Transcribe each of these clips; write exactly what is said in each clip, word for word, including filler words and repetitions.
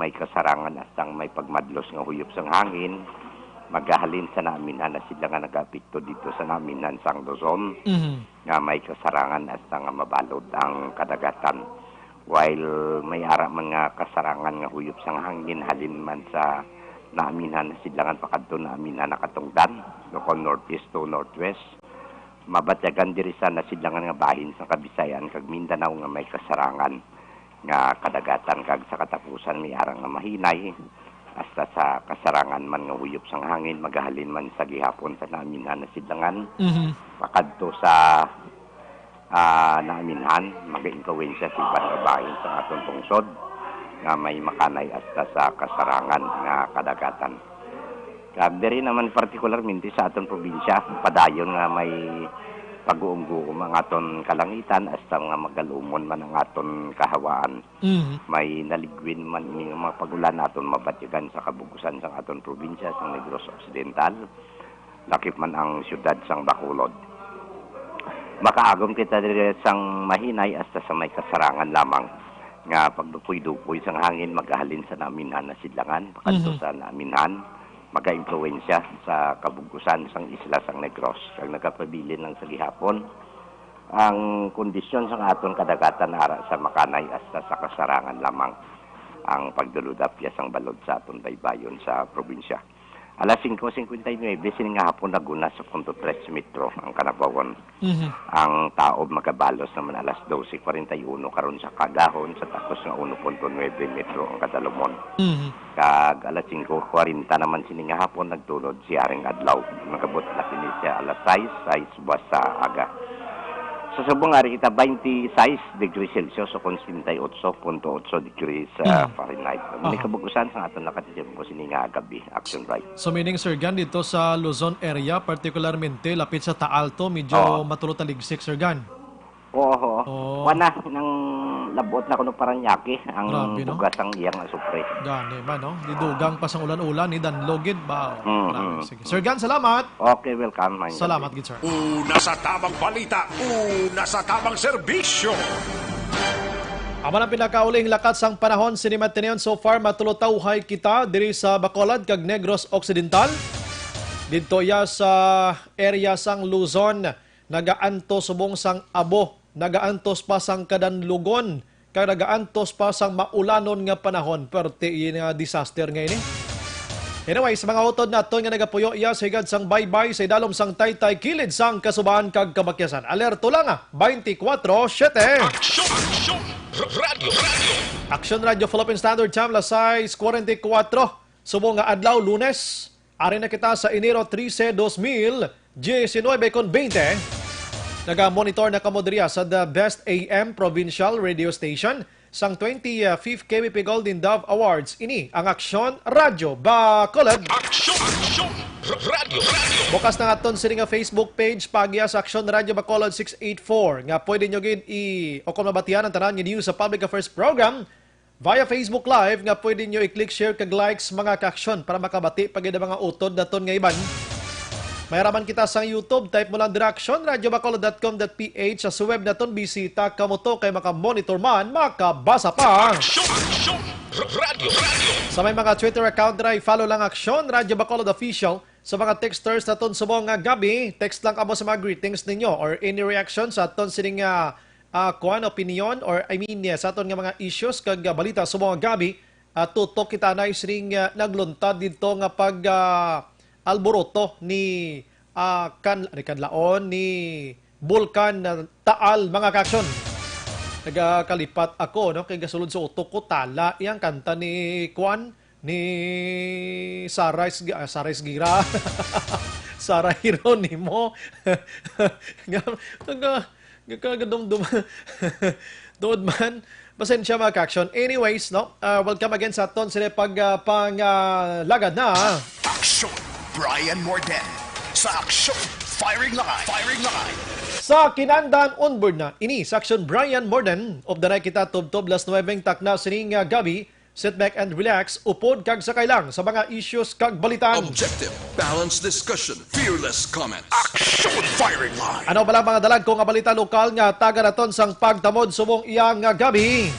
may kasarangan hasta nga may pagmadlos nga huyop sang hangin, magahalin sa naaminhan na sila nga nagaapekto dito sa naaminhan sang Luzon, Mhm. nga may kasarangan hasta nga mabalod ang kadagatan. While may ara man nga kasarangan nga huyop sang hangin halin man sa naaminhan na sidlangan pakadto naaminhan na katungdan, no, kon northeast to northwest, mabatyagan diri sa nasidlangan nga bahin sang Kabisayan kag Mindanao nga may kasarangan nga kadagatan kag sa katapusan may ara nga mahinay hasta sa kasarangan man nga huyop sang hangin magahalin man sa gihapon sa naaminhan na sidlangan Mhm. pakadto sa, ah, naaminhan, magaimpluwensya sa iban nga bahin sa aton pungsod nga may makanay hasta sa kasarangan nga kadagatan. Kag diri naman partikularmente sa aton probinsya, padayon nga may pag-uumguom ang aton kalangitan hasta nga magalumon man ang aton kahawaan. Mhm. May naligwin man ini nga mga pag-ulan aton mabatyagan sa kabug-usan sang aton probinsya sang Negros Occidental, lakip man ang siyudad sang Bacolod. Makaagom kita diri sang mahinay hasta sa may kasarangan lamang nga pagdupoy-dupoy sang hangin magahalin sa naaminhan na sidlangan pakadto Mhm. sa naaminhan, magaimpluwensya sa kabug-usan sang isla sang Negros kag nagapabilin lang sa gihapon ang kondisyon sang aton kadagatan ara sa makanay hasta sa kasarangan lamang ang pagdulod-apyas sang balod sa aton baybayon sa probinsya. Alas singko singkwenta y nuebe sini nga hapon naguna sa punto tres metro ang kanabawan. Mhm. Ang taob magabalos naman alas dose kwarenta y uno karon sa kaagahon sa takos nga uno punto nuebe metro ang kadalumon. Mhm. Kag alas singko kwarenta naman sini nga hapon nagtunod si Haring Adlaw. Nagabot na kini sa alas sais, sais buwas sa aga. Sa subong ari kita, twenty-six degrees Celsius o kon setenta y ocho punto ocho degrees, ah, Mhm. Fahrenheit. May Aha. kabug-usan sa aton nakatisim ko sini nga gabi, Action Bright. So, meaning, Sir Gan, dito sa Luzon area, particularmente lapit sa Taal to, medyo Oo. matulot taligsik, Sir Gan. Oo, oo. Oo. Wala nang labot na kuno Paranaque ang Grabe, no? bugas ang iyang asupre. Gani man, no? Di dugang pa sang ulan-ulan, ni Danlogid ba? Mm, Grabe, mm. sige. Sir Gan, salamat. Okay, welcome, Mang Salamat, Gabi. Gid, sir. Una sa tamang balita, una sa tamang serbisyo. Amo ang pinakauling lakat sang panahon sini matinuon. So far, matulotawhay kita diri sa Bacolod kag Negros Occidental. Didto iya sa area sang Luzon, nagaantos subong sang abo, nagaantos pa sang kadanlugon, kag nagaantos pa sang maulanon nga panahon. Perte ini nga disaster nga ini. Anyway, sa mga utod naton nga nagapuyo iya sa higad sang baybay sa idalom sang taytay, kilid sang kasubahan kag kamakyasan. Alerto lang, ah, twenty-four seven. Aksyon! Aksyon! R-, Radyo! Radyo! Aksyon Radyo Philippine Standard Time, alas sais kwarenta y kuwatro. Subong nga adlaw, Lunes. Ari na kita sa Enero trese, dos mil diecinuebe kon veinte. Naga-monitor na kamo diri sa The Best A M Provincial Radio Station sang twenty-fifth K B P Golden Dove Awards. Ini ang Aksyon Radyo Bacolod. Aksyon! Aksyon! R-, Radyo! Radyo! Bukas na aton sini nga Facebook page, paagi sa Aksyon Radyo Bacolod six eight four, nga pwede nyo gid i-, o kung mabatian ang tanan nga news sa Public Affairs Program via Facebook Live, nga pwede nyo i-click share kag likes, mga ka-aksyon, para makabati pa gid ang mga utod naton nga iban. May raman kita sa YouTube, type mo lang dira aksyon radyo bacolod dot com dot P H, sa web naton, bisita kamo to kay maka-monitor man, makabasa pa. Aksyon! Aksyon! R-, Radyo! Radyo! Sa may mga Twitter account dira, i-follow lang Aksyon Radyo Bacolod Official. Sa mga texters naton subong nga gabi, text lang kamo sa mga greetings ninyo or any reaction sa aton sining, ah, ah, kuwan, opinion or, I mean, yeah, sa aton nga mga issues kag, ah, balita subong nga gabi, ah, tutok kita na sining, ah, nagluntad didto nga pag, ah, alboroto ni, ah, kan-, ni Kanlaon, ni Bulkan, ah, Taal, mga ka-aksyon. Nagakalipat ako, no, kay gasulod sa utok ko, tala iyang kanta ni kuwan, ni Saray Sg-, ah, Saray Sgira. Saray Hieronimo. Nga, nga, nga, kagadumdum. Tuod man. Pasensya, mga ka-aksyon. Anyways, no? Ah, welcome again sa aton sila pag, ah, pang, ah, lagad na. Aksyon, Brian Morden. Sa Aksyon, Firing Line. Firing Line. Sa kinandan, onboard na. Ini sa Aksyon, Brian Morden. Of the night kita, tubtob, las nuwebe ang takna sining, ah, gabi. Sit back and relax, upod kag sakay lang sa mga issues kag balitan. Objective, balanced discussion, fearless comments. Action Firing Line! Ano bala mga dalagko nga balita lokal nga taga naton sang pagtamod subong iya nga gabi?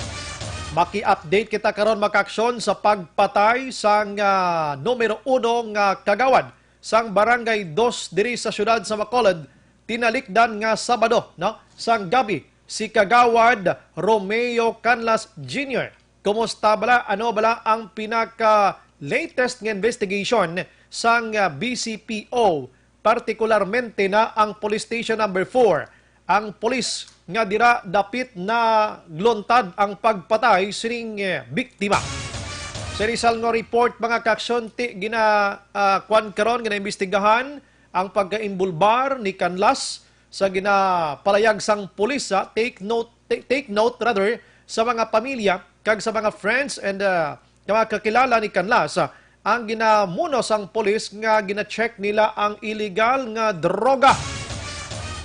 Maki-update kita karon, mga kaaksyon, sa pagpatay sang, ah, numero uno nga kagawad sang Barangay Dos diri sa siyudad sa Bacolod, tinalikdan nga Sabado, no, sang gabi, si Kagawad Romeo Canlas Junior. Kumusta bala? Ano bala ang pinaka latest nga investigation sang, ah, B C P O, partikularmente na ang Police Station Number Four, ang pulis nga dira dapit na gluntad ang pagpatay sining, eh, biktima. Sa Rizal nga report, mga kaaksyon, ti gina, ah, kwan karon, ginaimbestigahan ang pagkaimbulbar ni Canlas sa ginapalayag sang pulis, ha. Take note, ta-, take note rather, sa mga pamilya kag sa mga friends and, ah, mga kakilala ni Canlas, ah, ang ginamuno sang pulis nga gina-check nila ang illegal nga droga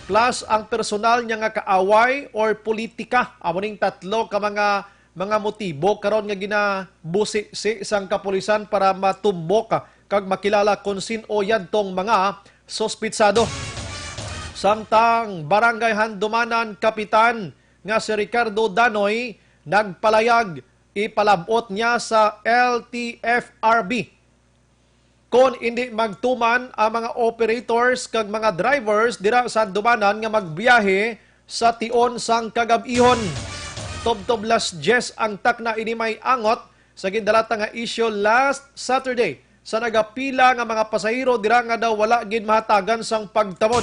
plus ang personal niya nga kaaway or politika. Amo ning tatlo ka mga, mga motibo karon nga ginabusisi sang kapulisan para matumbok kag makilala kon sin-o yadtong mga suspitsado. Samtang Barangay Handumanan Kapitan nga si Ricardo Danoy nagpalayag, ipalab-ot niya sa L T F R B kon indi magtuman ang mga operators kag mga drivers dira sa Handumanan nga magbiyahe sa tion sang kagab-ihon. Tubtob las diyes ang takna ini may angot sa gindalata nga isyu last Saturday sa nagapila nga mga pasahero dira nga daw wala gid mahatagan sang pagtamod.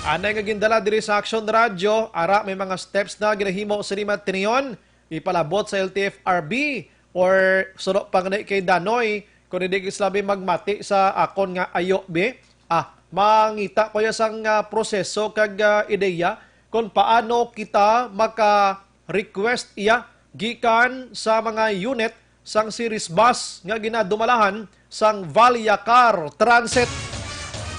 Anay nga gindala diri sa Aksyon Radyo, ara may mga steps na ginahimo sini matinion, ipalabot sa L T F R B or suno pa nga kay Danoy, kung hindi sila may magmati sa akon nga ayo, bi. Ah, mangita ko ya sang, ah, proseso kag, ah, ideya kung paano kita maka-request iya gikan sa mga unit sang series bus nga ginadumalahan sang Valleacar Transit.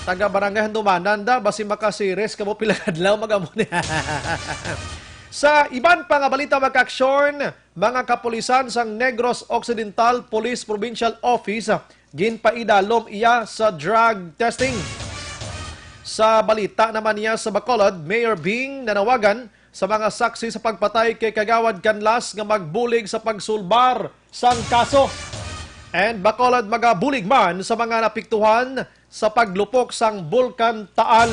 Taga Barangay Handumanan da, basi maka-series kamo pila ka adlaw mag-amo ni. Sa iban pa nga balita, mga kaaksyon, mga kapulisan sang Negros Occidental Police Provincial Office ginpaidalom iya sa drug testing. Sa balita naman niya sa Bacolod, Mayor Bing nanawagan sa mga saksi sa pagpatay kay Kagawad Canlas nga magbulig sa pagsulbar sang kaso. And Bacolod magabulig man sa mga napiktuhan sa paglupok sang Bulkan Taal.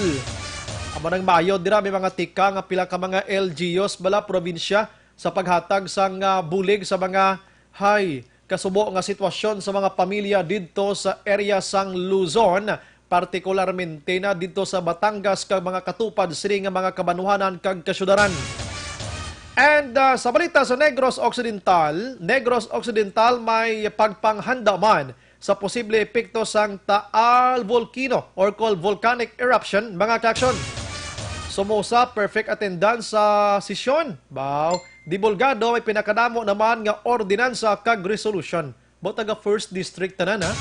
Amo nang maayo dira may mga tika nga pila ka mga L G Us bala probinsya sa paghatag sang, ah, bulig sa mga hay kasubo nga sitwasyon sa mga pamilya didto sa area sang Luzon, partikularmente na didto sa Batangas kag mga katupad sini nga mga kabanwahanan kag kasyudaran. And, ah, sa balita sa Negros Occidental, Negros Occidental may pagpanghanda man sa posible epekto sang Taal Volcano or called volcanic eruption, mga kaaksyon. Somoza, perfect attendance sa sesyon. Baw, Dibulgado, may pinakadamo naman nga ordinansa kag resolution. Baw taga first district tanan, ha?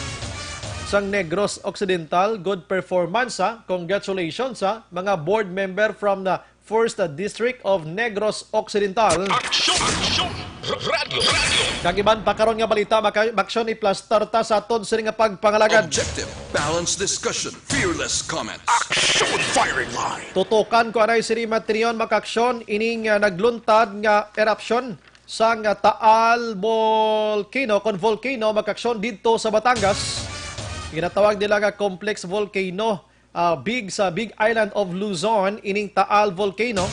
Sang Negros Occidental, good performance, ha? Congratulations, ha? Mga board member from the first District of Negros Occidental. Aksyon! Aksyon! Radyo! Radyo! Kag iban pa karon nga balita, maka-, maksyon iplastar ta sa aton sini nga pagpangalagad. Objective, balanced discussion, fearless comment. Aksyon! Firing line! Tutukan ko anay sini matinion, mga kaaksyon, ining, ah, nagluntad nga eruption sang, ah, Taal Volcano, kon volcano, mga kaaksyon, didto sa Batangas. Ginatawag nila nga complex volcano, ah, big sa Big Island of Luzon, ining Taal Volcano,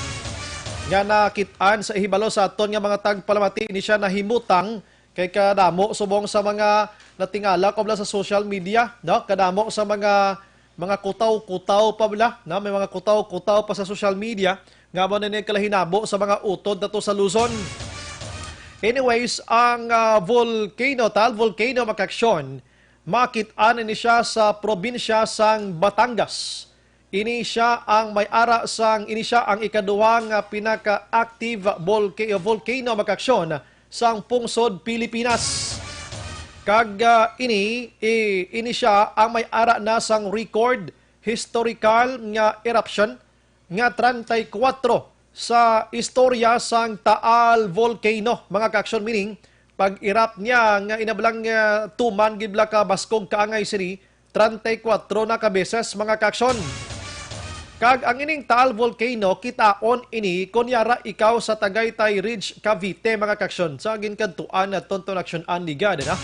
nga nakit-an sa ihibalo sa aton nga mga tagpalamati. Ini siya nahimutang kay kadamo subong sa mga natingala ko bala sa social media, no? Kadamo sa mga, mga kutaw-kutaw pa bala, no? May mga kutaw-kutaw pa sa social media nga amo na ni kalahinabo sa mga utod nato sa Luzon. Anyways, ang, ah, volcano, Taal Volcano, mga kaaksyon, makit-an ini siya sa probinsya sang Batangas. Ini siya ang may ara sang, ini siya ang ikaduha nga pinaka-active volca-, volcano, mga kaaksyon, sang pungsod Pilipinas. Kag, ah, ini, i-, ini siya ang may ara na sang record historical nga eruption nga treinta y cuatro sa istorya sang Taal Volcano, mga kaaksyon, meaning pag-erupt niya nga inablang, ah, tuman gid bala ka baskog kaangay sini, treinta y cuatro na ka beses, mga kaaksyon. Kag ang ining Taal Volcano, kitaon ini kon yara ikaw sa Tagaytay Ridge, Cavite, mga kaksyon, sa ginkadtuan na Tonton Aksyon Anligan, na?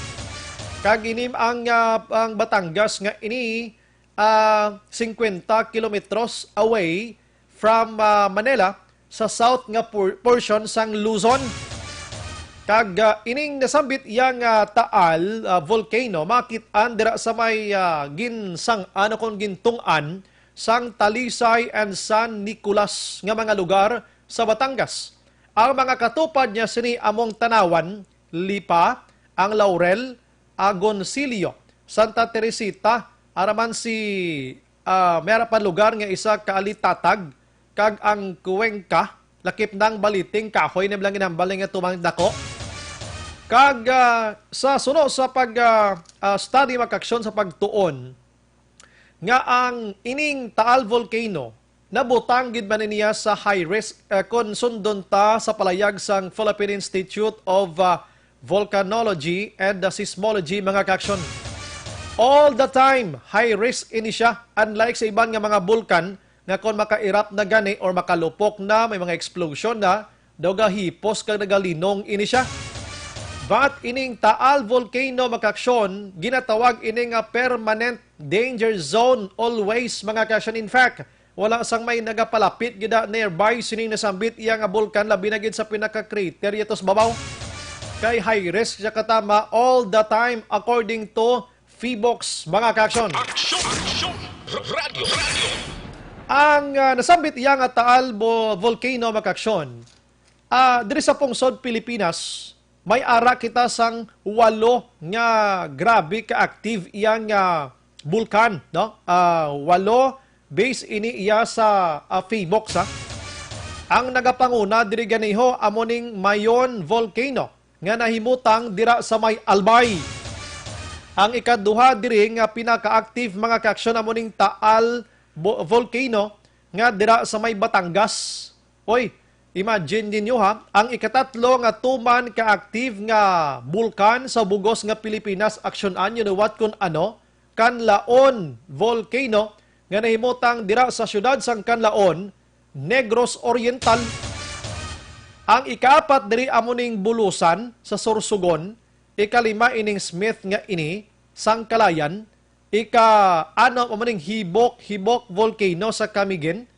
Kag inim ang, ah, ang Batangas nga ini, ah, singkwenta kilometros away from, ah, Manila sa south nga por-, portion sang Luzon. Kag, ah, ining nasambit iya nga Taal, ah, volcano, makit-an dira sa may, ah, ginsang-an o kon gintungtan sang Talisay and San Nicolas nga mga lugar sa Batangas. Ang mga katupad niya sini among Tanauan, Lipa, ang Laurel, Agoncillo, Santa Teresita, ara man si, ah, may ara pa lugar nga isa ka Alitatag, kag ang Cuenca, lakip nang Baliting Kahoy, na lang ginhambal nga tumang dako. Kag, ah, sa suno sa pag, ah, ah, study, mga kaksyon, sa pagtuon nga ang ining Taal Volcano nabutang gid man niya sa high risk, eh, kon sundon ta sa palayag sang Philippine Institute of, ah, Volcanology and, ah, Seismology, mga kaksyon. All the time, high risk ini siya, unlike sa iban nga mga bulkan nga kon maka-erupt na gani or makalupok na, may mga explosion na, daw gahipos kag nagalinong ini siya. But ining Taal Volcano, mga kaksyon, ginatawag ini nga permanent danger zone always, mga kaksyon. In fact, wala sang may nagapalapit gid nearby sining nasambit iya nga bulkan, labi na gid sa pinaka-crater yato sa babaw. Kay high risk siya katama all the time, according to Phivolcs, mga kaksyon. Aksyon! Aksyon! Radyo! Radyo! Ang, ah, nasambit iya nga Taal Bo-, Volcano, mga kaksyon, ah, diri sa pungsod Pilipinas, may ara kita sang walo nga grabe ka-active iya nga bulkan, no? Ah, walo, base ini iya sa, ah, Phivolcs, ha? Ang nagapanguna diri ganiho amo ning Mayon Volcano nga nahimutang dira sa may Albay. Ang ikaduha diri nga pinaka-active, mga kaksyon, amo ning Taal Bo-, Volcano nga dira sa may Batangas. Oy, imagine ninyo, ha, ang ikatatlo nga tuman ka-active nga bulkan sa bugos nga Pilipinas, aksyonan, you know what, kun ano? Canlaon Volcano nga nahimutang dira sa siyudad sang Canlaon, Negros Oriental. Ang ikaapat diri amo ning Bulusan sa Sorsogon, ikalima ining Smith nga ini sang Calayan, ika-ano amo ning Hibok, Hibok Volcano sa Camiguin,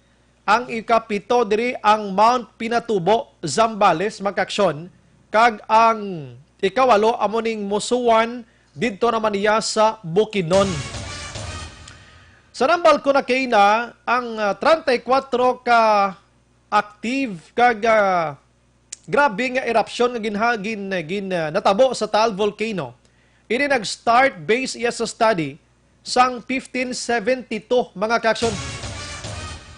ang ikapito diri ang Mount Pinatubo, Zambales, mga kaksyon, kag ang ikawalo amo ning Musuan, didto naman niya sa Bukidnon. Sa nambal ko na kay na ang, ah, treinta y cuatro ka active kag, ah, grabe nga eruption nga ginha-, gin-, gin-, ah, natabo sa Taal Volcano. Ini nag-start base iya sa study sang fifteen seventy-two, mga kaksyon.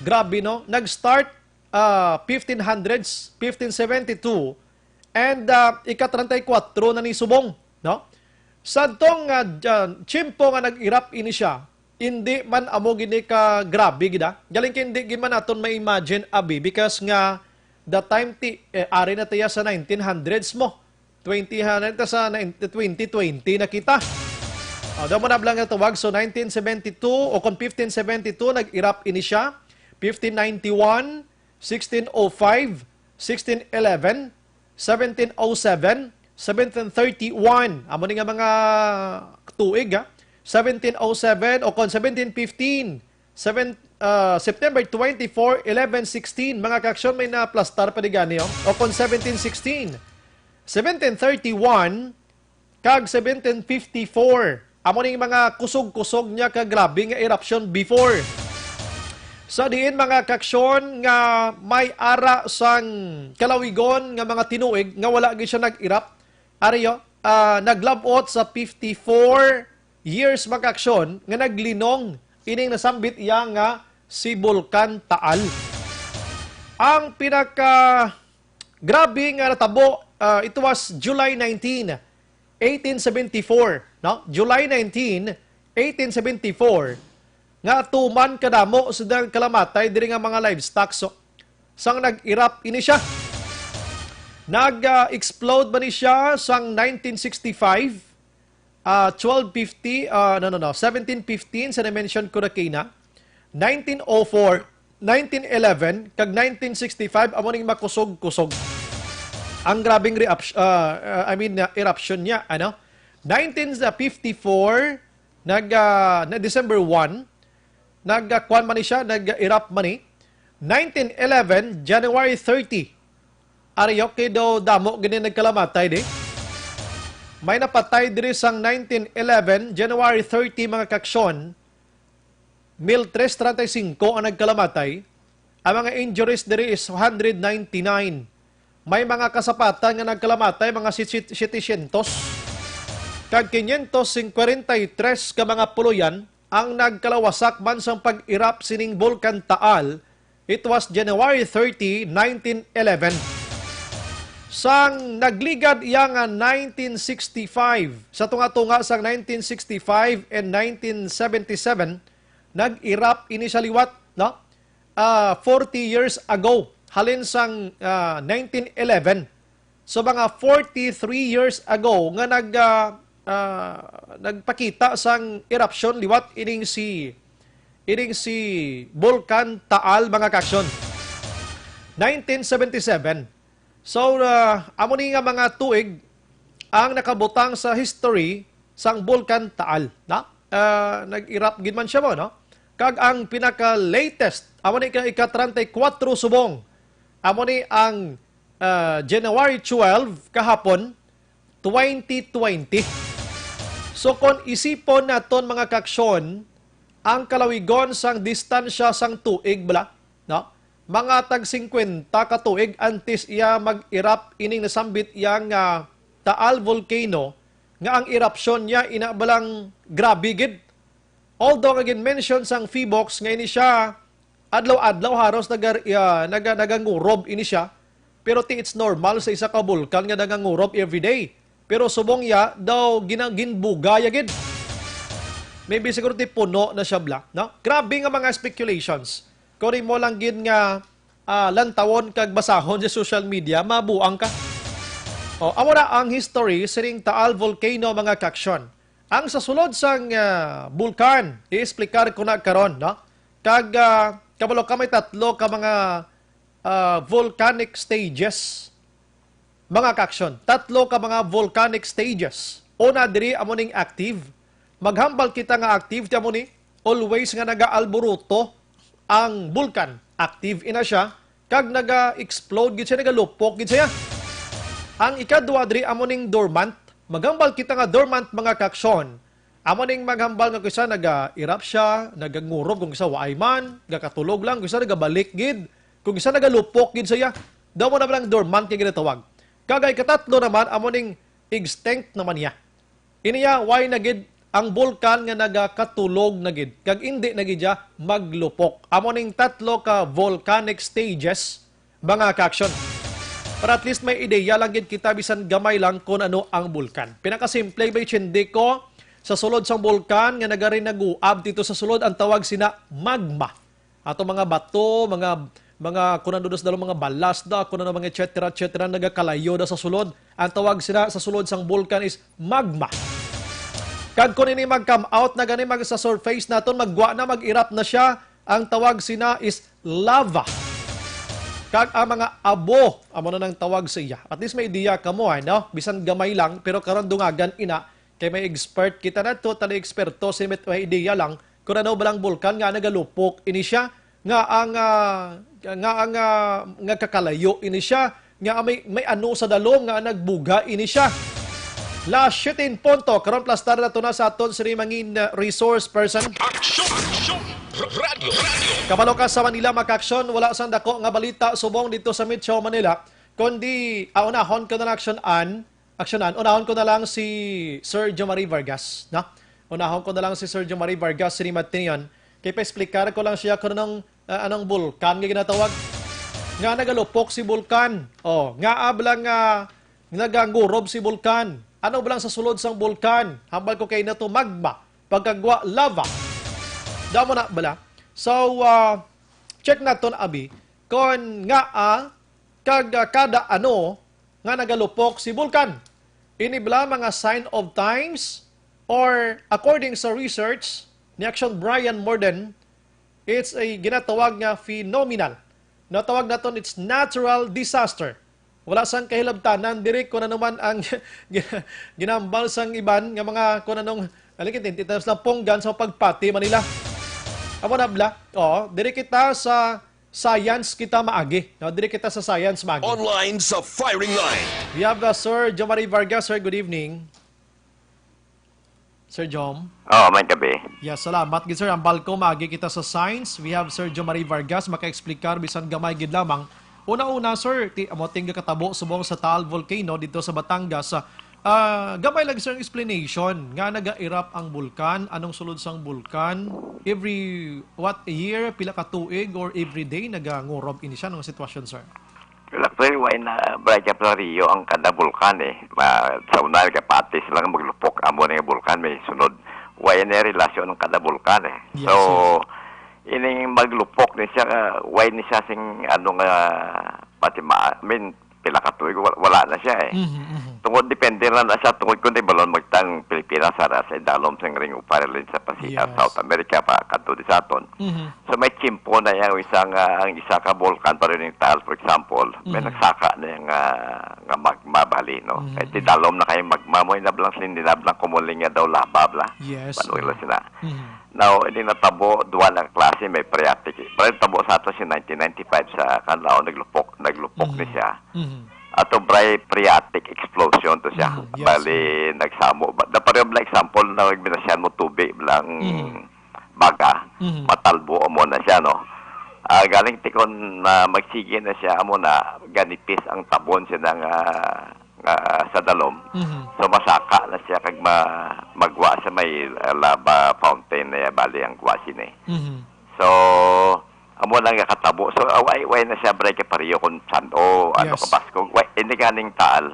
Grabe, no? Nag-start, ah, fifteen hundreds, fifteen seventy-two, and, ah, ika-treinta y cuatro na ni subong, no? Sa tong, ah, ah, tiyempo nga nag-erupt ini siya, hindi man amo gini ka grabe gid, ah. Galing kay hindi gid man naton ma-imagine, abi, because nga the time ti, eh, ari na tiya sa nineteen hundreds mo. Twenty hundred ta sa nine-, twenty twenty na kita. Ah, daw mo na lang nga tawag. So, nineteen seventy-two o kon fifteen seventy-two, nag-erupt ini siya. Fifteen ninety-one, sixteen oh five, sixteen eleven, seventeen oh seven, seventeen thirty-one. Amo ni nga mga tuig, ha? Seventeen oh seven o kon seventeen fifteen, seven, ah, September twenty-four, eleven sixteen. Mga kaaksyon, may naplastar pa di gani, oh. O kon seventeen sixteen, seventeen thirty-one, kag seventeen fifty-four. Amo ning mga kusog-kusog niya ka grabe nga eruption before. Sa diin, mga kaaksyon, nga may ara sang kalawigon nga mga tinuig nga wala gid siya nag-erupt. Ari, oh, ah, naglab-ot sa fifty-four years, mga kaaksyon, nga naglinong ining nasambit iya nga si Bulkan Taal. Ang pinaka grabe nga natabo, ah, it was July nineteen, eighteen seventy-four, no? July nineteen, eighteen seventy-four, nga tuman kadamo sa dang kalamatay diri nga mga livestock. So, sang nag-erupt ini siya. Nag, ah, explode ba ni siya sang nineteen sixty-five? Ah, twelve fifty, ah, no, no, no, seventeen fifteen, sa na-mention ko na kina. Nineteen oh four, nineteen eleven kag nineteen sixty-five, amo ning makusog-kusog. Ang grabing reaps-, ah, ah, I mean, ah, eruption niya, ano? Nineteen fifty-four, nag, ah, na December one, nag, ah, kuwan man ni siya, nag-erupt man ni. Nineteen eleven, January thirty, ari, okay daw, damo gini nagkalamatay di. May napatay diri sang nineteen eleven, January thirty, mga kaksyon, mil tres treinta y cinco ang nagkalamatay. Ang mga injuries diri is one hundred ninety-nine. May mga kasapatan nga nagkalamatay, mga sit-, sit-, setecientos. Kag quinientos cincuenta y tres ka mga puloyan ang nagkalawasak man sang pag-erupt sining Bulkan Taal. It was January thirty, nineteen eleven. Sang nagligad iya nga nineteen sixty-five, sa tunga-tunga sang nineteen sixty-five and nineteen seventy-seven, nag-erupt ini siya liwat, no? Ah, forty years ago, halin sang, ah, nineteen eleven. So, mga forty-three years ago nga nag, ah, ah, nagpakita sang eruption liwat ining si, ining si Bulkan Taal, mga kaksyon. Nineteen seventy-seven. So, ah, amo ni nga mga tuig ang nakabutang sa history sang Bulkan Taal, na? Ah, nag-erupt gid man siya mo, no? Kag ang pinaka-latest, amo ni ka ika-treinta y cuatro subong, amo ni ang, ah, January twelve, kahapon, twenty twenty. So, kon isipon naton, mga kaksyon, ang kalawigon sang distansya sang tuig bala, no? Mga tag singkwenta ka tuig antes iya mag-erupt ining nasambit iya nga Taal volcano, nga ang eruption niya ina balang grabe gid. Although nga gin-mention sang PHIVOLCS nga ini siya adlaw-adlaw haros naga-, ah, naga-, nagangurob ini siya, pero ti it's normal sa isa ka bulkan nga nagangurob everyday. Pero subong ya daw gina-, ginbuga ya gid. Maybe siguro ti puno na siya bala, no? Grabe nga mga speculations. Kung imo lang gid nga, ah, lantawon kag basahon sa social media, mabuang ka. O, amo na ang history sining Taal Volcano, mga kaksyon. Ang sa sulod sang, ah, bulkan, i-explicar ko na karon, no? Kag, ah, kabalo ka, may tatlo ka mga, ah, volcanic stages, mga kaksyon. Tatlo ka mga volcanic stages. Una diri amo ning active. Maghambal kita nga active, ti amo ni, always nga nagaalburuto ang bulkan. Active ina siya, kag naga-explode gid siya, nagalupok gid siya. Ang ikadua diri amo ning dormant. Maghambal kita nga dormant, mga kaksyon. Amo ning maghambal nga kung isa naga-erupt siya, nagangurob, kung isa waay man, gakatulog lang, kung isa nagabalik gid, kung isa nagalupok gid siya. Daw mo na lang dormant nga ginatawag. Kag ang ikatatlo naman, amo ning extinct naman niya. Iniya, way na gid ang bulkan nga nagakatulog na gid, kag indi na gid siya maglupok. Amo ning tatlo ka volcanic stages, mga kaksyon. Para at least may ideya lang gid kita, bisan gamay lang, kung ano ang bulkan. Pinakasimple ba, itsindi ko, sa sulod sang bulkan nga nagarinaguab dito sa sulod, ang tawag sina magma. Ato mga bato, mga, mga, kung ano, sa dalom, mga balas da, kung ano, mga et cetera, et cetera, nagakalayo da sa sulod. Ang tawag sina sa sulod sang bulkan is magma. Kag kung ini mag-come out na gani, mag sa surface naton, maggwa na, mag-erupt na siya, ang tawag sina is lava. Kag ang mga abo, amo na nang tawag sa iya. At least may ideya kamo, ay, no? Bisan gamay lang, pero karon dungagan ina, kay may expert kita na to, tali eksperto, si may, may ideya lang, kung ano ba lang bulkan nga nagalupok ini siya, nga ang, ah, nga ang, ah, nga kakalayo ini siya, nga may, may ano sa dalom nga nagbuga ini siya. Las siyete en punto, karon plastar na to na sa aton sini mangin, ah, resource person. Aksyon! Aksyon! Radyo! Radyo! Kabalo ka, sa Manila, mga kaksyon, wala sang dako nga balita subong dito sa Metro Manila, kundi, ah, unahon ko na lang aksyon-an, aksyonan, unahon ko na lang si Sir Jomari Vargas, no? Unahon ko na lang si Sir Jomari Vargas, sini Matinion. Kay pa-explicar ko lang siya kung anong, ah, anong bulkan nga ginatawag. Nga nagalupok si bulkan. Oh, nga ablang nga nagangurob si bulkan. Ano ba lang sa sulod sang bulkan? Hambal ko kay na to magma, pagkagwa lava. Damo na bala. So, ah, check naton, abi, kon nga, ah, kag, ah, kada ano nga nagalupok si bulkan. Ini bala mga sign of times, or according sa research ni Action Brian Morden, It's a ginatawag nga phenomenal. Natawag naton, it's natural disaster. Wala sang kahilabtanan diri kung ano man ang gin-, ginambal sang iban nga mga kung anong, alikit, ita lang punggan sa pagpati man nila. Amo na bala. Oo, diri kita sa science kita maagi. No? Diri kita sa science maagi. Online sa firing line. We have, uh, Sir Jomari Vargas. Sir, good evening. Sir Jom? Oo, may gabi. Yes, salamat gid, sir. Ang balko, maagi kita sa science. We have Sir Jomari Vargas, maka-explicar bisan gamay gid lamang. Una-una, sir, ti-, amo ting ginatabo subong sa Taal Volcano dito sa Batangas. Ah, gamay lang, sir, ang explanation nga naga-erupt ang bulkan, anong sulod sang bulkan, every what year, pila ka tuig, or every day nagangurob ini siya, anong sitwasyon, sir? Well, actually, why na bright Plario ang kada bulkan eh. Ma, sa una, kapati sila nga maglupok, amo na nga bulkan, may sunod. Why na relasyon ang kada bulkan eh. Yes, so, yes. Ining maglupok ni siya, why ni siya sing, ano nga, pati ma, I mean, pila ka tuig, wala, wala na siya eh. Mhm, mhm. Tungod, depende na na siya, tungod kung di balon magtang Pilipinas, ara sa idalom sing Ring of Fire, sa Pasi-, Yes. South America, pa, kadto di sa aton. Mhm. So, may tiyempo na yang isang, ah, ang isa ka bulkan pa rin yung Taal, for example, may Mhm. nagsaka na yung, ah, nga magma bali, no? Mhm, Kay mhm. tidalom na kay magma mo, inablang sila, inablang kumuling nga daw laba, bla. Yes, Manuel mhm. sila. Mhm. Now, ini natabo, duha na klase, may phreatic. Pero tabo sa ato si nineteen ninety-five sa Canlaon, naglupok, naglupok ni Mhm. siya. Mhm. Ato, bray, phreatic explosion to siya. Mhm, yes, Bali, mhm. nagsamo. Ba, na pareho bla example, na binasyan mo tubi, blang Mhm. baga, Mhm. matalbo amo na siya, no? Ah, galing tikon na magsige na siya, amo na, ganipis ang tabon siya nga, nga sa dalom. Mhm. So, masaka na siya kag ma-, magwa sa may, ah, lava fountain na bali ang kuwa sini. Mhm. So, amo na nga katabo. So, away, way na siya, bray, kapareho kung san-o, ano, Yes. kabaskog. Way, ini ganing Taal.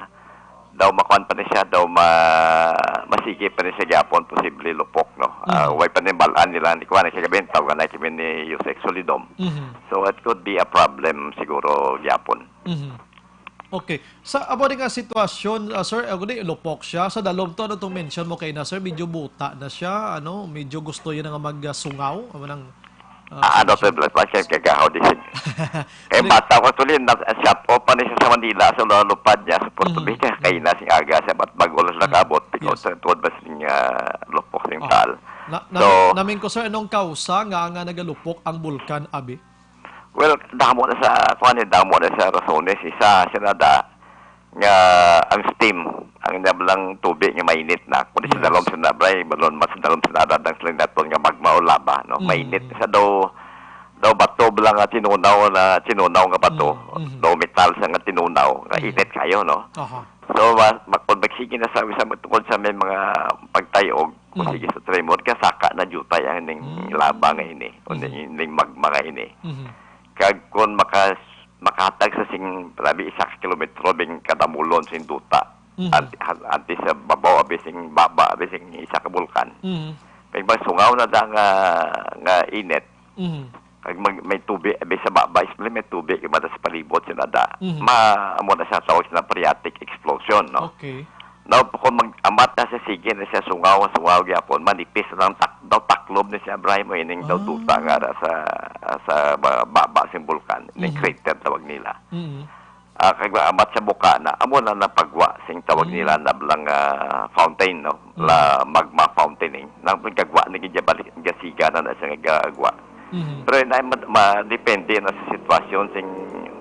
Daw makuan pa ni siya, daw ma-, masigi pa ni siya gyapon, posible lupok, no? Ah, Mhm. way pa ni balaan nila ni kuan, kagabi, tawagan na kami ni Yusek Solidom. Mhm. So, it could be a problem siguro gyapon. Mhm. Okay. Sa amo ni nga sitwasyon, ah, sir, ako di, lupok siya. Sa dalom to, ano tong mention mo kay na, sir? Medyo buta na siya, ano? Medyo gusto yun nga magsungaw. Amo nang, ah, Ah, ano to, sitwasyon. Black Watch, kay kagahaw di siya. Kay Ano bata ko, tuloy, na, shop off pa ni siya sa Manila, so, lalupad niya, sa Puerto Mhm. Viejo, kay Mhm. na sing aga, sa bat-, bago lang Yes. nakabot, because Yes. sa tuwad ba sing, ah, lupok sing Oh. Taal. Na, So, namin, namin ko, sir, anong kausa nga, nga nagalupok ang bulkan, abi? Well, damo na sa, kuwan eh, damo na sa rasones. Isa, sinada, nga ang steam, ang nablang tubig nga mainit na. Kung di sa Yes. dalom sa nabray, balon mas dalom sa nada, dang sila naton nga magma o laba, no? Mhm. Mainit. Sa daw, daw bato bala nga tinunaw na, tinunaw nga bato. Mhm, mhm. Daw metal sa nga tinunaw, nga Mhm. init kayo, no? Aha. So, ma-, ma-, kung magsige na sa, sa, tungkol sa may mga pagtayog, kung Mhm. sige sa tremor, kasaka na jutay ang ning Mm. laba nga ini, o Mhm. ning, ning magma nga ini. Mhm. Kag kung maka-, makahatag sa sing, labi, isa ka kilometro, bing kadamulon sing duta, Mhm. anti, han-, anti sa babaw, abi sing baba, abi sing isa ka bulkan. Mhm. Kag magsungaw na da nga, nga init, Mhm. Kag mag-, may tubig, abi sa baba, is may tubig, iba sa palibot, sila da. Mhm. Ma-, amo na siya, tawag sila phreatic explosion, no? Okay. Now, kung mag-amat na siya, sige na siya, sungaw, sungaw gyapon, manipis na lang, tak-, daw taklob na siya, Bray, mo ining daw Ah. duta nga ra sa, sa ba-, baba sing bulkan, ning Mhm. crater tawag nila. Mhm. Ah, kag maamat sa buka na, amo na napagwa sing tawag Mm. nila na blang, ah, fountain, no? Mm. La magma fountaining. Nang pagkagwa ni gid balik, gasiga na na siya nga gagwa. Mhm. Pero na, ma-, ma-, depende na sa sitwasyon sing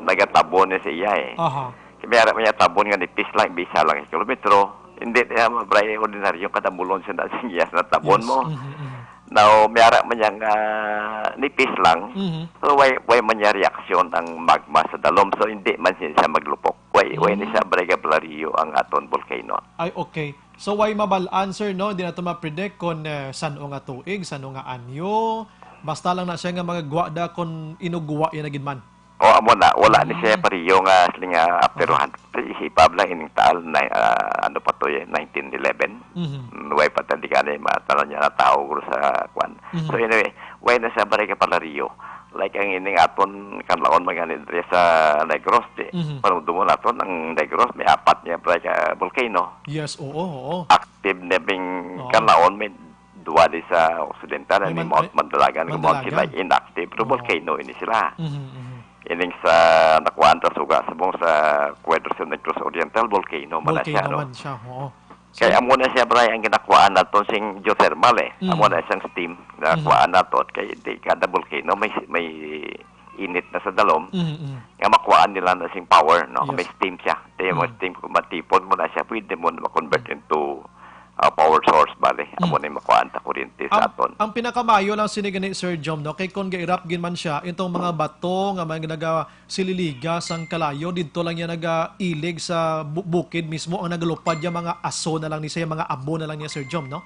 nagatabon ni sa iya, eh. Aha. Kay may ara man niya tabon nga nipis lang, bisa lang ka kilometro. Hindi niya mabray ordinaryo kadamulon siya na sing iya sa tabon Yes. mo. Mhm, mhm. Now, may ara man niyang, ah, nipis lang. Mhm. So, way, way man niya reaksyon ang magma sa dalom. So, hindi man siya, siya maglupok. Way, way ni Mm. siya, Brega Blario, ang aton volcano. Ay, okay. So, way mabal-an, sir, no? Hindi nato ma-predict kung, eh, san-o nga tuig, san-o nga anyo. Basta lang na siya nga magagwa da kung inugwa yan na gid man. O, amo na. Wala ni siya Mm. pareho nga, sila nga after Mm. one hundred. Pero isipab lang ining taal na, ah, ano pa to, eh, nineteen eleven. Mhm. Mm, way pa tadi ka na, eh, mga tanan niya na tao, guro sa kwan. Mhm. So, anyway, way na siya, Brega Blario. Like, ang ining aton, kanlaon, mga ni, dre sa Negros, di, Mhm. panumdumon naton, ang Negros, may apat niya, Brega, volcano. Yes, oo, oo. Active na bing Oo. kanlaon, may duwa di sa Occidental, May ani man-, Mount ay, Mandalagan, kung Mount Mandalagan. Sila inactive, pero Oo. Volcano ini sila. Mhm, mhm. Ining sa nakuhaan ta suga subong sa Cuadro Santa Cruz Oriental, volcano man na siya, Volcano no? Man siya, oo. Kay So amo na siya, Bri, ang ginakuhaan naton sing geothermal, eh. Mhm. Amo na siyang steam nga Mhm. kuhaan naton. Kay di kada volcano may, may init na sa dalom Mhm, mhm. nga makuhaan nila na sing power, no? Yes. May steam siya. Kaya mo Mm. steam, kung matipon mo na siya, pwede mo na ma-convert Mm. into, ah, power source, bali. Amo Mm. na yung makuhaan ta kuryente sa Ang, aton. Ang pinakamayo lang sini gani, Sir Jom, no? Kay kung gairap gid man siya, itong mga bato nga may nagasililiga sang kalayo, didto lang niya nagailig sa bu-, bukid mismo, ang nagalupad yung mga aso na lang ni siya, mga amo na lang niya, Sir Jom, no?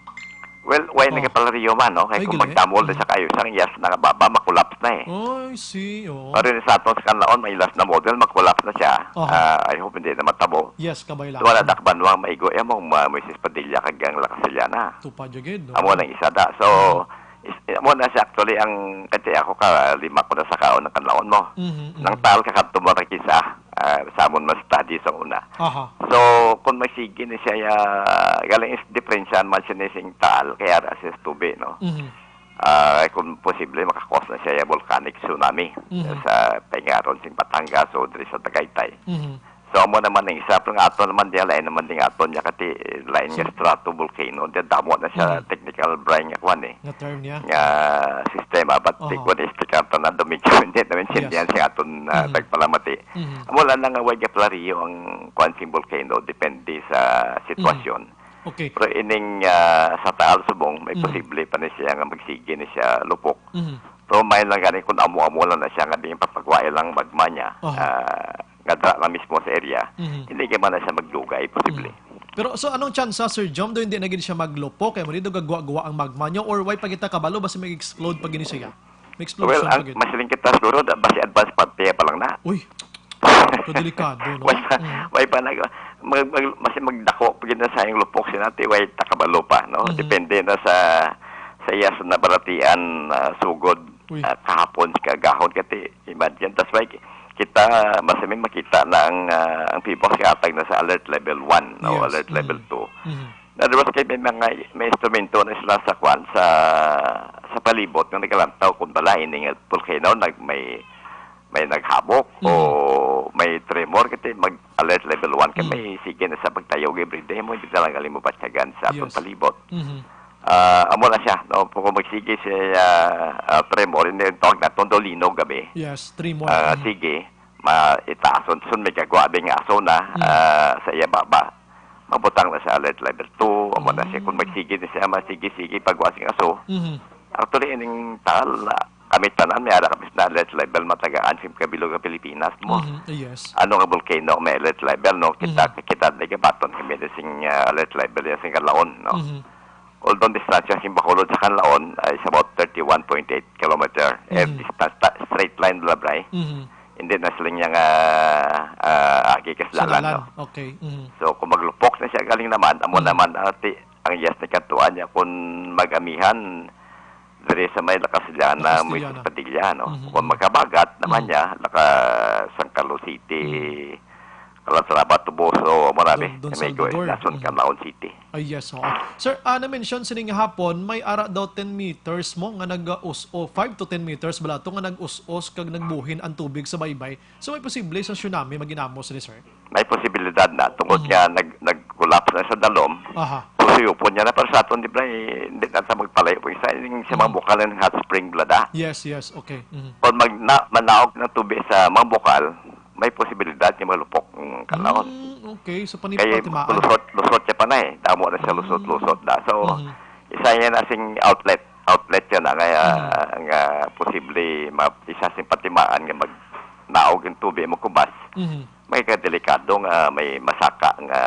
Well, why Oh. nagapalariyo man, no? Kay Ay, kung gali. magdamol na Mm. sa kayo, sang iyas na baba, makulaps na eh. Ay, see, oo. Pero sa aton sa Canlaon, may last na model, makulaps na siya. Aha. Ah, I hope hindi na matabo. Yes, kabay lang. Wala Mm. dakban wang maigo, eh, mong ma-, Moises Padilla kag ang La Castellana. Tupad ya gid, no? Amo nang isa da. So, Mm. is, amo na siya actually ang, kasi ako ka, lima ko na sa kaon ng Canlaon mo. Mhm, mhm. Nang tal ka kadto mo ra kisa, ah, sa amon ma-study sa una. Aha. So, kung magsige ni siya, ya, galing is diferensyahan man siya ni sing tal, kaya ra siya sa tubi, no? Mhm. Ah, kung posible, makakos na siya ya volcanic tsunami Mhm. sa paingaron sing Batangas o diri sa Tagaytay. Mhm. So, amo naman ang isa, pero nga ato naman diya, lain naman din ato niya, kati lain nga So strato volcano, diya damo na siya Mhm. technical brain nga kwan eh. Nga term niya? Nga sistema, but di Oho. ko na explicar tanan, dumikyo, hindi namin Yes. sindihan sa aton, ah, Mhm. tagpalamati. Mhm. Amo lang na nga way gaplariyo ang kwan sing volcano, depende sa Mhm. sitwasyon. Okay. Pero ining, ah, sa Taal subong, may Mhm. posible pa ni siya nga magsige ni siya lupok. Mhm. Pero may lang gani kung amo-amo lang na siya nga di papagwai lang magma niya, Oho. ah, nga dra lang mismo sa area, Mhm. hindi kay man na siya magdugay, posible. Mhm. Pero, so, anong tsansa, Sir Jom, do hindi na gid siya maglupok? Kay mo dito gagwa-gwa ang magma niyo, or way pa kita kabalo, basi mag-explode pa gini siya? May Well, explosion ang pa gid. Masiling kita siguro, da-, basi advance pa, pa lang na. Uy, so delikado, no? Way pa, Mm. way pa nag-, mag-, mag-, mas magdako pa gid na sa yung lupok sinati, way takabalo pa, no? Mhm. Depende na sa, sa iya sa nabalatian, ah, sugod, Uy. ah, kahapon sa kagahon. Kati, imagine, tas way kita, mas may makita na ang, ah, ang P H I VOCS katag na sa alert level one, no? Yes. Alert level Mm. two. Mhm. In other words, kay may mga, may instrumento na sila sa kwan, sa, sa palibot nga nagalantaw kung bala ini nga volcano, nag-, may, may naghabok Mhm. o may tremor, kasi mag-alert level one kay Mhm. may sige na sa pagtayo, everyday mo, hindi na lang galing mo batyagan sa atong Yes. palibot. Mhm. Ah, amo na siya, no? Kung magsige siya, ah, tremor, hindi yung tawag naton daw linog gabi. Yes, tremor. Ah, Mhm. sige, ma-, itaason, sun may kagwa, abing aso na, Mhm. ah, sa iya baba. Mabutang na sa alert level two, amo na siya. Kung Mm. magsige na siya, magsige, sige, pagwa sing aso. Mhm. Actually, ining Taal, ah, kami tanan, may ara kami na alert level, matagaan sa kabilog nga Pilipinas mo. Mhm. Yes. Ano nga volcano, may alert level, no? Kita, Mhm. kita, di ka baton kami na sing, ah, alert level, yan sing Canlaon, no? Mhm. Although ang distansya sing Bacolod sa Canlaon is about thirty-one point eight kilometer. Eh, Mhm. distance, ta-, straight line, Labray. Mhm. Hindi na sila niya nga, ah, agi ka sa Sa dalan, dalan. No? Okay. Mhm. So, kung maglupok na siya, galing naman, amo Mhm. naman, ati, ang yes ni katuan niya, kung mag-amihan, diri sa may La Castellana, La Castellana. Moises Padilla, no? Mhm. Kung magkabagat naman Mhm. niya, naka San Carlos City, Mhm. Calatrava, Toboso, marami. Don, Don May Salvador. Nason, Mhm. Canlaon City. Ay, yes, oo. Sir, ah, na-mention sining hapon, may ara daw ten meters mo nga nag-us-, o five to ten meters bala to nga nag-us-os kag nagbuhin ang tubig sa baybay. So, may posible sa tsunami, maginamo sini, sir? May posibilidad na. Tungod Mhm. nga nag-, nag-collapse na sa dalom, Aha. susuyupon niya na para sa aton, di ba, eh, hindi na sa magpalayo. Kung isa, yung sa mga Mhm. bukal ng hot spring, blada. Yes, yes. Okay. Mhm. Pag mag-, na-, manaog ng tubig sa mga bukal, may posibilidad nga malupok ang Canlaon. Mm, okay. So, pani-, Kaya patimaan. lusot, lusot siya pa na eh. Damo na siya Mm. lusot, lusot na. So, Mhm. isa yan na sing outlet. Outlet yan na nga, Mhm. nga posible ma-, isa sing patimaan nga mag-, naog ang tubig, magkubas. Mhm. May kadelikado nga may masaka nga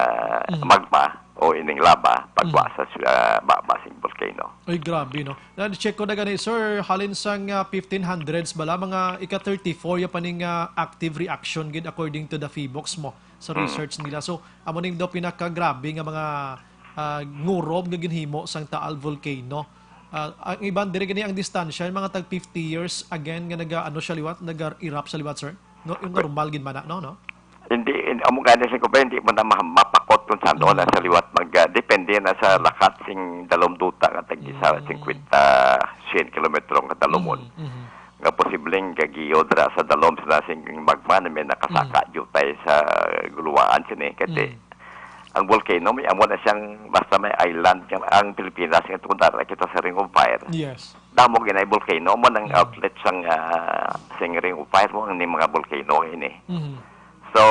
Mhm. magma o ining lava pagwa Mhm. sa, ah, ba-, basing volcano. Ay, grabe, no? Na-check ko na gani, sir, halin sang, ah, fifteen hundreds bala, mga ika thirty-four ya pa ning, ah, active reaction gid according to the PHIVOLCS mo sa Mm. research nila. So, amo ning daw pinakagrabe nga mga, ah, ngurob nga ginhimo sang Taal Volcano. Ah, ang iban diri gani ang distansya, mga tag fifty years again nga naga-, ano siya liwat, naga-erupt siya liwat, sir? No, yung Well, normal gid man na, no, no? Hindi, hindi, amo gani sa ko pa, hindi mo na ma-, mapak-, Pot kung saan doon na sa liwat, mag, ah, depende na sa lakat sing dalom duta nga tag isa Mm. singkwenta, siyen kilometro nga dalomon. Mm, mhm. Nga posibleng gagiyo dira sa dalom sila sing magma na may nakasaka Mm. jutay sa guluwaan sini. Kasi Mm. ang volcano, may amo na siyang, basta may island, nga, ang Pilipinas, nga tungod ara kita sa Ring of Fire. Yes. Damo ginay volcano, mo nang Mm. outlet sang, ah, sing Ring of Fire mo, ang ni mga volcano ini. Mhm. So,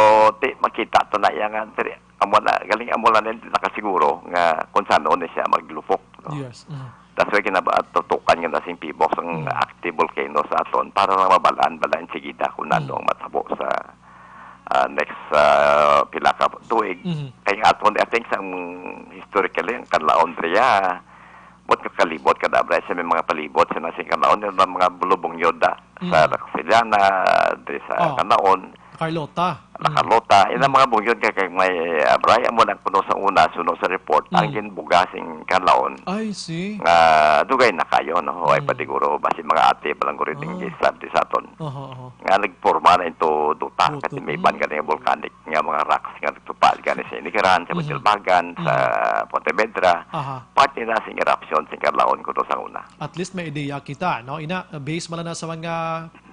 ti, makita to na iya nga, diri, amo na, galing amo na rin nakasiguro nga kung saan ni siya maglupok, no? Yes. Mhm. That's why kinabatutukan nga nasing pibok ang Mm. active volcano sa aton para lang mabalaan, balaan sigida kung ano Mm. ang matabo sa, ah, next, ah, pila ka tuig. Mhm. Kaya nga aton, I think, sang historically, ang Kanlaon, Dria, Bot ka kalibot ka da, Bray, sa may mga palibot sa nasing Kanaon, yung mga bulubong yun da, sa Mm. Raksiliana, di sa Oh. Kanaon, Carlota. La Mm. Carlota, yun ang Mm. mga bungyon ka kay may, ah, Bray, amo lang kuno sa una, suno sa report, ang Mm. ginbuga sing Kanaon, I see. nga dugay na kayo, no? Huwag Mm. pa siguro, basi mga ate, balanggurit, Oh. Isla, di sa aton. Oho, oho. Nga nagporma na into duta, Duta. kasi may iban Mm. ka na yung volcanic nga mga rocks nga nagtupad gani sa Inigaran, sa Mhm. Batilbagan, sa Mhm. Pontevedra, Aha. parte na sing eruption sing Carlaon kuno sa una. At least may ideya kita, no? Ina, base man na sa mga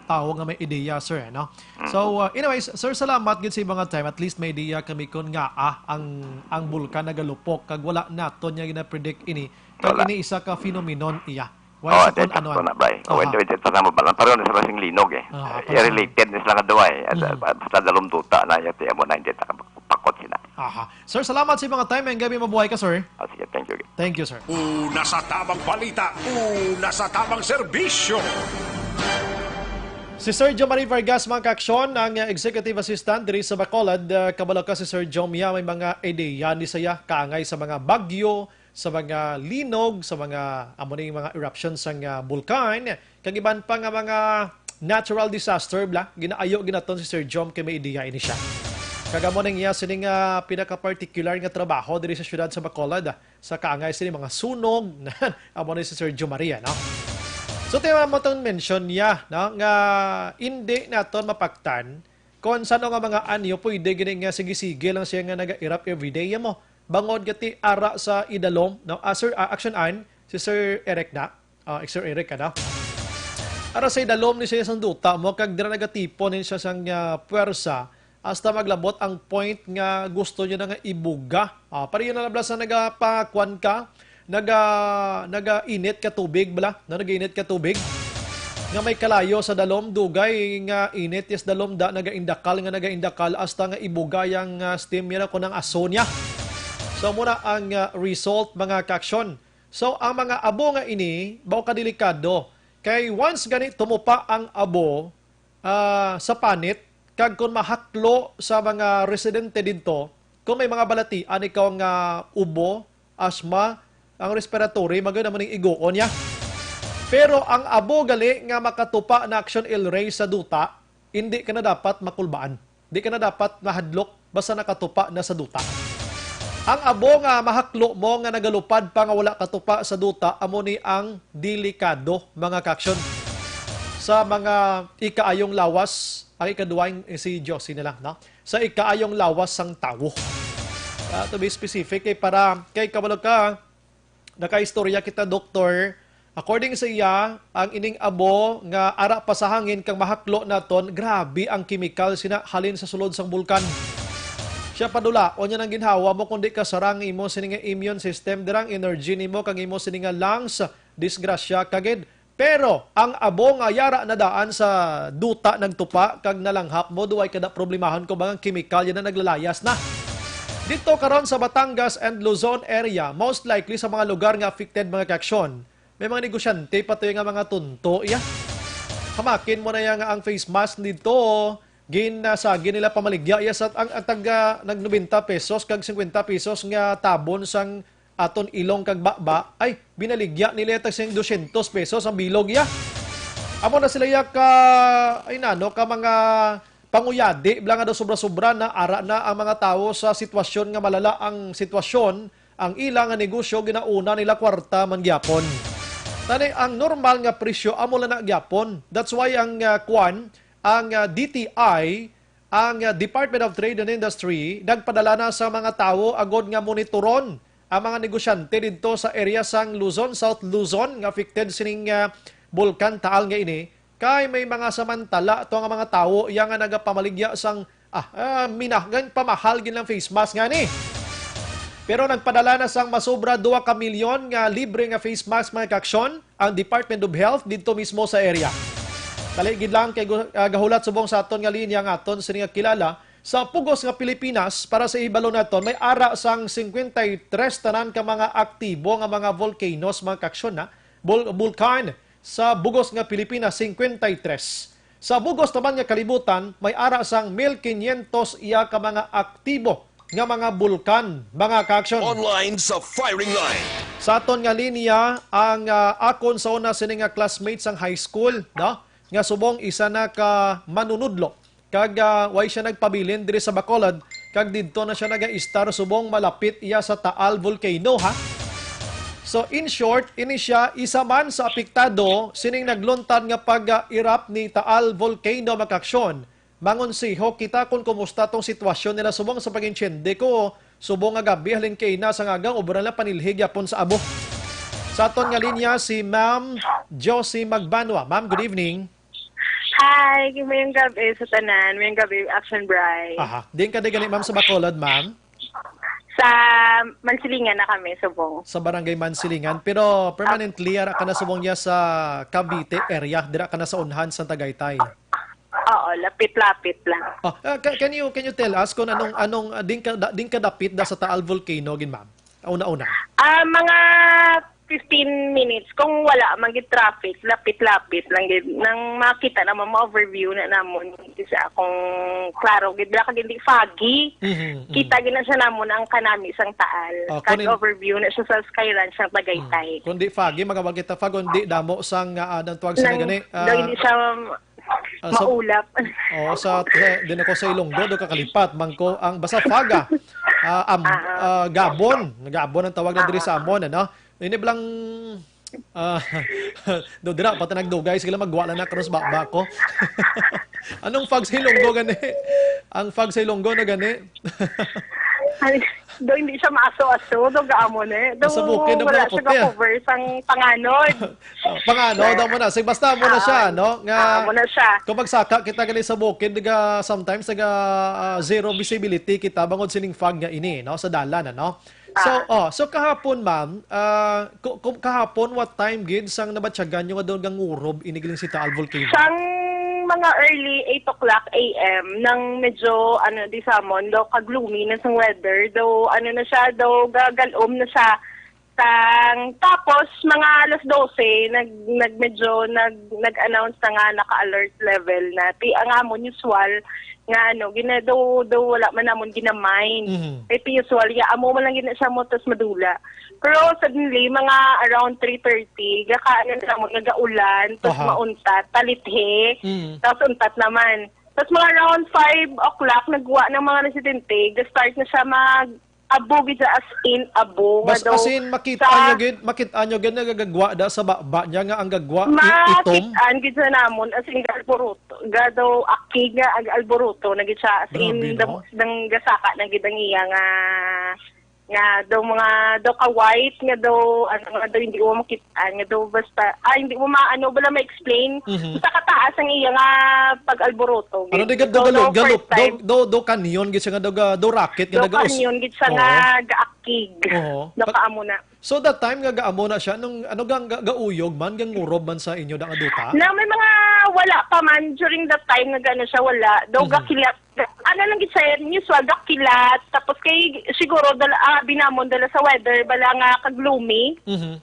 tao nga may ideya, sir, no? Mhm. So, uh, anyways, sir, salamat gid sa imong time. At least may ideya kami kung nga, ah, ang, ang bulkan nagalupok, kag wala naton nga gina-predict ini. Kag Wala. ini isa ka phenomenon iya. Wala Oh, sa di, kung ano, sakto na, bay. Oh, Aha. wait, wait, ito na mo pala. Pareho na sila sing linog, eh. Ah, Eh, pareho. related na sila nga duwa, eh. At, Mhm. ah, basta dalom duta na, yati, amo na, hindi ta pakot sila. Aha. Sir, salamat sa mga time. Ngayong gabi, mabuhay ka, sir. Ah, sige, thank you. Thank you, sir. Una sa tabang balita, una sa tabang serbisyo. Si Sir Jomari Vargas, mga kaaksyon, ang, uh, executive assistant diri sa Bacolod. Uh, kabalo ka si Sir Jom, iya may mga ideya ni saya kaangay sa mga bagyo, sa mga linog, sa mga amo ning mga eruption sang, ah, bulkan, kag iban pa nga mga natural disaster, bla, ginaayo ginaton si Sir Jom kay may ideya ini siya. Kag amo ning iya sini nga pinaka-particular nga trabaho diri sa siyudad sa Bacolod, sa kaangay sini mga sunog, amo ni si Sir Jom Maria, no? So, tiyan mo tong mention niya, no, nga hindi naton mapaktan kung sano nga mga anyo pwede gini nga sige-sige lang siya nga naga-erupt everyday, ya mo. Bangod gati ara sa idalom, no? Ah, Sir, ah, action an, si Sir Eric na. Ah, Sir Eric, ano? Ara sa idalom ni siya sang duta mo, kag dira nagatipon ni siya sang, ah, puwersa, hasta maglabot ang point nga gusto niya na nga ibuga. Ah, pareho na lang bala sa nagapakuan ka, naga-, naga-init ka tubig bala, no? Naga-init ka tubig. Nga may kalayo sa dalom, dugay nga init, yes, dalom da, naga-indakal nga naga-indakal, hasta nga ibuga yang, ah, steam niya, kung ang aso niya. So, muna ang, ah, result, mga kaaksyon. So, ang mga abo nga ini, bao ka delikado. Kay once gani tumupa ang abo, ah, sa panit, kag kung mahaklo sa mga residente didto, kung may mga balatian ikaw nga ubo, asthma, ang respiratory, magayon naman ning igoon niya. Pero ang abo gali nga makatupa na action ill ray sa duta, hindi ka na dapat makulbaan. Di ka na dapat mahadlok basta nakatupa na sa duta. Ang abo nga mahaklo mo nga nagalupad pa nga wala katupa sa duta, amo ni ang delikado, mga kaaksyon. Sa mga ikaayong lawas, ang ikaduwa, si Josie na lang, no? Sa ikaayong lawas sang tawo. Ah, to be specific, kay para, kay kabalo ka, nakaistorya kita, doktor. According sa iya, ang ining abo nga ara pa sa hangin kag mahaklo naton, grabe ang kemikal sina halin sa sulod sang bulkan. Siya padula, unya nang ginhawa mo, kundi kasarang imo sini nga immune system, dirang energy nimo kag imo sini nga lungs, disgrasya ka gid. Pero ang abo nga yara na daan sa duta nagtupa kag nalanghap mo, duway kada problemahon ko bang ang kemikal yan na naglalayas na. Dito karon sa Batangas and Luzon area, most likely sa mga lugar nga affected, mga kaaksyon, may mga negosyante pa to nga mga tunto iya. Hamakin mo na iya nga ang face mask dito, ginasagi nila pamaligya iya sa ang, ang taga nag nobenta pesos kag singkwenta pesos nga tabon sang aton ilong kag baba, ay, binaligya nila tag sing dosyentos pesos ang bilog iya. Amo na sila iya ka, ay nano, ka mga panguyadi, bala nga daw sobra-sobra na, ara na ang mga tawo sa sitwasyon nga malala ang sitwasyon, ang ila nga negosyo, ginauna nila kwarta man gyapon. Tani, ang normal nga presyo, amo lang na gyapon. That's why ang, ah, kwan, ang, ah, D T I, ang, ah, Department of Trade and Industry nagpadala na sa mga tawo agod nga monitoron ang mga negosyante didto sa area sang Luzon, South Luzon, nga affected sining, ah, bulkan Taal nga ini, kay may mga samantala to nga mga tawo iya nga nagapamaligya sang, ah, ah, minahgan pamahal gid lang face mask nga ni. Pero nagpadala na sang masobra dua ka milyon nga libre nga face mask, mga kaaksyon, ang Department of Health didto mismo sa area. Dali gid lang kay gu-, ah, gahulat subong sa aton nga linya nga aton sini nga kilala sa pugos nga Pilipinas. Para sa ibalo naton, may ara sang cincuenta y tres tanan ka mga aktibo nga mga volcanoes, mga kaaksyon, na bul-, bulkan sa bugos nga Pilipinas, cincuenta y tres. Sa bugos naman nga kalibutan, may ara sang mil quinientos iya ka mga aktibo nga mga bulkan, mga kaaksyon. Online sa firing line. Sa aton nga linya, ang, ah, akon sa una sini nga classmate sang high school, no? Nga subong isa na ka manunudlo. Kag, ah, way siya nagpabilin diri sa Bacolod, kag didto na siya nagaistar subong malapit iya sa Taal Volcano, ha? So, in short, ini siya isa man sa apektado sining nagluntad nga pag-erupt ni Taal Volcano, mga kaaksyon. Mangonseho kita kon kumusta tong sitwasyon nila subong sa pag-intiende ko, subong nga gab-i halin kaina sa nga aga, ubra na panilhig yapon sa abo. Sa aton nga linya, si Ma'am Josie Magbanwa. Ma'am, good evening. Hi, mayong gabi sa tanan. Mayong gabi, Action Bry. Aha. Diin ka di gani, ma'am, sa Bacolod, ma'am? Sa Mansilingan na kami, subong. Sa Barangay Mansilingan. Pero permanently, ara ka na subong niya sa Cavite area. Dira ka na sa unhan sa Tagaytay. Oo, lapit-lapit lang. Oh, ah, ca-, can you, can you tell us kung anong, anong, ah, din ka, da-, din ka dapit da sa Taal Volcano, gid, ma'am? Una-una. Ah, mga fifteen minutes. Kung wala man gid traffic, lapit-lapit lang gid. Nang makita na, ma-overview na namon sa akong klaro gid. Wala ka gid, di foggy. Mhm, mhm. Kita gid na siya namon ang kanami sang Taal. Oh, kag kunin overview na siya sa Sky Ranch ng Tagaytay. Mm. Kung di foggy, magawag kita fog, kung di damo sang, ah, ah, nang tuwag sila Nang, gani, daw ah, hindi siya Ah, sa, maulap. Oo, sa, sa, din ako sa Ilonggo, do kakalipat, man ko, ang basta faga. Ah, am-, Ah, ah. Ah, gabon, gabon ang tawag na diri Ah, sa ah. amon, ano? Ini blang, ah, do dira, pati nagdugay, sila magwa lang na cross baba ko. Anong fog sa Ilonggo gani? Ang fog sa Ilonggo na gani? Ay, do hindi siya maaso-aso, do gaamo ni. Do Sa bukid na wala siya maputi, ah. ga-cover sang panganod. Oh, pangano daw mo na. Sige, basta mo na siya, Ah, no? Nga, ah, mo na siya. kung magsaka kita gali sa bukid, naga, sometimes naga, ah, zero visibility kita bangod sining fog nga ini, no? Sa dalan, ano? So, Ah. oh, so kahapon, ma'am, ah, ku-, ku-, kahapon, what time gid sang nabatyagan nyo nga daw gangurob ini giling si Taal Volcano? Sang mga early eight o'clock A M, nang medyo, ano, di samon, daw ka-gloomy na sang weather, daw, ano na siya, daw gagalom na siya. Sang, tapos, mga alas dose, nag-, nag-, medyo nag-, nag-announce na nga naka-alert level na. Ti, ang amon usual nga, ano, gina-, daw, daw wala man namon ginamind. Mhm. Kay ti usual, ya, amo man lang gina siya mo, tas madula. Pero suddenly, mga around three thirty, gaka-, ano na namon, nagaulan, tas Aha. mauntat, talithe, Mm. tas untat naman. Tas mga around five o'clock, nagwa ng mga residente, ga-start na siya mag-abo gid siya, as in, abo, nga Bas-, daw as in, makita sa nyo gid, makita nyo gid, nagagagwa da sa baba niya nga ang gagwa, i-, itom. Makitaan gid sa namon, as in, ga-alboroto, ga daw akig nga ag-, alboroto na gid siya, as in, Grabe, dam-, no? nang gasaka na gid ang iya nga, nga daw mga, daw ka-white, nga daw, ano, nga daw hindi mo makitaan, nga daw basta, ah, hindi mo maano, wala ma-explain. Mhm. Basta kataas ang iya nga pag-alboroto. Ano, di ka daw So, galo-, daw galo-, first daw, time. daw, daw kanyon gid siya nga daw ga-, daw racket nga Daw nagaus-, kanyon gid siya Oo. nga gaakig. Oo. Daw Pag, kaamo na. so that time nga gaamo na siya, nung ano, ga-, ga-, gauyog man, gangurob man sa inyo da nga duta? Na may mga wala pa man during that time nga gano siya, wala. Daw Mhm. gakilat. Ano lang gid siya, usual, gakilat. Tapos kay siguro dala, ah, binamon dala sa weather, bala nga ka-gloomy. Mhm.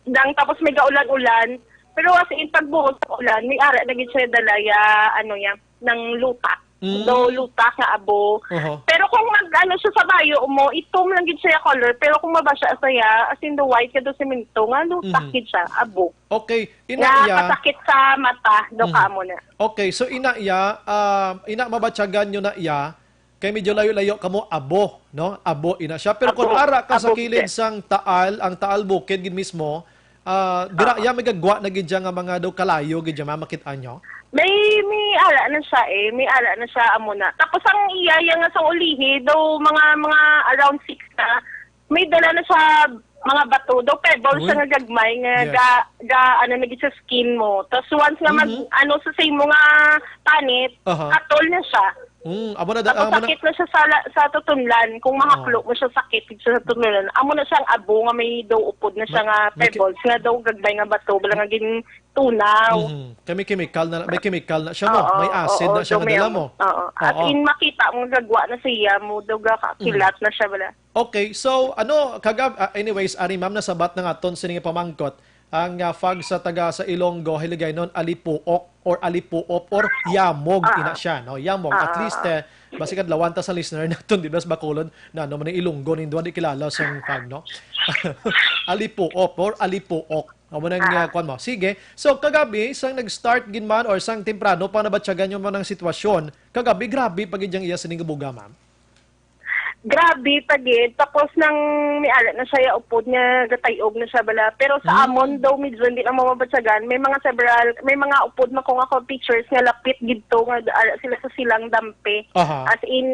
Dang, tapos may gaulan-ulan. Pero as in, pagbuhos sa ulan, may ara na gid siya dala ya, ano ya, ng lutak. Mm. Daw lutak nga abo. Oho. Pero kung mag-ano siya sa bayo mo, itom lang gid siya color. Pero kung mabasa siya, as in the white ka do semento, nga lutak Mhm. gid siya, abo. Okay, ina Nga iya. kasakit sa mata, do Mhm. ka mo na. Okay, so ina iya, ah, ina mabatyagan nyo na iya, kay medyo layo-layo kamo, abo, no? Abo ina siya. Pero kung Abo. ara ka sa Abo kilid siya. sang Taal, ang Taal Bukid gid mismo, ah, dira Ah. iya may gagwa na gid siya nga mga daw kalayo gid siya, mamakit-an nyo? May May ala na siya eh, may ala na siya, amo na. Tapos ang iya, iya nga sa ulihi, daw mga, mga around six na, may dala na siya mga bato, daw pebbles Uy. Siya nga gagmay, nga Yes. ga, ga, ano, naging sa skin mo. Tapos once nga mag, Mhm. ano, sa same mo nga panit, Aha. katol na siya. Mm, amo na da-, Tapos amo na sakit na siya sa, la- sa tutunlan. Kung mahaklo Oo. mo siya, sakit siya sa tutunlan. Amo na siya ang abo nga may daw upod na siya May, nga may ki- pebbles, nga daw gagmay nga bato, bala nga gin tunaw. Mhm. Kami chemical na, may chemical na siya, no? Oo, May acid oo, na siya nga dumi dala ang, mo. Oo. As Oo. In, makita mo, gagwa na siya, mo, daw ga, Mhm. Kilat na siya, bala. Okay, so, ano, kagab-, ah, anyways, ari, ma'am, nasabat na nga ton sini nga pamangkot. Ang, ah, fog sa taga sa Ilonggo, Hiligaynon, alipuok or alipuop or yamog, Ah. Ina siya, no? Yamog. At Ah. Least, eh, basi kadlawan ta sa listener naton, di ba, sa Bacolod, na, ano man ang Ilonggo, nindo, di kilala sa fog, no? Alipuop or alipuok. Amo nang, Ah. Ah, kwan mo. Sige. So, kagabi, sang nag-start gid man or sang temprano pa nabatyagan nyo man ang sitwasyon, kagabi, grabe pa gid yang iya sining kabuga, ma'am? Grabe pa gid. Tapos nang may ala na siya, ya upod nga gatayog na siya bala. Pero sa Mm. amon daw, medyo hindi na mababatyagan. May mga several, may mga upod man ko nga ko pictures nga lapit gid to, nga ala sila sa silang dampe. Aha. As in,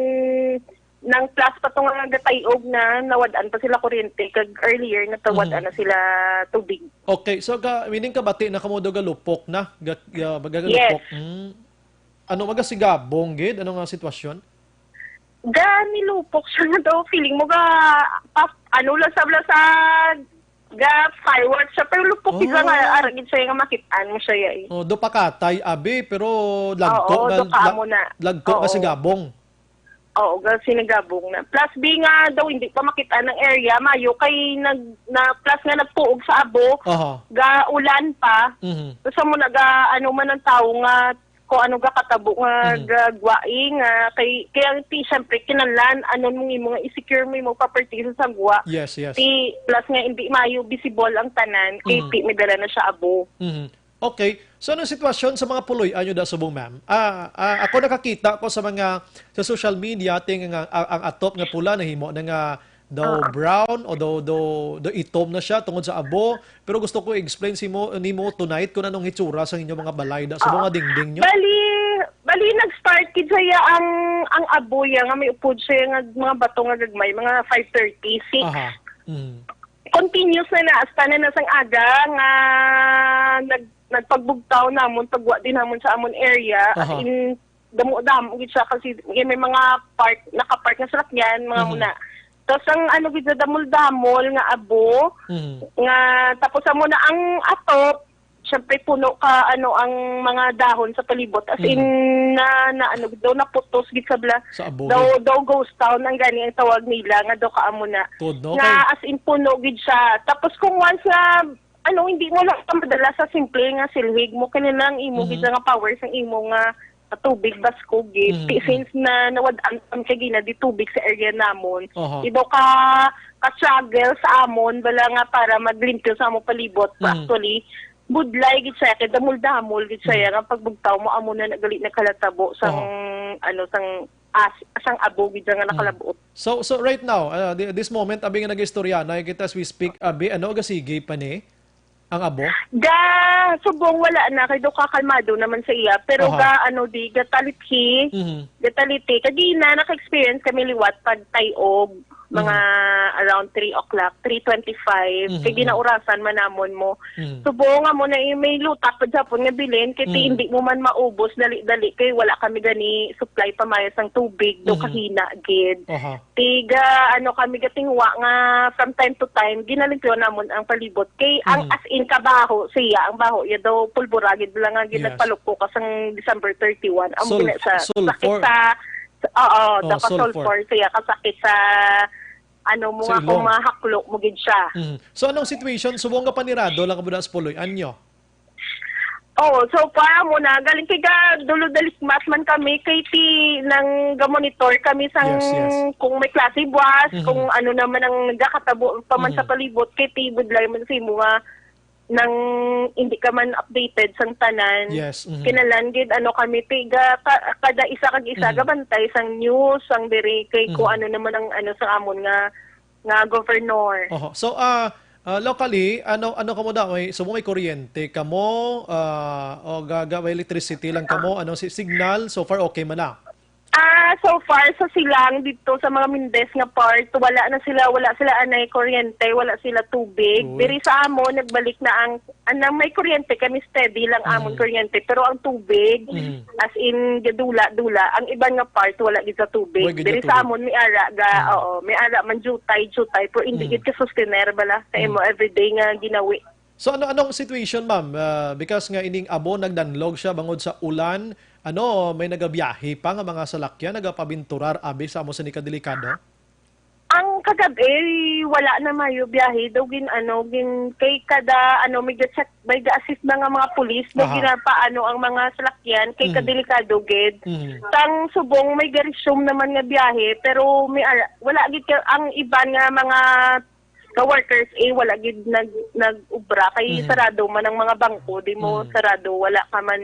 nang plus pa to nga gatayog na, nawad-an pa sila kuryente, kag earlier natawad-an Mhm. na sila tubig. Okay, so ka, meaning kabati na kamo daw galupok na? Ga, ga, ga, Yes. Galupok? Mm. Ano, magasigabong gid? Ano nga sitwasyon? Ga, nilupok siya nga daw. Feeling mo ga, pa, ano lang sa, sa, ga fireworks siya. Pero lupok gid lang, Oh. Ara gid siya nga makit-an mo siya, ya, eh. Oh, do pakatay, abi, pero lagko Oo, nga, do ka la-, mo na. Lagko nga Oo. Sigabong. Oo, ga sinigabong na. Plus, bi nga daw, hindi pa makita ng area, mayo kay nag, na, plus nga nagtuog sa abo, Aha. Ga ulan pa. Mhm. Tapos mo na ga, ano man ang tao nga, kung ano ga katabo nga Mhm. Gagwai nga, kay, kaya ti, syempre, kinahanglan, ano mo imo nga i-secure mo imo property sa sagwa. Yes, yes. Ti, plus nga, hindi mayo visible ang tanan, kay Mhm. Ti, may dala na siya abo. Mhm. Okay. So, anong sitwasyon sa mga puloy-an nyo da subong, ma'am? Ah, ah, ako nakakita ko sa mga, sa social media, ting nga, ang, ang atop nga pula nahimo na nga daw Ah. Brown o daw, daw, daw itom na siya tungod sa abo. Pero gusto ko i-explain si mo, nimo tonight kung anong hitsura sa inyong mga balay da, sa Ah. Mga dingding nyo. Bali, bali nag-start kid siya ang, ang abo ya nga may upod siya nga mga bato nga gagmay, mga five thirty, six. Aha. Mm. Continuous na na, hasta na na sang aga nga nag-, nagpagbugtaw namon, pagwa din namon sa amon area, as Aha. In, damo-damo gid siya kasi may, may mga park, nakapark na salakyan, mga Mhm. Muna. Tapos ang ano gid sa damol-damol nga abo, Mhm. Nga tapos amo na ang atop, syempre puno ka ano ang mga dahon sa palibot. As in, Mhm. Na, na ano, daw naputos gid sa bla-, Sa abo daw, gid. Daw ghost town ang gani ang tawag nila, nga daw kaamo na. Tuod, no? Nga Okay. As in puno gid siya. Tapos kung once nga, ano, hindi mo lang madala sa simple nga silhig mo, kani lang imo Mhm. Gid nga power sa imo nga tubig, baskog gid. Mhm. Ti-, since na nawad-an kami kay gina di tubig sa area namon. Aha. Ibaw ka, ka-struggle sa amon, bala nga para maglimpyo sa among palibot. Mhm. Actually, budlay gid siya, kay damol-damol gid siya, Mhm. Nga pagbugtaw mo, amo na nagali nagkalatabo sang, Aha. Ano, sang as-, sang abo gid siya nga Mhm. Nakalabuot. So, so right now, uh, thi-, this moment, abi nga nag-istorya na kita as we speak, abi, ano, gasigi pa ni? Ang abo? Ga, subong wala na, kay do kakalmado naman sa iya. Pero Aha. Ga, ano, di, gatalithi, Mhm. Gataliti. Kagina, naka-experience kami liwat pag tayog, mga Mhm. Around three o'clock, three twenty-five. Mhm, Kay mhm. Ginaurasan man namon mo. Mhm. Subong nga mo na, eh, may lutak pa japon nga bilin, kay ti Mhm. Hindi mo man maubos, dali-dali, kay wala kami gani supply pa mayas ang tubig, do Mhm. Kahina, gid. Aha. Tiga, ano, kami gatingwa nga from time to time, ginalimpyo namon ang palibot. Kay ang Mm. As in kabaho siya, ang baho ya daw pulbura gid lang nga Yes. Ginagpaluko ka sang December thirty-one. Ang Sulf-, gina-, sa, sulfur. Sakit sa, sa, oo, Oh, daw ka sulfur. Sulfur siya, kasakit sa, ano mo Sa nga, kung ilong. Mahaklo mo gid siya. Mm. So, anong situation? Subong nga panirado lang ka ba sa puloy-an nyo? Oo, so pa mo na, galing kay ga, dulo dalikmat man kami, kay ti nang ga-monitor kami sang Yes, yes. Kung may klase buwas, Mhm. Kung ano naman ang nagakatabo pa man Mhm. Sa palibot, kay ti budlay man sa imo nga nang hindi ka man updated sang tanan. Yes, mhm. Kinalan gid, ano, kami ti ga, ka-, kada isa kag isa Mhm. Gabantay sang news, sang diri, kay kung Mhm. Ano naman ang ano sa amon nga, nga governor. Oho. So, ah, Ah, locally, ano, ano kamo da? May, subong may kuryente kamo, ah, o ga-, ga-, may electricity lang kamo? Ano si signal? So far, okay man na? Ah, so far, sa silang dito sa mga Mindes nga part, wala na sila, wala sila anay kuryente, wala sila tubig. Uy. Diri sa amon, nagbalik na ang, ang may kuryente kami, steady lang amon Mm. kuryente, pero ang tubig, Mm. as in, gadula-dula, ang iban nga part, wala gid sa tubig. Way gid Diri sa sa tubig. amon, may ara ga, Mm. oo, may ara man jutay, jutay, pero hindi Mm. gid ka sustener bala sa Mm. imo everyday nga ginawi. So, ano, anong situation, ma'am? Ah, because nga ining abo nagdanlog siya bangod sa ulan, ano, may nagabiyahe pa nga mga salakyan, nagapabinturar, abi, sa amo sini ka delikado? Ang kagabi, wala na mayo biyahe. Daw gin, ano, gin, kay kada, ano, may ga-check, may ga-assist na nga mga pulis, daw Aha. ginapaano ang mga salakyan, kay Mhm. kadelikado gid. Mhm. Sang subong, may ga-resume naman nga biyahe, pero may, ah, wala gid ka, ang iban nga mga ka-workers, eh, wala gid nag-, nag-ubra. Kay Mhm. sarado man ang mga bangko, di mo Mhm. sarado, wala ka man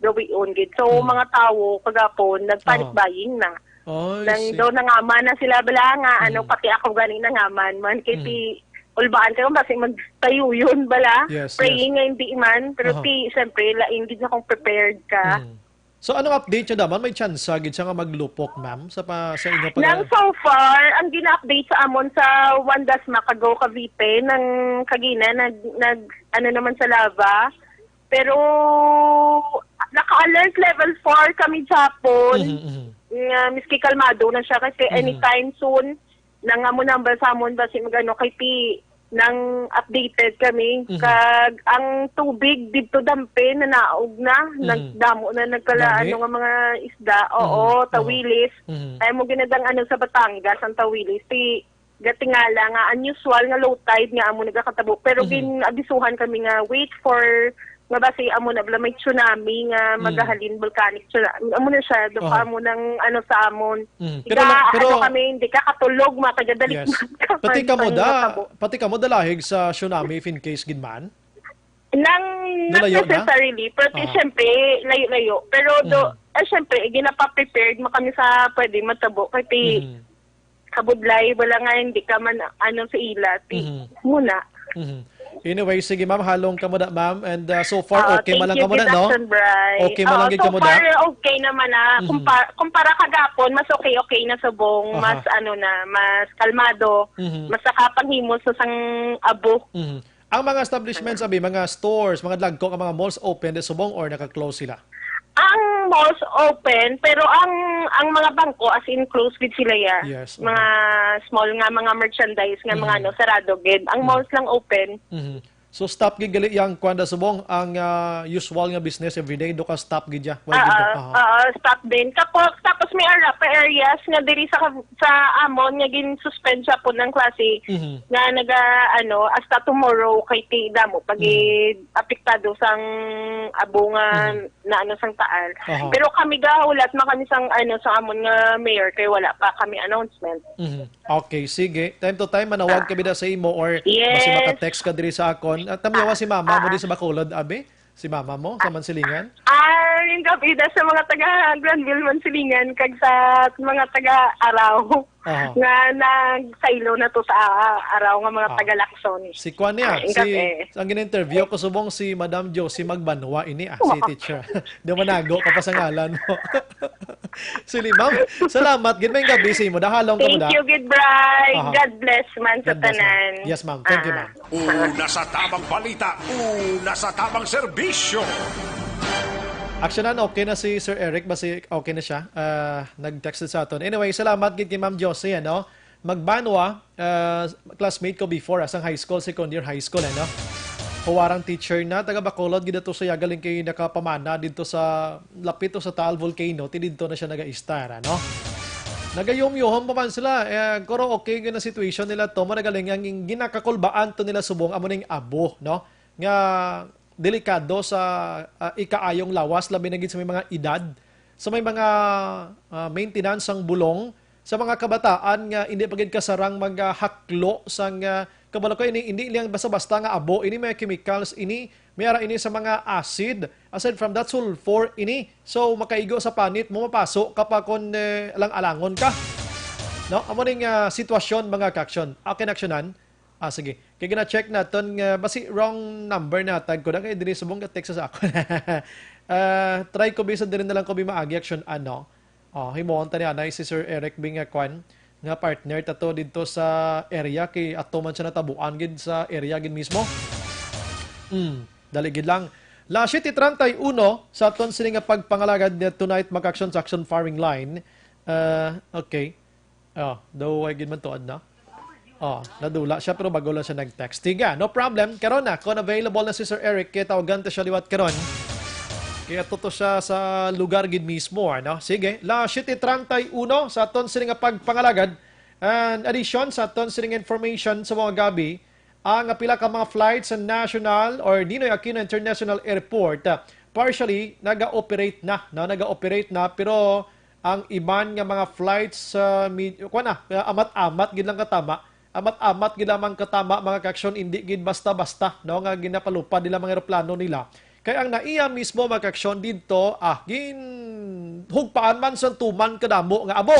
gawion gid. So, Mhm. mga tawo kagapon, nag-panic Oo. buying na. Ay, Nang see. daw nangaman na sila bala nga, ano, Mhm. pati ako gani nangaman man. Kay Mhm. ti, ulbaan kayo, basi magtayo yun bala. Yes, Praying yes. nga hindi man. Pero Aha. ti, siyempre, lain gid na kung prepared ka. Mhm. So, anong update nyo naman? May tsansa gid siya nga maglupok, ma'am, sa pa, sa inyo pag- Nang so far, ang gina-update sa amon sa One Dasma, Cagao, Cavite, nang kagina, nag, nag, ano naman sa lava. Pero, naka-alert level four kami gihapon. Mhm, mhm. Nga, miski kalmado na siya kasi Mhm. anytime soon, nang amo number sa amon, basi mag-ano, kay ti, nang updated kami. Mhm. Kag ang tubig dito dampe, nanaog na, Mhm. nagdamo na, nagkala, Gani? ano nga mga isda. Oo, Mhm. Oo. tawilis. Mhm. Ay mo ginadang ano sa Batangas, ang tawilis. Ti, gatingala nga, unusual nga low tide nga amo nagakatabo. Pero Mhm. gin-abisuhan kami nga, wait for, nga basi amo na bala may tsunami nga Mhm. magahalin, volcanic tsunami. Amo na siya, do Aha. pa amo nang ano sa amon. Mhm. Pero Iga, la-, pero ano kami, hindi ka katulog, mga taga-dalik Yes. na ka, Pati pag kamo da, pangitabo. pati kamo dalahig sa tsunami if in case gid man? Nang, not Nalayo na? necessarily, pero ti, Aha. siyempre, layo-layo. Pero do, Mhm. eh, siyempre, ginapa-prepared mo kami sa pwede matabo. Kay ti, Mhm. kabudlay, wala nga, hindi ka man, ano, sa ila, ti, Mhm. muna. Mhm. Anyway, sige, ma'am, halong kamo da, ma'am. And, uh, so far, Oo, okay man thank lang you, kamo da, no? Production Bry. Okay man Oo, lang gid so kamo da? far, okay naman na. Mhm. Kumpa-, kumpara kagapon, mas okay-okay na subong, Aha. mas ano na, mas kalmado, Mhm. mas nakapanghimo sa sang abo. Mhm. Ang mga establishments, abi, mga stores, mga dagko nga mga malls, open di subong or naka-close sila? Ang malls open, pero ang, ang mga bangko, as in, close gid sila, ya. Yes, Mga okay. small nga, mga merchandise nga, mga Mhm. ano, sarado gid. Ang Mhm. malls lang open. Mhm. So, stop gid gali yang kwan da subong, ang, ah, usual nga business everyday, do ka stop gid ya. Wala gid Ah, do. Aha. ah, stop din. Tapos, tapos may ara pa areas nga diri sa, sa amon nga gin-suspend siya po ng klase Mhm. nga naga, ano, hasta tomorrow kay ti damo pag Mhm. apektado sang abo nga Mhm. na ano sang taal. Aha. Pero kami gahulat man kami sang, ano, sa amon nga mayor kay wala pa kami announcement. Mhm. Okay, sige. Time to time, manawag Ah. kami na sa imo or Yes. basi maka-text ka diri sa akon. At tamyawa Ah, si mama mo ah. di sa Bacolod, abi? Si mama mo sa Mansilingan? Ah, yung gabi na sa mga taga Granville, Mansilingan, kag sa mga taga Araw Aha. nga nagsaylo na to sa Araw nga mga Ah. taga Lacson. Si Kwan niya, Ah, yung si, gabi. ang gin-interview ko subong si Madam Josie Magbanwa ini, ah, si Wow. teacher. Di manago ka pa sa ngalan mo. Sige, ma'am. Salamat. Gid may gabi sa imo. Dahalong ka mo Thank da. you, good Bri. Aha. God bless man sa God bless, ma'am. tanan. Yes, ma'am. Thank you, Ah. ma'am. Una sa tamang balita, una sa tamang serbisyo. Aksyonan, okay na si Sir Eric. Basi okay na siya. Ah, nag-text sa aton. Anyway, salamat gid kay Ma'am Josie, ano? Magbanwa, ah, classmate ko before, ah, sang high school, second year high school, ano? Huwarang teacher na, taga Bacolod, gid ato sa iya, galing kay nakapamana didto sa, lapit to sa Taal Volcano, ti didto na siya nag-istar, ano? Nagayumyuhom pa man sila, eh, kuro okay gyud ang situation nila to, mo nagaling ang ginakakulbaan to nila subong, amo ning abo, no? Nga delikado sa, ah, ikaayong lawas, labi na gid sa may mga edad, sa may mga, ah, maintenance sang bulong, sa mga kabataan nga hindi pa gid kasarang maghaklo sang, ah, kabalo ko ini, hindi lang basta-basta nga abo, ini may chemicals, ini may ara ini sa mga acid. Aside from that, sulfur ini. So, makaigo sa panit mo, mapaso ka pa kon, eh, alang-alangon ka. No? Amo ning, ah, sitwasyon, mga ka-aksyon. Akin aksyonan. Ah, sige. Kaya gina-check naton nga basi wrong number na tag ko na kay diri subong ka text sa ako. Ah, try ko bisan diri na lang ko bi maagi action ano. Oh, himuon ta ni anay si Sir Eric Bing nga kwan nga partner tato dito sa area kay ato man siya natabuan gid sa area gid mismo. Mm, dali gid lang. La siete treinta y uno sa aton sini nga pagpangalagad nga tonight mag-action sa action firing line. Ah, okay. Oh, daw ay gid man tuod na. Oh, nadula siya pero bago lang siya nag-text. Tiga, no problem. Karon na, kung available na si Sir Eric, kaya tawagan ta siya liwat karon. Kaya tuto siya sa lugar gid mismo, ano? Sige, la siete treinta y uno sa aton sini nga pagpangalagad. And addition sa aton sini nga information sa mga gabi, ang pila ka mga flights sa National or Ninoy Aquino International Airport, ah, partially naga-operate na, no? Naga-operate na, pero ang iban nga mga flights sa mid-, kuwan na, ah, amat-amat gid lang katama. Amat-amat gid lamang katama, mga kaaksyon, hindi gid basta-basta, no, nga ginapalupad nila mga eroplano nila. Kay ang naiya mismo, mga kaaksyon, didto, ah, ginhugpaan man sa tuman kadamo nga abo.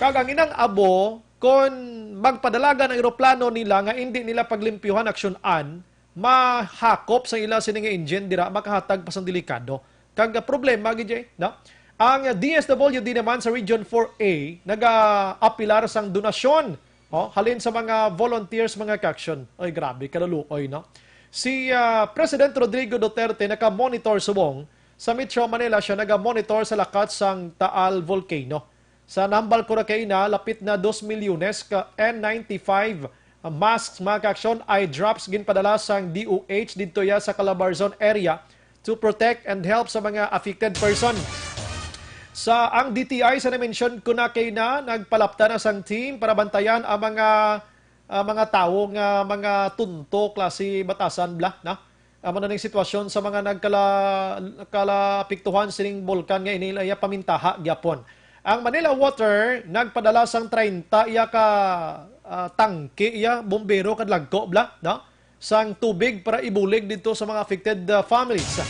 Kag ang inang abo, kon magpadalagan ang eroplano nila nga hindi nila paglimpyuhan, aksyon-an, mahakop sa ila sini nga engine dira, makahatag pa sang delikado kag problema gid, no? Ang D S W D naman sa Region four A nagaapilar sang donasyon, oh, halin sa mga volunteers, mga kaaksyon. Oy, grabe, kaluluoy, no? Si, ah, President Rodrigo Duterte naka-monitor subong sa Metro Manila siya naga-monitor sa lakat sang Taal Volcano. Sa nambal ko na kay na, lapit na dos milyones ka N ninety-five masks, mga kaaksyon, eye drops ginpadala sang D O H didto ya sa Calabarzon area to protect and help sa mga affected person. Sa ang D T I sa na-mention ko na kay na, nagpalapta na sang team para bantayan ang mga, ah, mga tawo nga mga tunto klase batasan bla na. Amo na ning sitwasyon sa mga nagkala-, kalaapektuhan sining bulkan nga ini iya pamintaha gyapon. Ang Manila Water nagpadala sang treinta iya ka, ah, tangke iya bombero kadlagko bla, no? Sang tubig para ibulig didto sa mga affected, ah, families.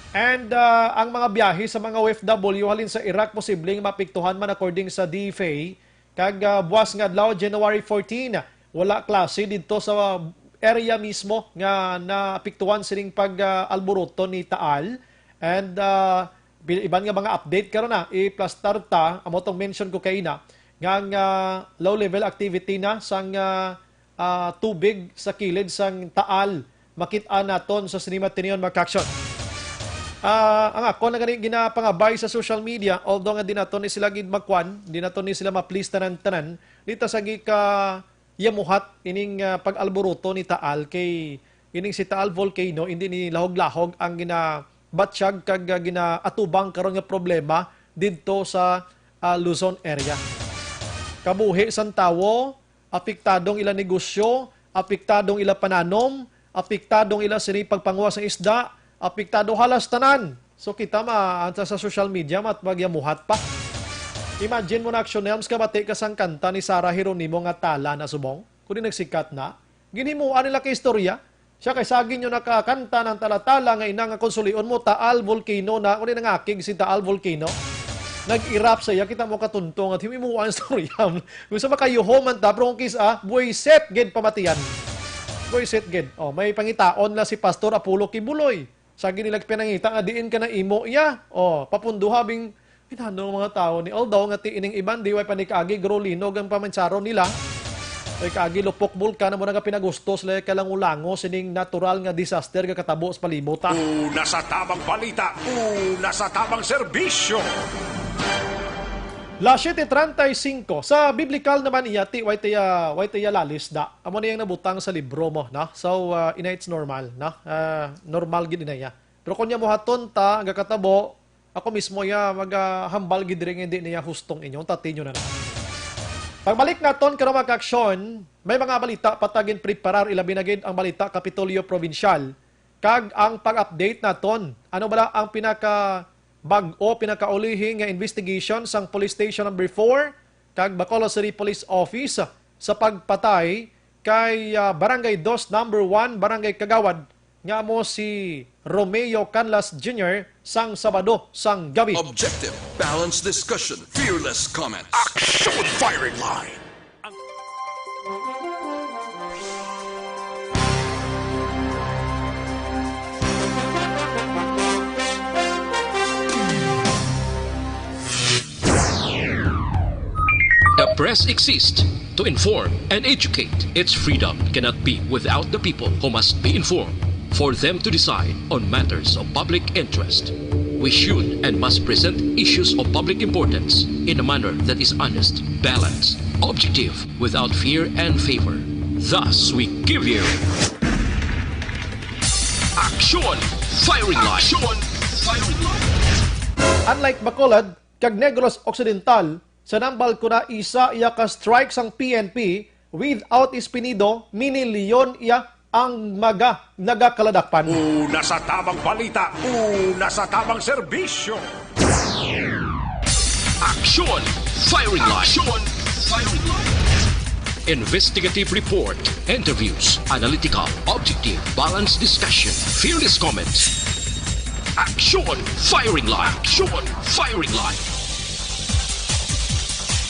And, ah, ang mga biyahe sa mga O F W halin sa Iraq posibleng maapektuhan man according sa D F A. Kag, ah, buwas nga adlaw, January fourteen, wala klase didto sa area mismo nga naapektuhan sining pag, ah, alboroto ni Taal. And, ah, bil-, iban nga mga update karon na, iplastar ta, amo tong mention ko kaina, nga ang, ah, low level activity na sang, ah, ah, tubig sa kilid sang Taal makit-an naton sa sini matinion, mga kaaksyon. Ah, ang ako na gani ginapangabay sa social media, although nga di naton ni sila gid makwan, di naton ni sila ma-please tanan-tanan, di ta sa gika yamuhat ining, ah, pag-alboroto ni Taal kay ining si Taal Volcano, hindi ni lahog-lahog ang ginabatyag kag, ah, ginaatubang karon nga problema didto sa, ah, Luzon area. Kabuhi sang tawo, apektadong ila negosyo, apektadong ila pananom, apektadong ila sini pagpanguha sa isda, apektado halas tanan. So kita ma-, ansa sa social media, mat-, magyamuhat pa. Imagine mo na, Action Helms, kabati ka sang kanta ni Sarah Geronimo nga Tala na subong. Kundi nagsikat na. Ginhimuan nila ka istorya. Siya kay sagi nyo nakakanta ng talatala nga ina nga konsulion mo, Taal Volcano na, kundi nangakig si Taal Volcano. Nag-erupt sa iya, kita mo katunto nga himuan istorya. Gusto makayuho man ta, pero kung kis-, ah, buwisit gid pamatian. Buwisit gid. Oh, may pangitaon la si Pastor Apollo Kibuloy. Sa ginilag pinangita nga diin ka na imo iya. Oh, papunduha bing inano mga tawo ni. Although nga ti ining iban di way panikaagi, gro linog ang pamansaron nila. Ay kaagi lupok bulkan mo nga pinagustos la kalangulango sining natural nga disaster nga katabo sa palibot, ah. Una sa tabang balita, una sa tabang serbisyo. La siete treinta y cinco. Sa biblikal naman iya, ti, way tiya, way tiya lalis da. Amo na yung nabutang sa libro mo, no? So, uh, ina, it's normal, no? Uh, normal gid ina iya. Pero kung niya muhaton ta, gakatabo, ako mismo iya, magahambal gid rin hindi niya hustong inyo. Tati nyo na na. Pagbalik naton, karon, mga kaaksyon, may mga balita patagin preparar, ilabi na gid ang balita Kapitolyo Provincial. Kag ang pag-update naton, ano bala ang pinaka bag-o, pinakaulihi nga investigation sang Police Station Number four kag Bacolod City Police Office sa pagpatay kay, ah, Barangay Dos Number One, Barangay Kagawad, nga amo si Romeo Canlas Junior sang Sabado sang gabi. Objective, balanced discussion, fearless comments. Action Firing Line! Press exists to inform and educate. Its freedom cannot be without the people, who must be informed for them to decide on matters of public interest. We should and must present issues of public importance in a manner that is honest, balanced, objective, without fear and favor. Thus, we give you Action Firing Line. Action Firing Line. Unlike Bacolod kag Negros Occidental, sa nambal ko na isa iya ka strike sang P N P, without Espinido, mini-Leon iya ang mga nagakaladakpan. Una sa tamang balita, una sa tamang serbisyo. Action Firing Line. Action Firing Line. Investigative report, interviews, analytical, objective, balanced discussion, fearless comments. Action Firing Line. Action Firing Line.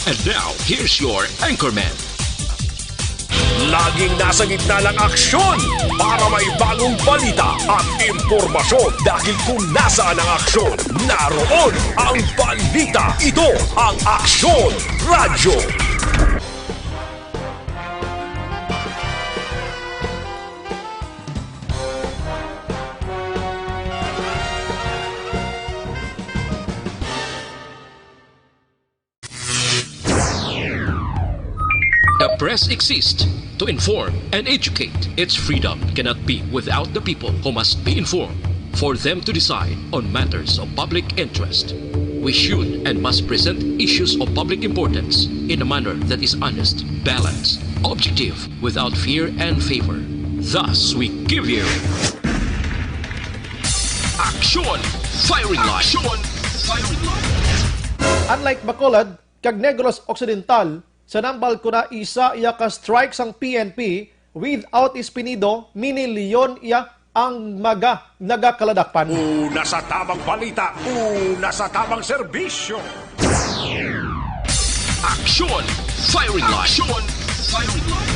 And now, here's your anchorman. Laging nasa gitna ng aksyon para may bagong balita at impormasyon, dahil kung nasaan ang aksyon, naroon ang balita. Ito ang Aksyon Radyo. The press exists to inform and educate. Its freedom cannot be without the people, who must be informed for them to decide on matters of public interest. We should and must present issues of public importance in a manner that is honest, balanced, objective, without fear and favor. Thus, we give you Action Firing Line. Action Firing Line. Unlike Bacolod kag Negros Occidental, sa nambal ko na isa iya ka strike sang P N P, without Espinido, mini-Leon iya ang mga nagakaladakpan. Una sa tamang balita, una sa tamang serbisyo. Action Firing Line. Action Firing Line.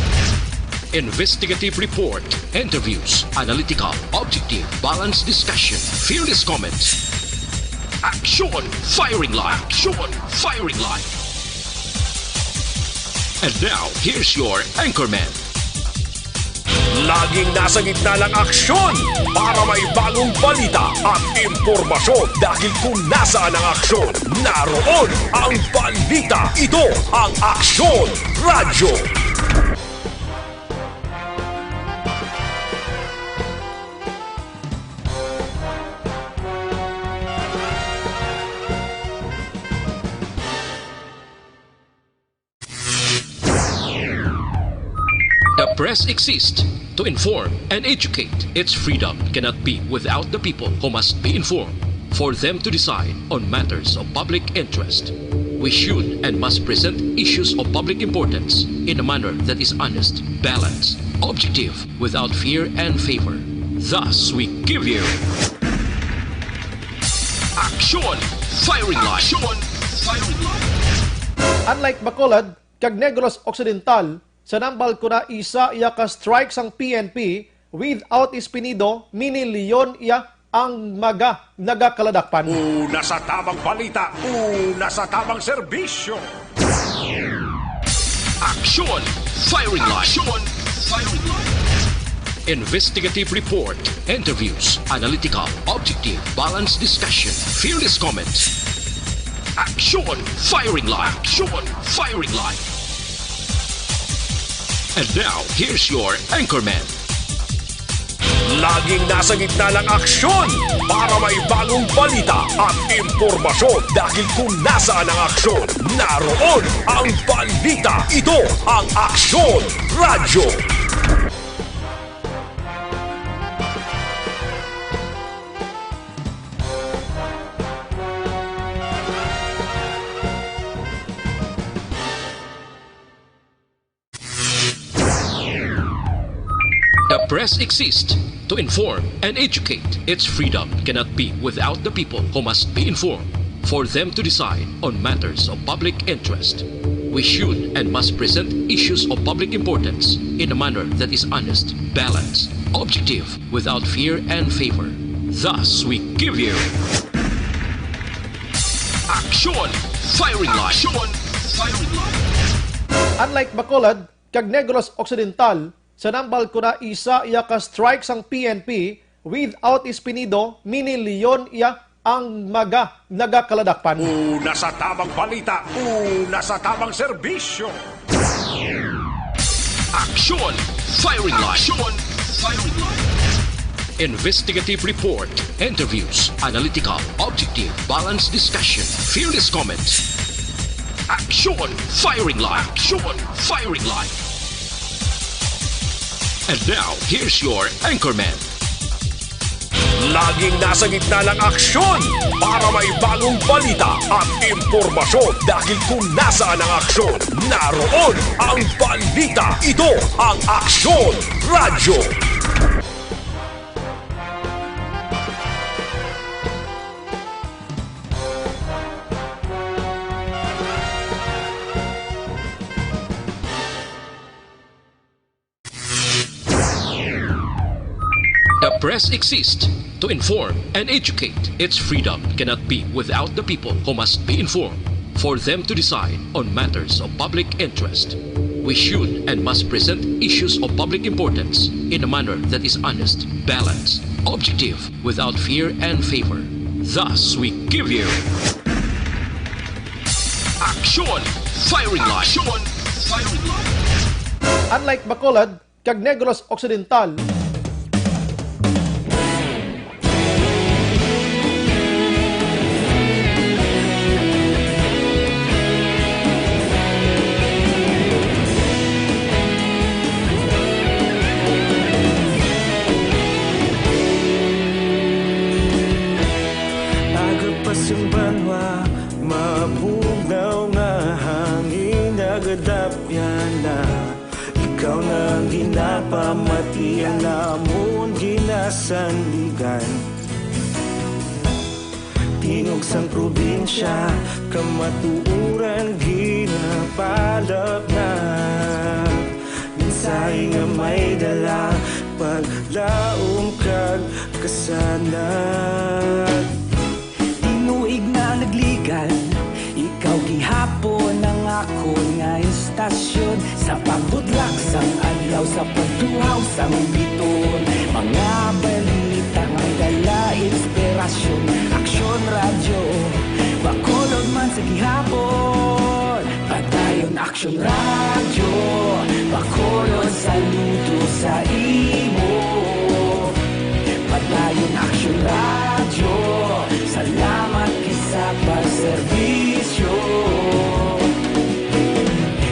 Investigative report, interviews, analytical, objective, balanced discussion, fearless comments. Action Firing Line. Action Firing Line. And now, here's your anchorman. Laging nasa gitna ng aksyon para may bagong balita at impormasyon, dahil kung nasaan ang aksyon, naroon ang balita. Ito ang Aksyon Radyo. The press exists to inform and educate. Its freedom cannot be without the people, who must be informed for them to decide on matters of public interest. We should and must present issues of public importance in a manner that is honest, balanced, objective, without fear and favor. Thus, we give you Action Firing Line. Action Firing Line. Unlike Bacolod kag Negros Occidental, sa nambal ko na isa iya ka strike sang P N P, without Espinido, mini-Leon iya ang mga nagakaladakpan. Una sa tamang balita, una sa tamang serbisyo. Action Firing Line. Action Firing Line. Investigative report, interviews, analytical, objective, balanced discussion, fearless comments. Action Firing Line. Action Firing Line. And now, here's your anchorman. Laging nasa gitna ng aksyon para may bagong balita at impormasyon, dahil kung nasaan ang aksyon, naroon ang balita. Ito ang Aksyon Radyo. The press exists to inform and educate. Its freedom cannot be without the people, who must be informed for them to decide on matters of public interest. We should and must present issues of public importance in a manner that is honest, balanced, objective, without fear and favor. Thus, we give you Action Firing Line. Action Firing Line. Unlike Bacolod kag Negros Occidental, sa Nambal ko na isa iya ka strike sang P N P, without Espinido, mini Leon iya ang mga nagakaladakpan. Una sa tamang balita, una sa tamang serbisyo. Aksyon! Firing Line! Aksyon! Firing Line! Investigative report, interviews, analytical, objective, balanced discussion, fearless comments. Aksyon! Firing Line! Aksyon! Firing Line! And now, here's your anchorman. Laging nasa gitna ng aksyon para may bagong balita at impormasyon, dahil kung nasaan ang aksyon, naroon ang balita. Ito ang Aksyon Radyo. The press exists to inform and educate. Its freedom cannot be without the people, who must be informed for them to decide on matters of public interest. We should and must present issues of public importance in a manner that is honest, balanced, objective, without fear and favor. Thus, we give you Aksyon! Firing Line! Aksyon! Firing Line! Unlike Bacolod kag Negros Occidental, Agapas ang banwa, mabugnaw nga hangin, nagadapyan na. Ikaw na ang ginapamati, ang amon ginasandigan. Tinog sang probinsya, kamatuoran ginapalapnag. Mensahe nga may dala, paglaom kag kasanag. Tinuig na nagligad, ikaw gihapon ang akon nga istasyon. Sa pagbutlak sang adlaw, sa pagtuhaw sang bituon, mga balita nga may dala inspirasyon. Aksyon Radyo, Bacolod man sa gihapon. Padayon Aksyon Radyo, Bacolod, saludo sa imo. Padayon Aksyon Radyo, salamat gid sa pagserbisyo.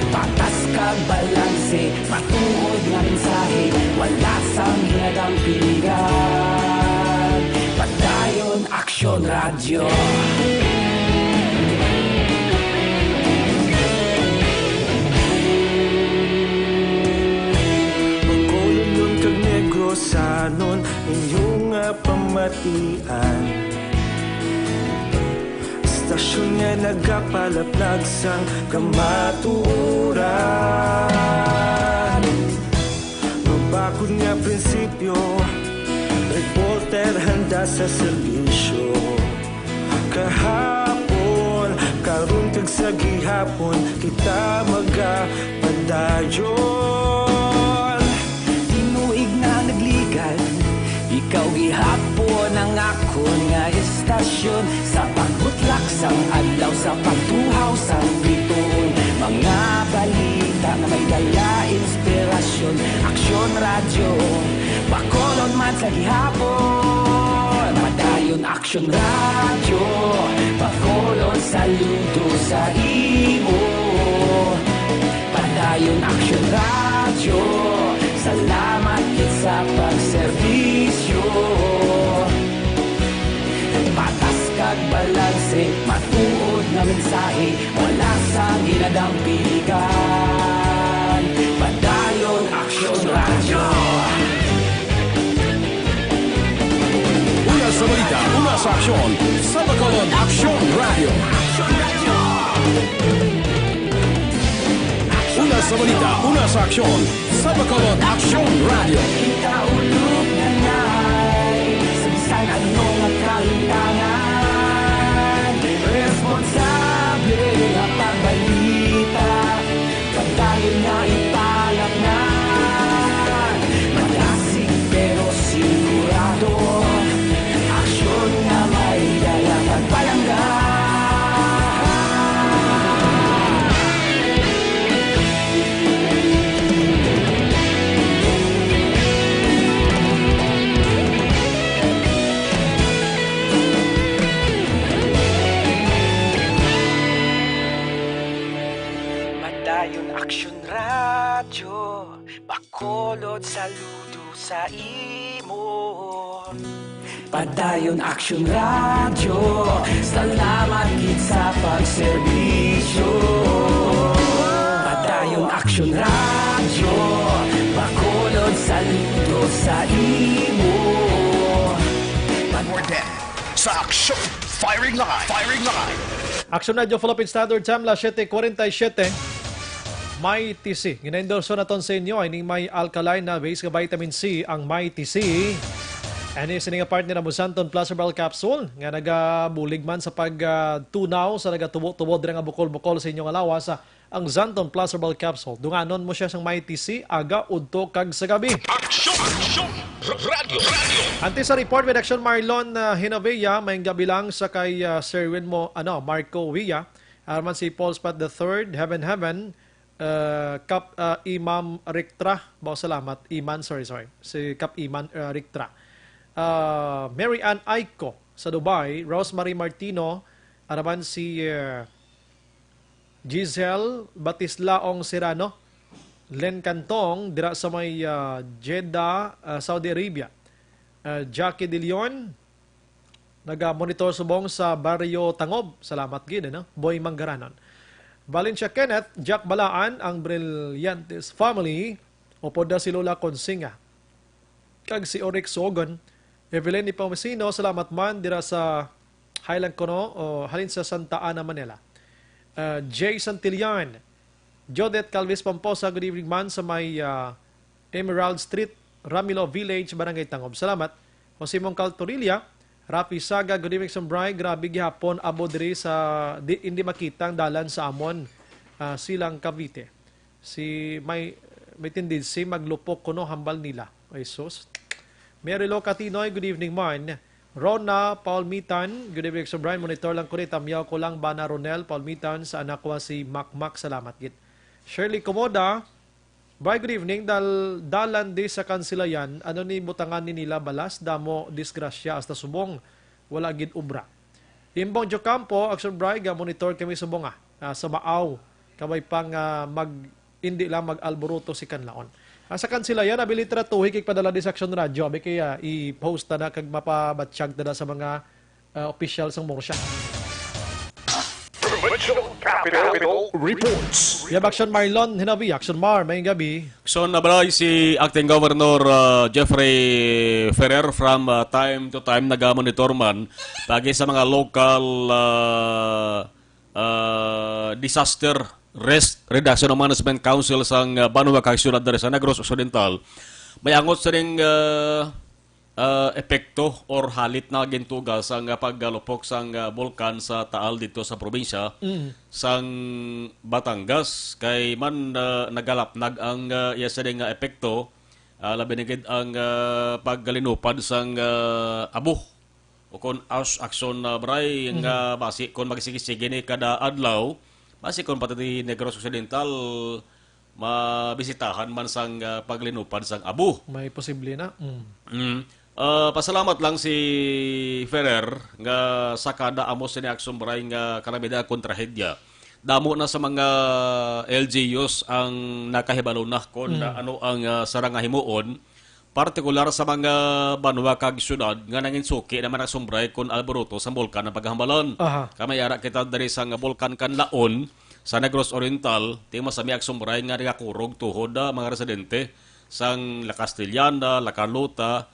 Patas kag balanse, matuod nga mensahe, wala sang ginadampingan. Padayon Aksyon Radyo. Bacolodnon kag Negrosanon, inyo nga pamatian. Istasyon nga nagapalaplag sang kamatuoran. Mabakod nga prinsipyo, reporter handa sa serbisyo. Kahapon, karon kag sa gihapon, kita magapadayon. Tinuig na nagligad, ikaw gihapon ang akon nga istasyon. Sa pagbutlak sang adlaw, sa pagtuhaw sang bituon, mga balita nga may dala inspirasyon. Aksyon Radyo, Bacolod man sa gihapon. Padayon Aksyon Radyo, Bacolod, saludo sa imo. Padayon Aksyon Radyo, salamat gid sa pagserbisyo. Patas kag balanse, matuod nga mensahe, wala sang ginadampigan. Padayon Aksyon Radyo. Una sa balita, una sa aksyon, sa Bacolod, Aksyon Radyo. Una sa balita, una sa aksyon, sa Bacolod, Aksyon Radyo. Kita ulog na nay, sa bisan ano nga kahitangan, responsable nga pagbalita. Padayon Saludo sa imo. Padayon Action Radio, salamat gid sa pagserbisyo. Padayon Action Radio, Bacolod, saludo sa imo. More than sa Action Firing Line. Firing Line. Action Radio Philippine Standard Time, las siete cuarenta y siete. Mighty C. Ginaendorso naton sa inyo ay ning may alkaline na base nga vitamin C, ang Mighty C. Ani sini nga partner ang Santon Plus Herbal Capsule nga nagabulig man sa pag, ah, tunaw sa nagatubo-tubo dira nga bukol-bukol sa inyo nga lawas, ah, ang Santon Plus Herbal Capsule. Dunganon mo siya sang Mighty C, aga, udto, kag sa gabi. Action! Action! Radyo! Radyo! Antes sa report with Action Marlon, ah, Hinovea, may gabi lang sa kay, ah, Sir Win mo, ano, Marco Villa. Arman si Paul Spat the third, Heaven Heaven, uh, Kap, uh, Imam Riktra, ba, salamat, Iman, sorry, sorry. Si Kap Iman, uh, Riktra. Uh, Mary Ann Aiko sa Dubai, Rosemary Martino, araman si, uh, Giselle Batislaong Serrano, Len Cantong, dira sa may, uh, Jeddah, uh, Saudi Arabia. Uh, Jackie De Leon, naga-monitor subong sa Barrio Tangob. Salamat gid, ano? Boy Manggaranon. Valencia Kenneth, Jack Balaan, ang Brillantes family, upod na si Lola Consinga. Kag si Orik Sogon, Evelyn Ipamasino, salamat man dira sa Highland Kono, o halin sa Santa Ana, Manila. Uh, Jay Santillan, Jodette Calvis Pomposa, good evening man sa may, uh, Emerald Street, Ramilo Village, Barangay Tangob. Salamat. Jose Mongcal Torilla, Rafi Saga, good evening, Sombray. Grabe gihapon, abo diri sa di, hindi makita ang dalan sa amon, ah, silang Cavite. Si may, may tendency maglupok kuno hambal nila. Ay, sus. Mary Lo Catinoy, good evening, man. Rona Paul Mitan, good evening, Sombray. Monitor lang ko ni, tamyaw ko lang, bana Ronel Paul Mitan, sa anak ko si Makmak. Salamat gid. Shirley Comoda, Bray, good evening. Dal-, dalan di sa Kansilayan, ano ni butangan ni nila balas? Damo disgrasya hasta subong wala gid obra. Imbong Jocampo, Action Bray, ga monitor kami subong, ah, ah, sa Maaw. Kabay pang, ah, mag, hindi lang mag-alboroto si Kanlaon. Ah, sa Kansilayan, abi litra tuhi kay padala di sa Action Radio. Abi kaya i-post ta na kag mapabatsyag ta na sa mga ah, opisyal sang Murcia. Provincial Capitol Reports. Yab Action Marlon Hinabi, Action Mar, may gabi. So, nabalay si Acting Governor, ah, Jeffrey Ferrer from, ah, time to time nagamonitor man pagi sa mga local, ah, ah, disaster risk reduction and management council sang, ah, banwa kag syudad diri sa Negros Occidental. May angot sa ning, ah, ah, epekto or halit na gintuga sang, ah, paggalupok sang, ah, bulkan sa Taal dito sa probinsya Mm. sang Batangas. Kay man, ah, nagalapnag ang, ah, iya sini nga epekto, ah, labi na gid ang, ah, paggalinupad sang, ah, abo o kon ash action, ah, Bray, Mhm. nga basi kon magsige-sige ni kada adlaw, basi kon pati di Negros Occidental, mabisitahan man sang, ah, paglinupad sang abo. May posible na. Mm. Mm. Ah, pasalamat lang si Ferrer nga sa kada amo sini aksyon, Bray, nga kalamidad kon trahedya, damo na sa mga L G Us ang nakahibalo na kon Mm. ano ang, ah, sarang nga himuon, partikular sa mga banwa kag syudad nga nanginsuki naman ang sumbray kon alboroto sa bulkan ang paghambalan. Aha. Kamay ara kita diri sa nga bulkan Kanlaon, sa Negros Oriental, ti masami ang sumbray nga nagakurog tuhod, ah, mga residente sang La Castellana, La Carlota,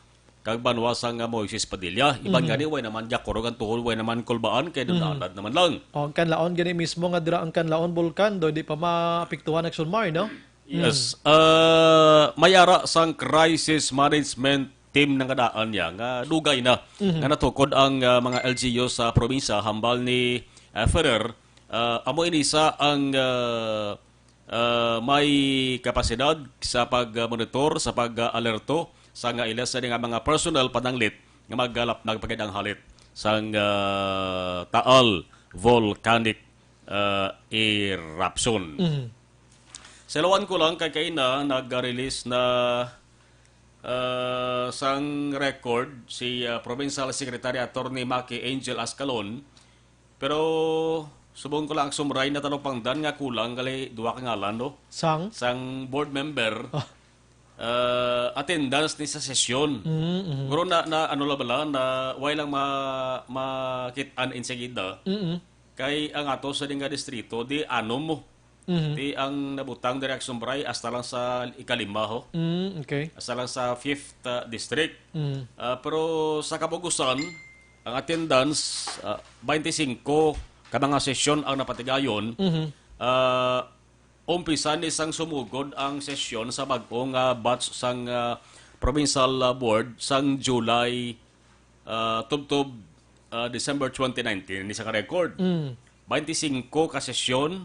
kag banwa sang, ah, Moises Padilla. Iban Mhm. gani, way naman gakurog ang tuhod, way naman kulbaan, kay Mhm. dunalad naman lang. Oh, ang Kanlaon gani mismo nga dira ang Kanlaon Bulkan, do di pa maapektuhan ang Sunmar, no? Yes. Mm. Ah, may ara sang crisis management team nga daan niya nga dugay na Mhm. nga natukod ang, ah, mga L G U sa probinsya hambal ni, ah, Ferrer. Ah, amo ini sa ang, ah, ah, may kapasidad sa pag-monitor, sa pag-alerto sa nga ilas sa nga mga personnel pananglit nga magalap nagpakit ang halit sang, ah, Taal volcanic, ah, eruption. Mhm. Sa ilawan ko lang, kay kaina nag-release na, ah, sang record si, ah, Provincial Secretary Attorney Maki Angel Ascalon. Pero subong ko lang, sumray na talupangdan nga kulang gali duha ka ngalan, no? Sang? Sang board member. Ah. ah, attendance ni sa sesyon. Mm, mhm. Pero na, na ano lang bala, na way lang ma, makit-an insigida. Mm, Kay ang ato sa dinga distrito, di anom mo. mhm. Di ang nabutang diri Aksumbray, hasta lang sa ikalima ho. Mm, okay. Hasta lang sa fifth ah, district. Mm. Ah, pero sa kabugusan, ang attendance, ah, twenty-five ka mga sesyon ang napatigayon. Mhm. Ah, umpisa ni sang sumugod ang sesyon sa bag-o nga batch sang ah, provincial ah, board sang July ah, tubtob ah, December twenty nineteen, ni sa ka record. Mm. Twenty-five ka sesyon,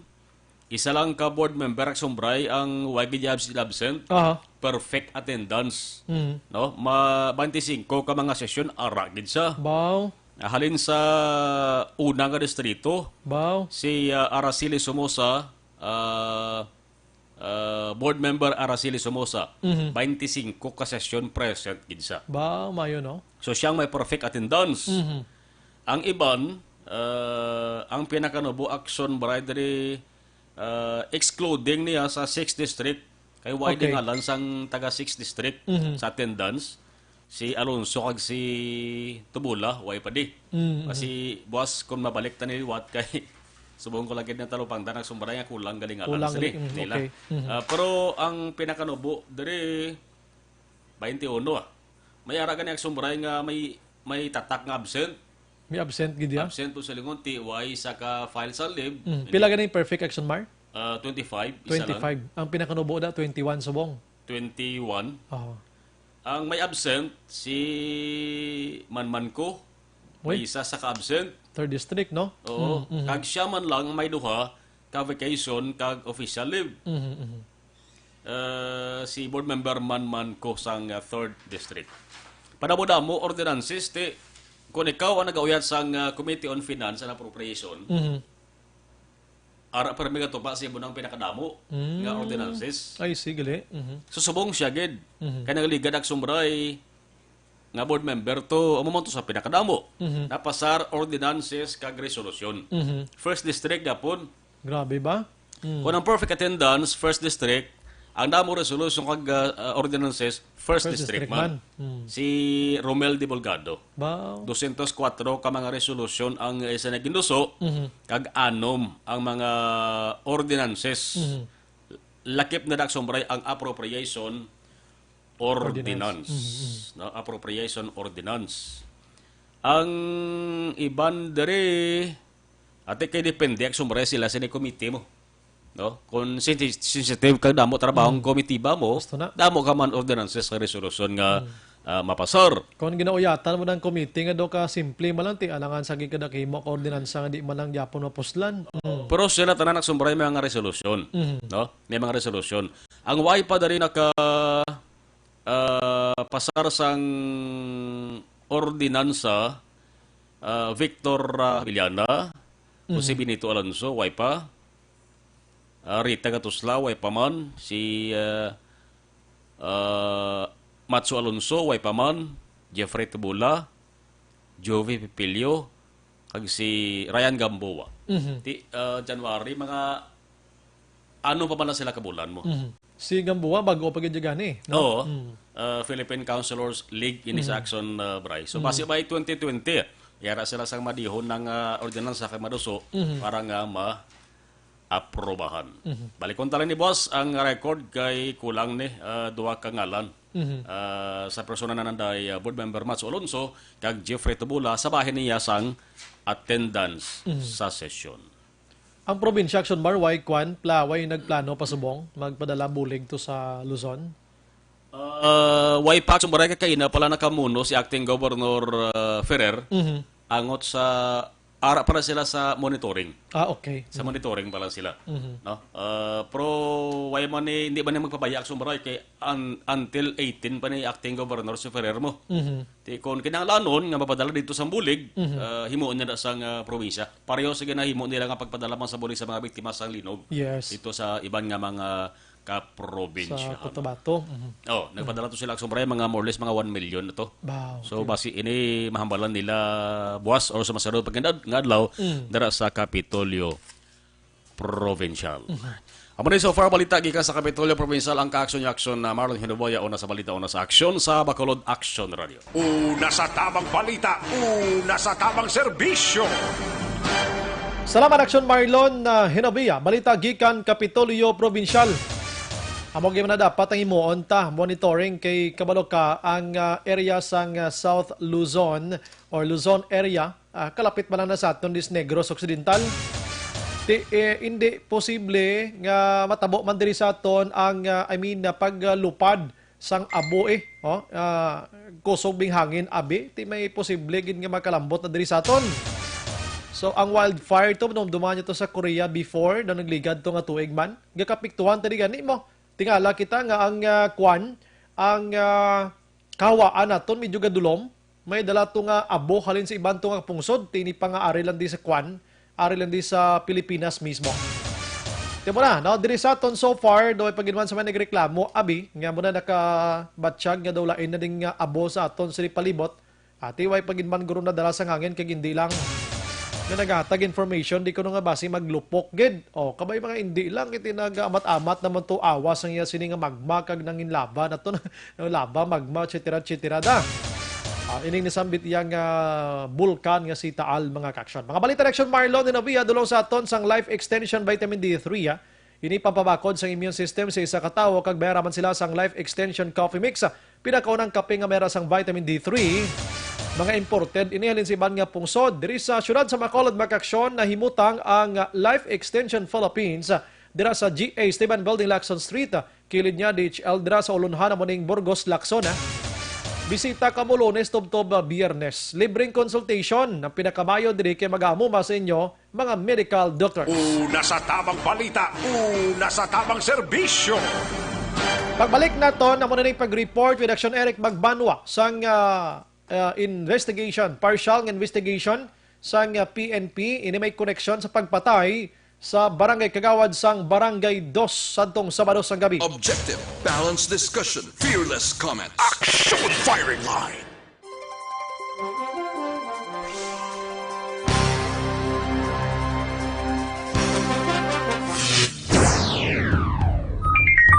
isa lang ka board member Aksumbray ang way gid abs- absent. Aha. Perfect attendance. Mm. No? Ma twenty-five ka mga sesyon, ara gid sa. Baw. Halin sa una nga distrito, Baw. si ah, Araceli Somoza, ah, ah, board member Araceli Somoza, Mhm. twenty-five ka sesyon present gid sa. Baw, mayo, no? So siyang may perfect attendance. Mhm. Ang iban, ah, ang pinakanubo action bribery, ah, excluding niya sa sixth district, kay way Okay. ngalan sang taga sixth district Mhm. sa attendance, si Alonso kag si Tubula, way pa di. Mhm. Kasi buwas kung mabalik ta ni liwat kay subong ko lagi ng talupangdan ang sumbara nga kulang galing alang Kulang sini galing, mm, nila. Okay. Mhm. Ah, pero ang pinakanubo diri twenty-one ah. May ara gani ang sumbara nga may may tatak nga absent. May absent gid ya. Absent po sa lingon, T Y sa ka file sa leave. Mm. Pila gani yung perfect action, Mar? Ah, twenty-five, isa lang. Twenty-five. Ang pinakanubo na, twenty-one subong. Twenty-one. Oh. Ang may absent, si Manman Ko. Uy. May isa sa ka-absent. Third district, no? Oo. Mm, mhm. Kag siya man lang may duha ka vacation kag official leave. Mhm, mhm. Ah, si board member Manman Ko sang ah, third district. Padamo-damo ordinances ti kung ikaw ang nagauyat sang ah, Committee on Finance and Appropriation, Mhm. ara pa rin may katupa sa imo ng pinakadamo Mm. nga ordinances. Ay, sige, gali. Mhm. So subong siya gid. Mhm. Kay nagaligad ak sumbray nga board member to, amo man to sa pinakadamo. Mhm. Napasar ordinances kag resolusyon. Mhm. First district gapon. Grabe ba? Mm. Kung ang perfect attendance, first district, ang damo resolusyon kag ah, ordinances, first, First district, district man. man. Mm. Si Romel de Bulgado. Wow. Dosyentos kwatro ka mga resolusyon ang isa na ginduso, Mhm. kag anom ang mga ordinances. Mhm. Lakip na dak sumbray ang appropriation ordinance. Ordinance. Mhm, No? Appropriation ordinance. Ang iban diri, ate kay depende ak sumbray sila sa ni committee mo. No? Kung sensi- sensitive kag damo trabaho ang Mhm. committee ba mo, Gusto na. Damo ka man ordinances nga resolusyon nga ah, mapasar. Kung ginauyatan mo ng committee nga do ka simple man lang ti alangan sa gikadakimo ka ordinansa nga di man lang gyapon mapuslan. Mm. Pero sila tanan nagsumbray may mga resolusyon, Mhm. no? May mga resolusyon. Ang way pa diri naka ah, pasar sang ordinansa, ah, Victor ah, Villana, o si Mhm. Benito Alonso, way pa. Ah, Rita Gatusla, way pa man. Si ah, ah, Matsu Alonso, way pa man. Jeffrey Tubula, Jovi Pipilio, kag si Ryan Gamboa. Mhm. Ti ah, January, mga ano pa man na sila kabulan mo. Mhm. Si Gamboa, bago pa gid gani, no? Oo. Mm. Uh, Philippine Councilors League ini sa Mm. Action uh, Bryce. So, Mm. base by twenty twenty, yara sila sang madihon ng uh, ordinansa kay maduso Mhm. para nga ma-aprobahan. Mhm. Balikon tala ni boss ang record kay kulang ni uh, duha ka ngalan. Mhm. Uh, sa persona na nanday uh, board member Mats Alonso kag Jeffrey Tubula sa bahin niya sang attendance Mhm. sa sesyon. Ang probinsya, Action Bar, way kwan, pla, way nagplano pa subong, magpadala bulig to sa Luzon? Uh, way pa, sumbaray ka kaina pala nakamuno si Acting Governor uh, Ferrer Mhm. angot sa ara para sila sa monitoring. Ah, okay. Sa monitoring pala sila. Mhm. No? Uh, pero way man ni, hindi man ni magpabaya ang sumbaray kay un- until eighteen pa ni Acting Governor si Ferrer mo. Mhm. Ti kon kinahanglanon nga mapadala dito sa bulig, Mhm. uh, himuon niya na sang uh, probinsya. Pareho sa ginahimo nila nga pagpadala man sa bulig sa mga biktima sang linog Yes. dito sa iban nga mga kaprobinsya. Sa Cotabato. Mhm. Oh, nagpadala to sila sumbaray mga more or less mga one million na to. Wow. So basi ini mahambalan nila buwas or sa masunod pa nga ad- nga adlaw Mm. dara sa Kapitolyo Provincial. Amo ni so far balita gikan sa Kapitolyo Provincial. Ang kaaksyon-aksyon na Marlon Hinoboya, una sa balita, una sa aksyon sa Bacolod Action Radio. Una sa tamang balita, una sa tamang serbisyo. Salamat, Aksyon Marlon, ah, Hinovia. Balita gikan Kapitolyo Provincial. Amo gyud na dapat ang himuon ta, monitoring, kay kabalo ka ang, ah, area sang, ah, South Luzon or Luzon area, ah, kalapit man lang na sa aton dis Negros Occidental. Ti, eh, hindi posible nga matabo man diri sa aton ang, ah, I mean, ah, paglupad sang abo, eh, oh, ah, kusog bing hangin, abi, ti may posible gid nga makalambot na diri sa aton. So, ang wildfire to, dumduman nyo to sa Korea before, na nagligad to nga tuig man. Gakapiktuhan ta di gani mo. Tingala kita nga ang, ah, kwan, ang, ah, kahawaan naton medyo gadulom. May dala to nga abo halin sa iban to nga pungsod, ti ini pa nga ari lang di sa kwan, ari lang di sa Pilipinas mismo. Timo na, no? Diri sa aton so far, daw ay pagin man sa may nagreklamo, abi, nga mo na nakabatsyag nga daw lain na ding, ah, abo sa aton sa palibot. Ati, way pagin man guro nadala sa hangin kag hindi lang nga naghatag information, di ko nga basi maglupok gid. O, kabay mga hindi lang, iti nag-amat-amat naman to awas ang iya sini nga magma kag nangin laba na to, laba, magma, et cetera, et cetera da. Ah, ining nasambit iya nga bulkan nga si Taal, mga kaaksyon. Mga balita, Aksyon Marlon, ni Novia, dulong sa aton sang Life Extension Vitamin D three, ah. Ini pampabakod sang immune system sa isa ka tawo kag may ara man sila sang Life Extension Coffee Mix, pinakaunang kape nga may ara sang vitamin D three. Mga imported ini halin sa iban nga pungsod. Diri sa siyudad sa Bacolod, mga kaaksyon, nahimutang ang Life Extension Philippines dira sa G A Esteban Building, Lacson Street. Kilid niya, D H L, dira sa ulunhan amo ning Burgos, Lacson, ah. Bisita kamo Lunes tubtob, ah, Biyernes. Libreng consultation. Ang pinakamayo diri kay mag-aamuma sa inyo mga medical doctors. Una sa tamang balita, una sa tamang serbisyo. Pagbalik naton, amo na ning pag-report with Action Eric Magbanwa sang, ah, ah, investigation, partial nga investigation sang, ah, P N P. Ini may koneksyon sa pagpatay sa barangay kagawad sang Barangay Dos sadtong Sabado sang gabi. Objective, balanced discussion, fearless comments. Action Firing Line.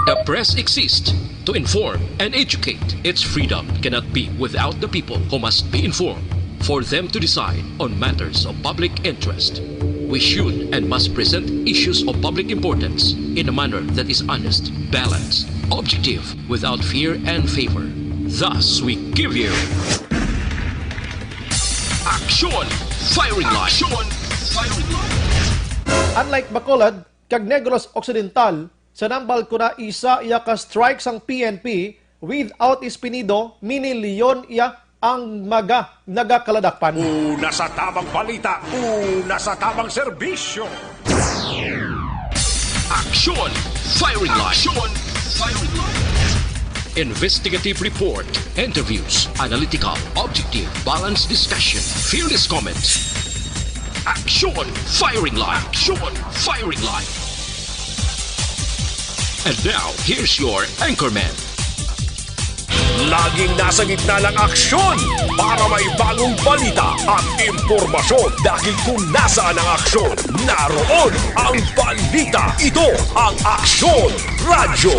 The press exists to inform and educate. Its freedom cannot be without the people who must be informed for them to decide on matters of public interest. We should and must present issues of public importance in a manner that is honest, balanced, objective, without fear and favor. Thus, we give you Action Firing Line. Action Firing Line. Unlike Bacolod kag Negros Occidental, sa nambal ko na isa iya ka strike sang P N P, without Espinido, mini-leon iya ang mga nagakaladakpan. Una sa tamang balita, una sa tamang serbisyo. Action Firing Line. Action Firing Line. Investigative report, interviews, analytical, objective, balanced discussion, fearless comments. Action Firing Line. Action Firing Line. And now, here's your anchorman. Laging nasa gitna ng aksyon para may bagong balita at impormasyon. Dahil kung nasaan ang aksyon, naroon ang balita. Ito ang Aksyon Radyo.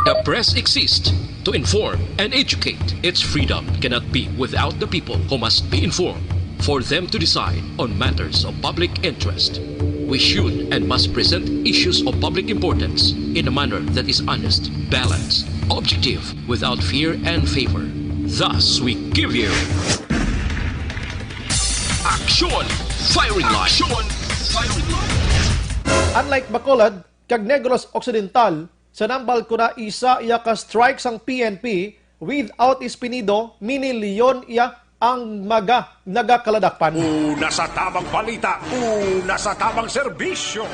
The press exists to inform and educate. Its freedom cannot be without the people who must be informed for them to decide on matters of public interest. We should and must present issues of public importance in a manner that is honest, balanced, objective, without fear and favor. Thus, we give you Action Firing Line. Action Firing Line. Unlike Bacolod kag Negros Occidental, sa nambal ko na isa iya ka strike sang P N P, without Espinido, mini-leon iya ang mga nagakaladakpan. Una sa tamang balita, una sa tamang serbisyo.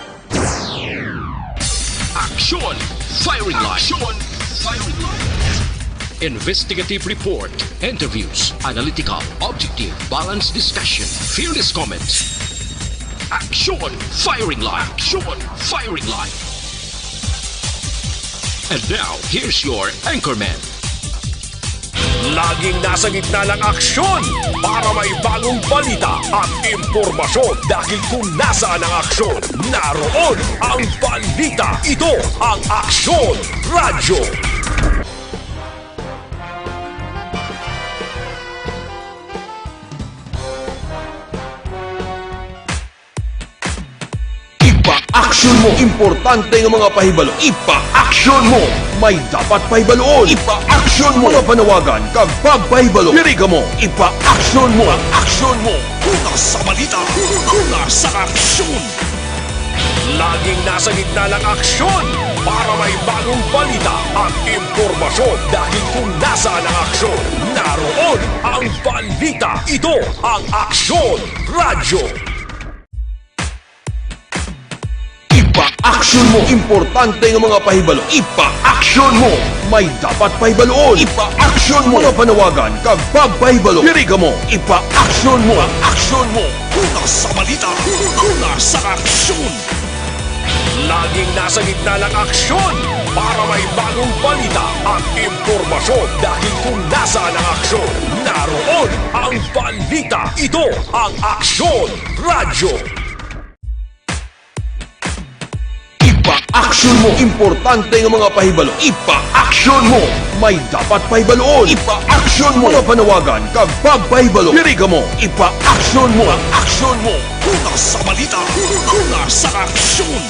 Action Firing Line. Action Firing Line. Investigative report, interviews, analytical, objective, balanced discussion, fearless comments. Action Firing Line. Action Firing Line. And now, here's your anchorman. Laging nasa gitna ng aksyon para may bagong balita at impormasyon, dahil kung nasaan ang aksyon, naroon ang balita. Ito ang Aksyon Radyo. Ipa-action mo. Importante nga mga pahibalo. Ipa-action mo. May dapat pahibaluon. Ipa-action mo. Mga panawagan kag pagpahibalo. Diri kamo. Ipa-action mo. Ipa-action mo. Una sa balita. Una sa aksyon. Laging nasa gitna ng aksyon para may bagong balita at impormasyon, dahil kung nasaan ang aksyon, naroon ang balita. Ito ang Aksyon Radyo. Ipa-action mo. Importante nga mga pahibalo. Ipa-action mo. May dapat pahibaluon. Ipa-action mo. Mga panawagan kag pagpahibalo. Diri kamo. Ipa-action mo. Ipa-action mo. Una sa balita. Una sa aksyon. Laging nasa gitna ng aksyon para may bagong balita at impormasyon, dahil kung nasaan ang aksyon, naroon ang balita. Ito ang Aksyon Radyo. Ipa-action mo. Importante nga mga pahibalo. Ipa-action mo. May dapat pahibaluon. Ipa-action mo. Mga panawagan kag pagpahibalo. Diri kamo. Ipa-action mo. Ipa-action mo. Una sa balita. Una sa aksyon.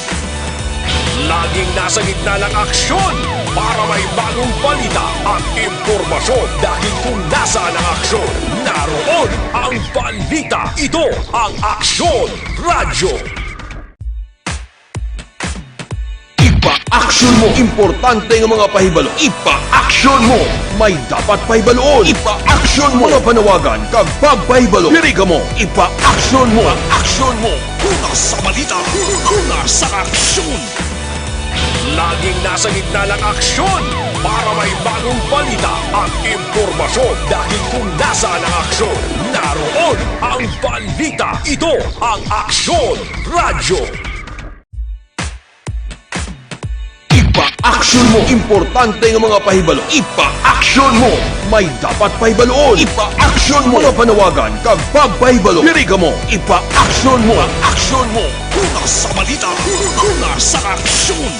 Laging nasa gitna ng aksyon para may bagong balita at impormasyon, dahil kung nasaan ang aksyon, naroon ang balita. Ito ang Aksyon Radyo. Ipa-action mo. Importante nga mga pahibalo. Ipa-action mo. May dapat pahibaluon. Ipa-action mo. Mga panawagan kag pagpahibalo. Diri kamo. Ipa-action mo. Ipa-action mo. Una sa balita. Una sa aksyon. Laging nasa gitna ng aksyon para may bagong balita at impormasyon, dahil kung nasaan ang aksyon, naroon ang balita. Ito ang Aksyon Radyo. Ipa-action mo. Importante nga mga pahibalo. Ipa-action mo. May dapat pahibaluon. Ipa-action mo. Mga panawagan kag pagpahibalo. Diri kamo. Ipa-action mo. Ipa-action mo. Una sa balita. Una sa aksyon.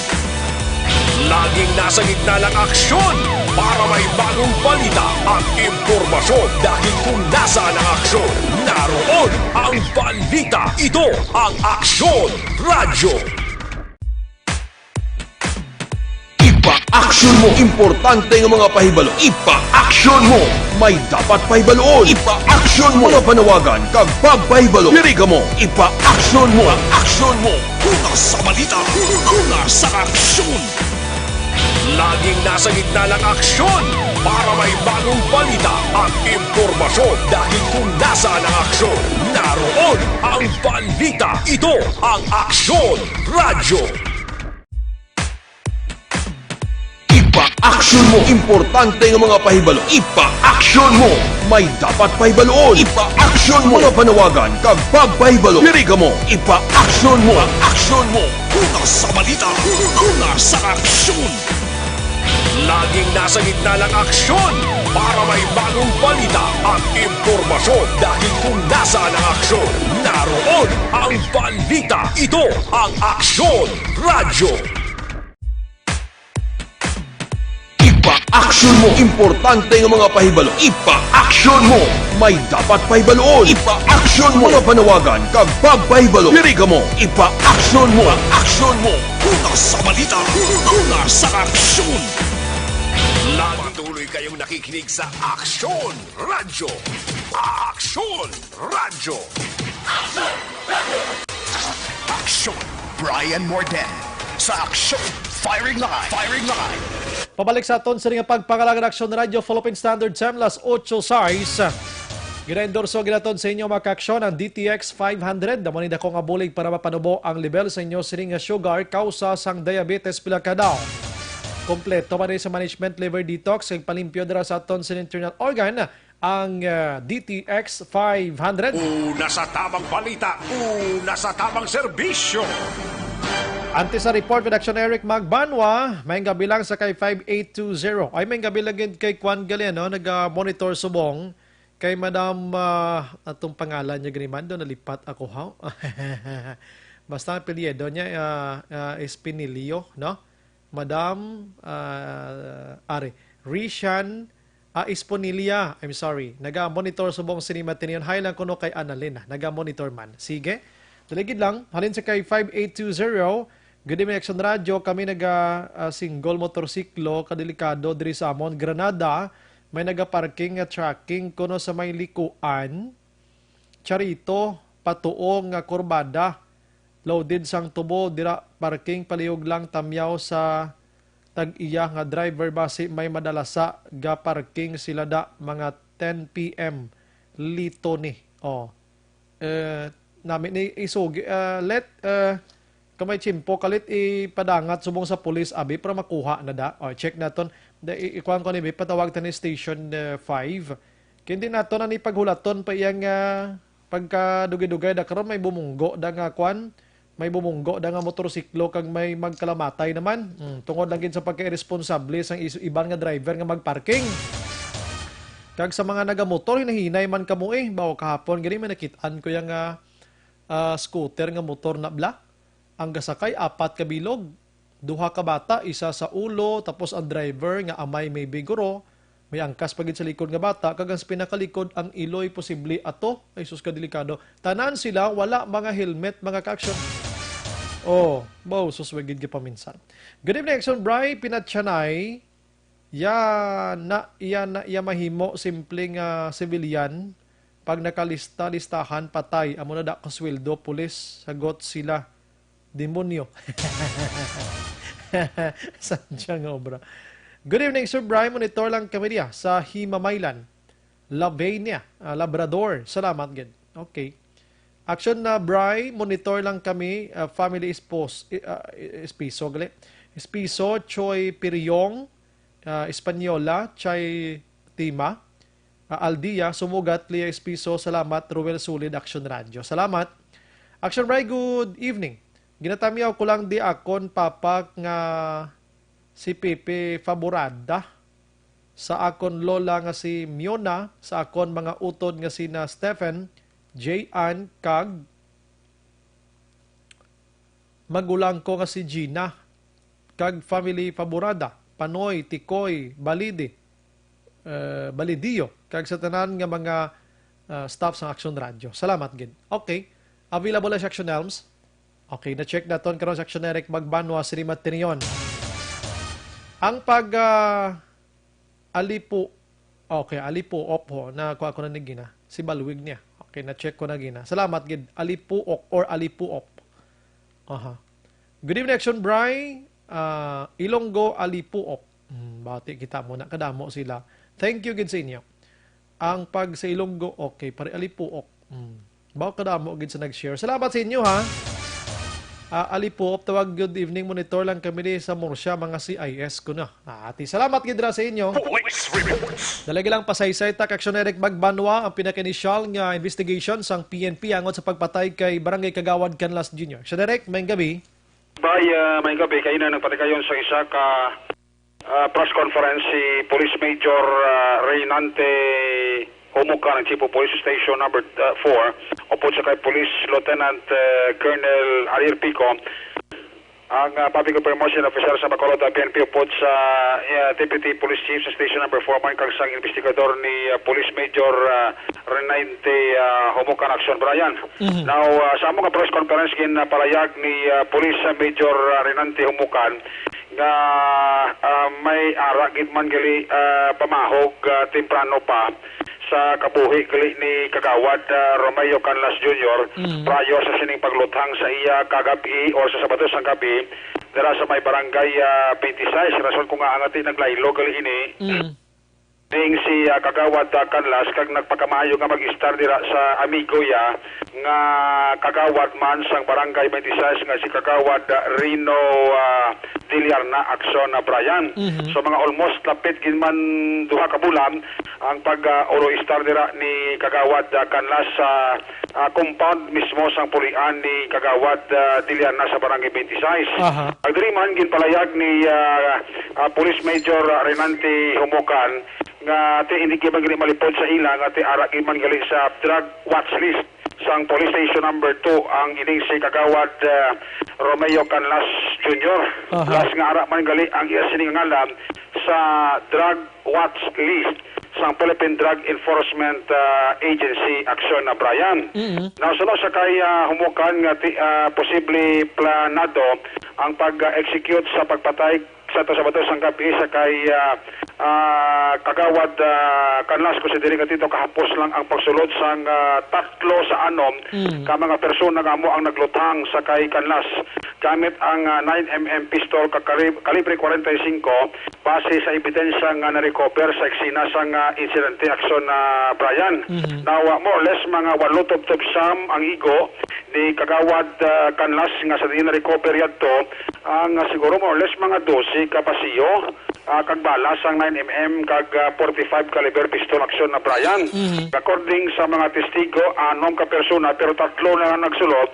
Laging nasa gitna ng aksyon para may bagong balita at impormasyon, dahil kung nasaan ang aksyon, naroon ang balita. Ito ang Aksyon Radyo. Ipa-action mo. Importante nga mga pahibalo. Ipa-action mo. May dapat pahibaluon. Ipa-action mo. Mga panawagan kag pagpahibalo. Diri kamo. Ipa-action mo. Ipa-action mo. Una sa balita. Una sa aksyon. Laging nasa gitna ng aksyon para may bagong balita at impormasyon, dahil kung nasaan ang aksyon, naroon ang balita. Ito ang Aksyon Radyo. Ipa-action mo. Importante nga mga pahibalo. Ipa-action mo. May dapat pahibaluon. Ipa-action mo. Mga panawagan kag pagpahibalo. Diri kamo. Ipa-action mo. Ipa-action mo. Una sa balita. Una sa aksyon. Laging nasa gitna ng aksyon para may bagong balita at impormasyon, dahil kung nasaan ang aksyon, naroon ang balita. Ito ang Aksyon Radyo. Ipa-action mo. Importante nga mga pahibalo. Ipa-action mo. May dapat pahibaluon. Ipa-action mo. Mga panawagan kag pagpahibalo. Diri kamo. Ipa-action mo. Ipa-action mo. Una sa balita. Una sa aksyon. Patuloy kayong nakikinig sa Aksyon Radyo. Aksyon Radyo. Aksyon, Brian Morden. Sa Aksyon Firing Line. Firing Line. Pabalik sa aton sini nga pagpangalaga, Aksyon Radyo Philippine Standard Time, las ocho sais. Gina-endorso ginaton sa inyo, mga kaaksyon, ang D T X five hundred. Amo ni dako nga bulig para mapanubo ang level sa inyo sini nga sugar, kausa sang diabetes pila ka adlaw. Kompleto man ni sa management, liver detox, kag palimpyo dira sa aton sa internal organ. ang, ah, D T X five hundred. Una sa tamang balita, una sa tamang serbisyo. Antes sa report with Action Eric Magbanwa, may gabi lang sa kay five eight two zero. Ay, may gabi lang gid kay Kwan Galiano, naga-monitor subong kay Madam, ah, atong pangalan niya gani man, do nalipat ako, ha? Basta ang apelyido niya, ah, ah, Espinilio, no? Madam, ah, are, Rishan, ah, Esponilia, I'm sorry. Naga-monitor subong sini matinion. Hi lang kuno kay Annalyn, ah. Naga-monitor man. Sige. Daligid lang, halin sa kay five eight two zero. Good evening, Action Radio. Kami naga, ah, single motorsiklo, kadelikado diri sa amon. Granada, may nagaparking nga trucking kuno sa may likuan. Charito, patuo nga kurbada. Loaded sang tubo, dira parking, palihog lang tamyaw sa tag-iya nga driver, basi may madalasa, ga-parking sila da mga ten P M. Lito ni. Oh. Eh, nami ni isugi, ah, let, ah, kung may tiyempo, kalit ipadangat subong sa pulis, abi, para makuha na da. Oh, check naton. Da, i-, ikuan ko ni, bi, patawag ta ni Station, eh, five. Kay hindi nato na ni paghulaton pa iyang, ah, pagkadugay-dugay da. Karon may bumunggo da nga kwan, may bumunggo da nga motorsiklo kag may magkalamatay naman. Mm, tungod lang gid sa pagka-irresponsable sang is-, iban nga driver nga magparking. Kag sa mga nagamotor, hinahinay man kamo eh. Bawo kahapon gani may nakit-an ko yang, ah, ah, scooter nga motor na bla. Ang gasakay, apat ka bilog. Duha ka bata, isa sa ulo, tapos ang driver nga amay may biguro, may angkas pa gid sa likod nga bata, kag ang sa pinakalikod ang iloy posible ato. Ay, sus, ka delikado. Tanan sila wala mga helmet, mga ka-action. Oh, wow, sus, wa gid paminsan. Good evening, Action Bry, pinatyanay. Ya na, ya na, ya mahimo simple nga civilian. Pag nakalista, listahan, patay. Amo na da ka sweldo, pulis, sagot sila. Demonyo. Sadya nga obra. Good evening, Sir Brian. Monitor lang kami diya sa Himamaylan, Lavinia, ah, Labrador. Salamat gid. Okay. Action na, Bri. Monitor lang kami, ah, family Espos-, eh, ah, Espiso, gali. Espiso, Choi Piriong, ah, Espanyola, Chai Tima, ah, Aldia, Sumugat, Lia Espiso, salamat, Ruel Sulid, Action Radio. Salamat. Action Bri, good evening. Ginatamyaw ko lang di akon papa nga si Pepe Faborada, sa akon lola nga si Miona, sa akon mga utod nga sina Stephen, Jay Ann, kag magulang ko nga si Gina, kag family Faborada, Panoy, Tikoy, Balidi, eh, Balidio, kag sa tanan nga mga, ah, staff sa Action Radio. Salamat gid. Okay. Available na sa Action Elms. Okay, na-check naton karon sa Action Eric Magbanwa, Siri Matinion. Ang pag, ah, alipo, okay, alipo, op ho, nakuha ko na ni Gina. Si Balwig niya. Okay, na-check ko na Gina. Salamat gid. Alipuok or alipuop. Aha. Good evening, Action Bry. Ah, Ilonggo, alipuop. Hmm, bati kita muna. Kadamo sila. Thank you gid sa inyo. Ang pag sa Ilonggo, okay, pare alipuok. Hmm. Baw kadamo gid sa nag-share. Salamat sa inyo, ha. Ah, alipuop, tawag, good evening, monitor lang kami di sa Murcia, mga C I S ko na. Ah, ati, salamat gid ra sa inyo. Police reports. Dalagi lang pasaysay ta, Action Eric Magbanwa, ang pinaka-initial nga investigation sang P N P angot sa pagpatay kay Barangay Kagawad Canlas Junior. Action Eric, may gabi. Bay, ah, may gabi. Kaina nagpatigayon sa isa ka, ah, press conference si Police Major, ah, Reynante Humuka, ng Chief of Police Station number, ah, four, upod sa kay Police Lieutenant, ah, Colonel Ariel Pico, ang, ah, Public Information Officer sa Bacolod, ah, P N P, upod sa, ah, Deputy Police Chief sa Station number four man kag sang investigador ni, ah, Police Major, ah, Reynante, ah, Humuka, Action Brian. Mhm. Now, ah, sa among press conference, ginapalayag ni, ah, Police Major, ah, Reynante Humukan nga, ah, may ara gid man gali, ah, pamahog, ah, temprano pa sa kabuhi gali ni Kagawad, ah, Romeo Canlas Junior, Mm. prior sa sining pagluthang sa iya kagab-i or sa Sabado sang gabi dira sa may barangay, ah, twenty-six. Rason ko nga ang ati naglaylo gali ini. Mm. Ding si, ah, Kagawad, ah, Canlas kag nagpakamaayo nga mag-istar dira sa amigo ya nga kagawad man sang Barangay twenty-six nga si Kagawad, ah, Rino, ah, Dillarna, Aksyon, ah, Brian. Mhm. So, mga almost lapit gid man duha ka bulan ang pag, ah, ulo-istar dira ni Kagawad, ah, Canlas sa, ah, compound mismo sang pulian ni Kagawad, ah, Dillarna sa Barangay twenty-six. Aha. Agdiri man ginpalayag ni, ah, ah, Police Major, ah, Renante Humukan nga ti hindi gid man gali malipod sa ila nga ti ara gid man gali sa drug watch list sang Police Station Number Two ang ining si Kagawad, ah, Romeo Canlas Junior. Aha. Plus nga ara man gali ang iya sini nga ngalan sa drug watch list sang Philippine Drug Enforcement, ah, Agency, Aksyon, ah, Brian. Mm. Now, suno sa kay, ah, Humukan nga ti-, ah, posible planado ang pag-execute sa pagpatay sa to Sabado sang gabi sa kay, ah, ah, Kagawad, ah, Canlas, kung sa diri nga tito kahapos lang ang pagsulod sang, ah, tatlo sa anom Mm. ka mga persona nga amo ang naglutang sa kay Canlas gamit ang, ah, nine M M pistol ka kalib-, kalibre forty-five base sa ebidensya nga na-recover sa eksena sang, ah, insidente, Aksyon, ah, Brian. Mhm. Now, ah, more or less mga walo tubtob siyam ang igo ni Kagawad, ah, Canlas nga sa diin na-recover yadto ang, ah, siguro more or less mga dose ka basiyo, ah, kag bala sang nine M M kag, ah, forty-five caliber pistol, Aksyon, na Brian. Mhm. According sa mga testigo, anom ka persona pero tatlo na lang nagsulod.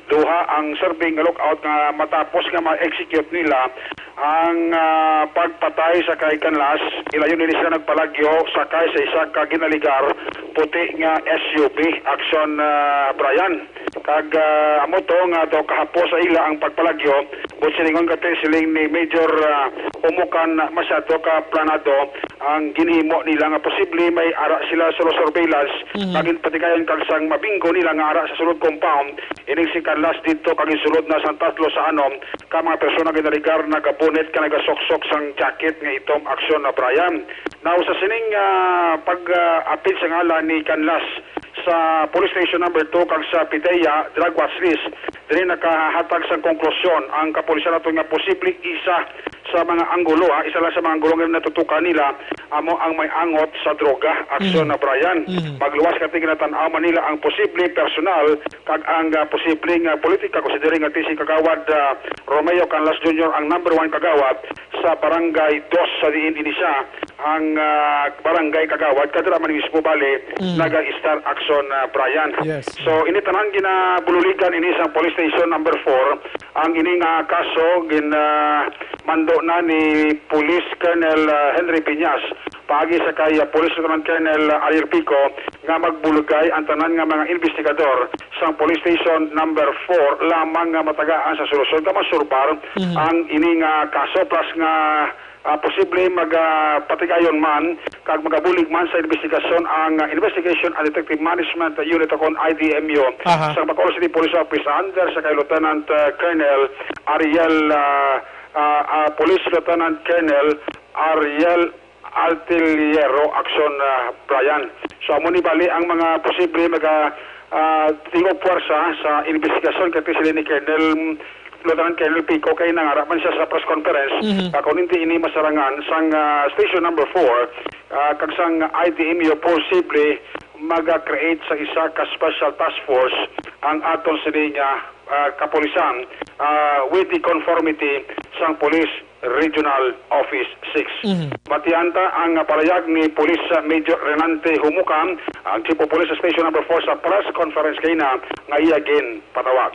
Duha ang serving nga lookout nga matapos nga ma-execute nila ang, ah, pagpatay sa kay Canlas, ilayon nila sila nagpalagyo sakay sa isa ka ginaligar puti nga S U V, Aksyon, ah, Brian. Kag, ah, amo to nga daw kahapos sa ila ang pagpalagyo, but silingon kati siling ni Major, ah, Umukan, masyado ka planado ang ginhimo nila nga posible may ara sila sa surveillance, Mhm. nga ginpatigayon kag sang mabinggo nila nga ara sa sulod compound, ining si Canlas didto kag ginsulod na sang tatlo sa anom ka mga persona ginaligar, nagabonet ka nagasuksok sang jacket nga itom, Aksyon, na Brian. Now, sa sining, ah, pag, ah, apil sa ngalan ni Canlas, sa Police Station Number Two kag sa PDEA Drug Watch List, diri nakahatag sang konklusyon ang kapulisan nato nga posible isa sa mga anggulo, ha, isa lang sa mga anggulo nga natutukan nila amo ang may angot sa droga, Aksyon, Mhm. na Brian. Mhm. Magluwas kati ginatan-aw man nila ang posible personal kag ang, ah, posible nga politika, considering nga ti si Kagawad, ah, Romeo Canlas Junior ang number one kagawad sa Barangay Dos sa diin ini siya ang, ah, barangay kagawad, kadira man mismo bali Mm. naga-start action, ah, Brian. Yes. So, ini tanan ginabululigan ini sa Police Station Number Four. Ang ini nga kaso gin, ah, mando na ni Police Colonel, ah, Henry Piñas paagi sa kay, ah, Police Lieutenant Colonel, ah, Ariel Pico nga magbulugay ang tanan nga mga investigador sa Police Station Number Four lamang nga matagaan sa solusyon nga masurbar Mhm. ang ini nga kaso, plus nga ah, posible mag, ah, patigayon man kag magabulig man sa investigasyon ang, ah, Investigation and Detective Management Unit o kon I D M U Aha. sa Bacolod City Police Office under sa kay Lieutenant, ah, Colonel Ariel, ah, ah, ah, Police Lieutenant Colonel Ariel Altillero Action, ah, Brian. So, amo ni bali ang mga posible maga, ah, tingog puwersa sa investigasyon kay sila ni Colonel Lieutenant Colonel Pico kay nangara man siya sa press conference, Mhm. ah, kung hindi ini masarangan sang, ah, Station Number Four, ah, kag sang I D M U posible mag-create sa isa ka special task force ang aton sini nga, ah, kapulisan, ah, with the conformity sang Police Regional Office Six. Mhm. Batian ta ang, ah, palayag ni Police, ah, Major Renante Humuka, ang Chief of Police sa Station Number Four sa press conference kay na nga iya ginpatawag.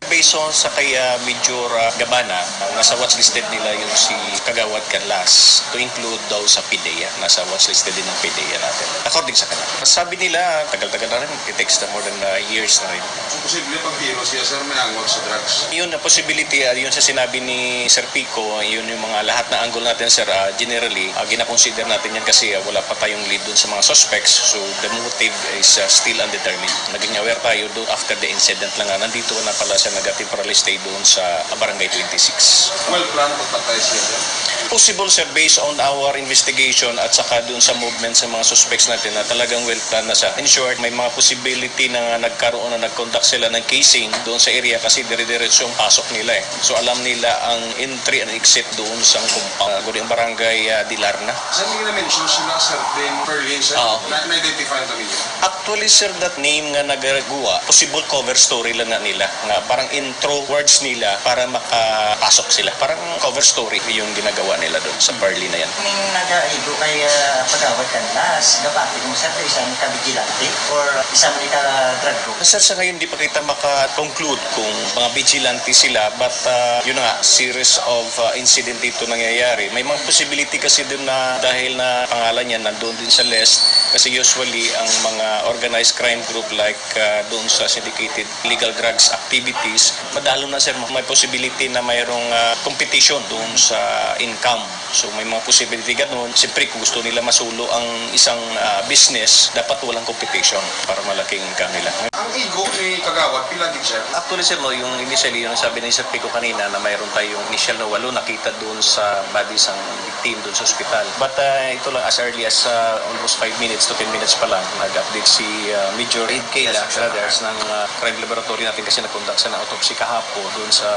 Based on sa kay, ah, Major, ah, Gabana, ah, nasa watch listed nila yung si Kagawad Canlas, to include daw sa PDEA, nasa watch listed din ng PDEA natin. According sa kanila. Sabi nila, tagal-tagal na rin, it takes na more than, ah, years na rin. Kung posible, pag-hero siya, sir, may angot sa drugs. Yun, na possibility, ah, yun sa sinabi ni Sir Pico, yun yung mga lahat na angle natin, sir, ah, generally, ah, ginakonsider natin yan kasi, ah, wala pa tayong lead dun sa mga suspects. So, the motive is, ah, still undetermined. Naging aware tayo doon after the incident lang nga nandito na pala siya nag-temporarily stay doon sa Barangay twenty-six. Well planned pagpatay siya, sir? Possible, sir, based on our investigation at saka doon sa movement sa mga suspects natin na talagang well planned na siya. In short, may mga possibility na nagkaroon na nag-conduct sila ng casing doon sa area kasi dire-diretso ang pasok nila eh. So alam nila ang entry and exit doon sa compound. Uh, Barangay, ah, Dilarna. Sir, may na-mention sila certain purlins, sir? Oo. Na, na-identify na ninyo? Actually, sir, that name nga nagagwa, possible cover story lang na nila, nga parang intro words nila para makapasok sila. Parang cover story yung ginagawa nila doon sa Parley na yan. Ning nagaigo kay, ah, Pagawad Canlas, gapati kung siya to isang ka-vigilante or isang ni ka-drug group. Sir, sa ngayon, di pa kita maka-conclude kung mga vigilante sila, but, ah, yun na nga, series of, ah, incident dito nangyayari. May mga possibility kasi dun na dahil na pangalan niya nandun din sa list, kasi usually ang mga organized crime group like, ah, doon sa syndicated illegal drugs activities, madalo na, sir, may possibility na mayroong, ah, competition doon sa income. So, may mga possibility ganun. Siyempre, kung gusto nila masulo ang isang, ah, business, dapat walang competition para malaki ang income nila. Ang igo ni Kagawad, pila gid, sir? Actually, sir, no, yung initially, yung sabi ni Sir Pico kanina na mayroon tayong initial na walo nakita doon sa body sang victim doon sa ospital. But, ah, ito lang, as early as, ah, almost five minutes to ten minutes pa lang, nag-update si, ah, Major Ed Kayla Brothers ng, ah, crime laboratory natin kasi nag-conduct sa autopsy kahapon doon sa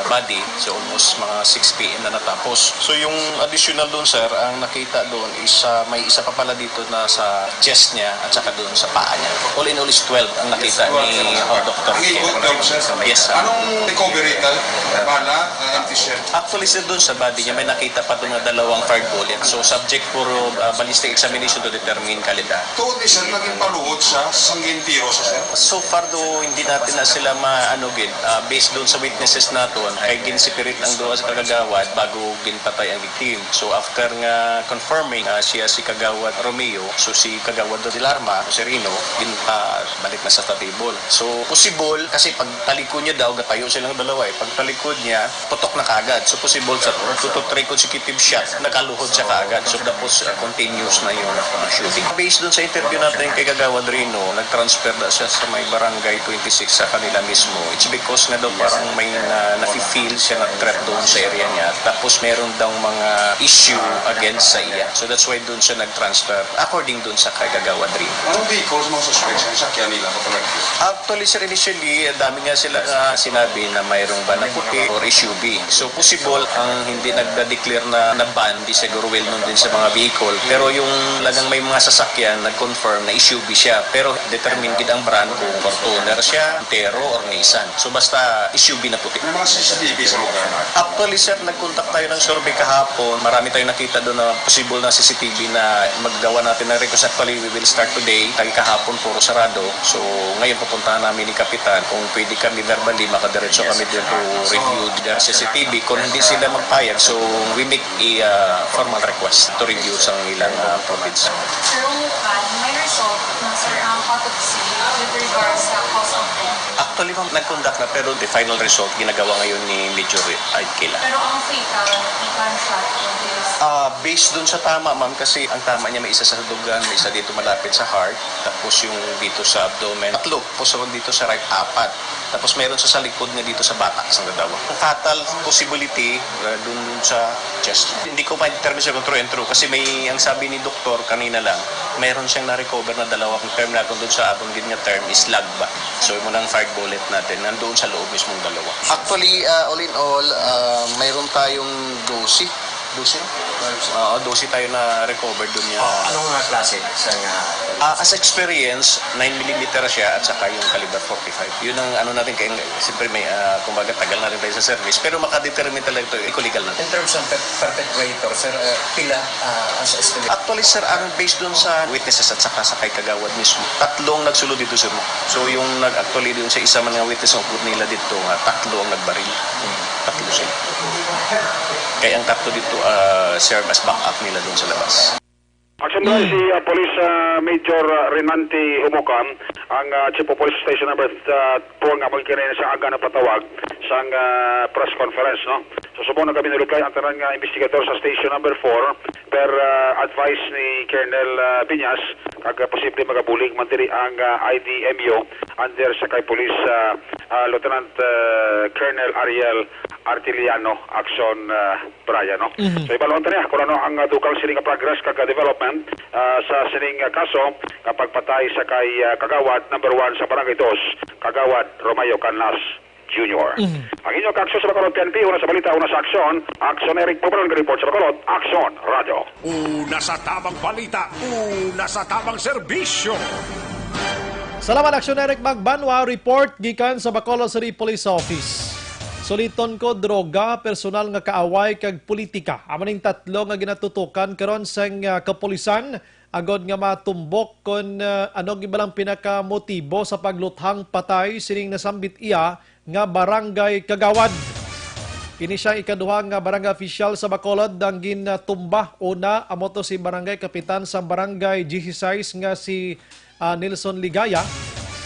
body. So, almost mga six p m na natapos. So, yung additional doon, sir, ang nakita doon is, ah, may isa pa pala dito na sa chest niya at saka doon sa paa niya. All in all is twelve ang nakita ni, oh, Doctor. Ang igo, twelve, sir. Yes, sir. Anong recovery, tal? Bala, ah, empty shell? Actually, sir, doon sa body niya, may nakita pa doon na dalawang fired bullet. So, subject for, ah, ballistic examination to determine kalidad. Tuod ni, sir, naging paluhod siya sa sangging tiro sa, sir? So far, do, hindi natin na sila maano gid. Ah, based doon sa witnesses naton, ay ginseparate ang duha sa kagawad bago ginpatay ang victim. So, after nga confirming, ah, siya si Kagawad Romeo, so si Kagawad Dilarma, si Rino, ginpabalik na sa table. So, possible, kasi pag talikod niya daw, gatayo silang dalawa eh. Pag talikod niya, putok na kagad. So, possible sa two to three consecutive shot, nakaluhod siya kagad. So, tapos, uh, continuous na yung, uh, shooting. Based dun sa interview natin kay Kagawad Rino, nag-transfer na siya sa may barangay twenty-six sa kanila mismo. It's because nga daw parang may na, nafe-feel siya na threat doon sa area niya. Tapos, meron daw mga issue against sa iya. So, that's why doon siya nag-transfer, according doon sa kay Kagawad Rino. Anong vehicle sa mga suspects ang sakyan nila kapag Actually, sir, initially, ang dami nga sila nga sinabi na mayroong van na puti or S U V. So, possible ang hindi nagda-declare na, na van, di siguro well known din sa mga vehicle. Pero yung talagang may mga sasakyan, nag-confirm na S U V siya. Pero determine gid ang brand kung Fortuner siya, Montero, or Nissan. So, basta S U V na puti. May mga C C T V sa lugar. Actually, sir, nag-contact tayo ng survey kahapon. Marami tayong nakita doon na possible na C C T V na maggawa natin ng request. Actually, we will start today. Kay kahapon, puro sarado. So, ngayon pupuntahan namin ni Kapitan. Kung pwede kami verbally, makadiretso kami dito to review the C C T V. Kung hindi sila magpayag, so we make a, uh, formal request to review sa ilang, uh, province. Sir, kung, uh, may result na, sir, ang autopsy with regards sa cause of death? Actually, ma'am, nag-conduct na, pero the final result, ginagawa ngayon ni Major Aikila. Pero ang fatal, may gunshot wound is Ah, based dun sa tama, ma'am, kasi ang tama niya may isa sa dugan, may isa dito malapit sa heart, tapos yung dito sa abdomen, tatlo. Tapos dito sa right, apat. Tapos meron sa, sa likod nga dito sa batak sa dalawa. Ang fatal possibility, uh, dun sa chest. Hindi ko ma-determine sa true and true kasi may, ang sabi ni doktor kanina lang, meron siyang na-recover na dalawa. Ang term natin dun sa aton gid nga term is lagba. So, imo nang fired bullet natin, nandoon sa loob mismong dalawa. Actually, uh, all in all, uh, mayroon tayong dose. Dose? Oo, dose tayo na recover dun niya. Oh, anong, ah, klase sa nga? Ah, as experience, nine millimeter siya at saka yung caliber forty-five. Yun ang ano natin, kaya siyempre may, ah, kumbaga tagal na rin tayo sa service, pero makadetermine talaga ito, iko-legal natin. In terms of per-, perpetrator, sir, ah, pila, ah, as estimate? Actually, sir, ang based dun sa witnesses at saka sa kay kagawad mismo, tatlong nagsulod dito, sir, mo. So, yung nag-, actually, dun sa isa man nga witness ang upod nila dito, nga tatlo ang nagbaril. Tatlo sila. Kaya ang tatlo dito, ah, serve as backup nila dun sa labas. Action, mm, si, ah, Police, ah, Major, ah, Renante Humocam, ang, ah, Chief of Police Station Number, ah, four nga magkinain sa aga na patawag sang, ah, press conference, no? So, subong na kami nulukay ang tanan nga investigator sa Station Number four, per, ah, advice ni Colonel, ah, Piñas, kag, ah, posible magabulig man diri ang, ah, I D M U under sa kay Police, ah, ah, Lieutenant, ah, Colonel Ariel Artiliano, Action, ah, Brian, no? Mhm. So, ibalon ta niya kung ano ang, ah, dugang sini nga progress kag, ah, development, ah, sa sining, ah, kaso nga pagpatay sa kay, ah, Kagawad number one sa Barangay Dos, Kagawad Romeo Canlas Junior. Mhm. Ang inyo ka-aksyon sa Bacolod, P N P, una sa balita, una sa aksyon. Aksyon Eric Pobrang report sa Bacolod, Aksyon Radio. Una sa tabang balita, una sa tabang serbisyo. Salamat, Aksyon Eric Magbanwa. Report gikan sa Bacolod City Police Office. Suliton ko, droga, personal nga kaaway, kag politika. Amo ning tatlo nga ginatutukan karon sang, ah, kapulisan agod nga matumbok kon, ah, ano gid ba lang pinakamotibo sa pagluthang patay sining nasambit iya nga barangay kagawad. Ini siya ikaduha nga barangay official sa Bacolod ang gintumba. Una, amo to si barangay kapitan sa barangay dieciséis nga si, ah, Nelson Ligaya.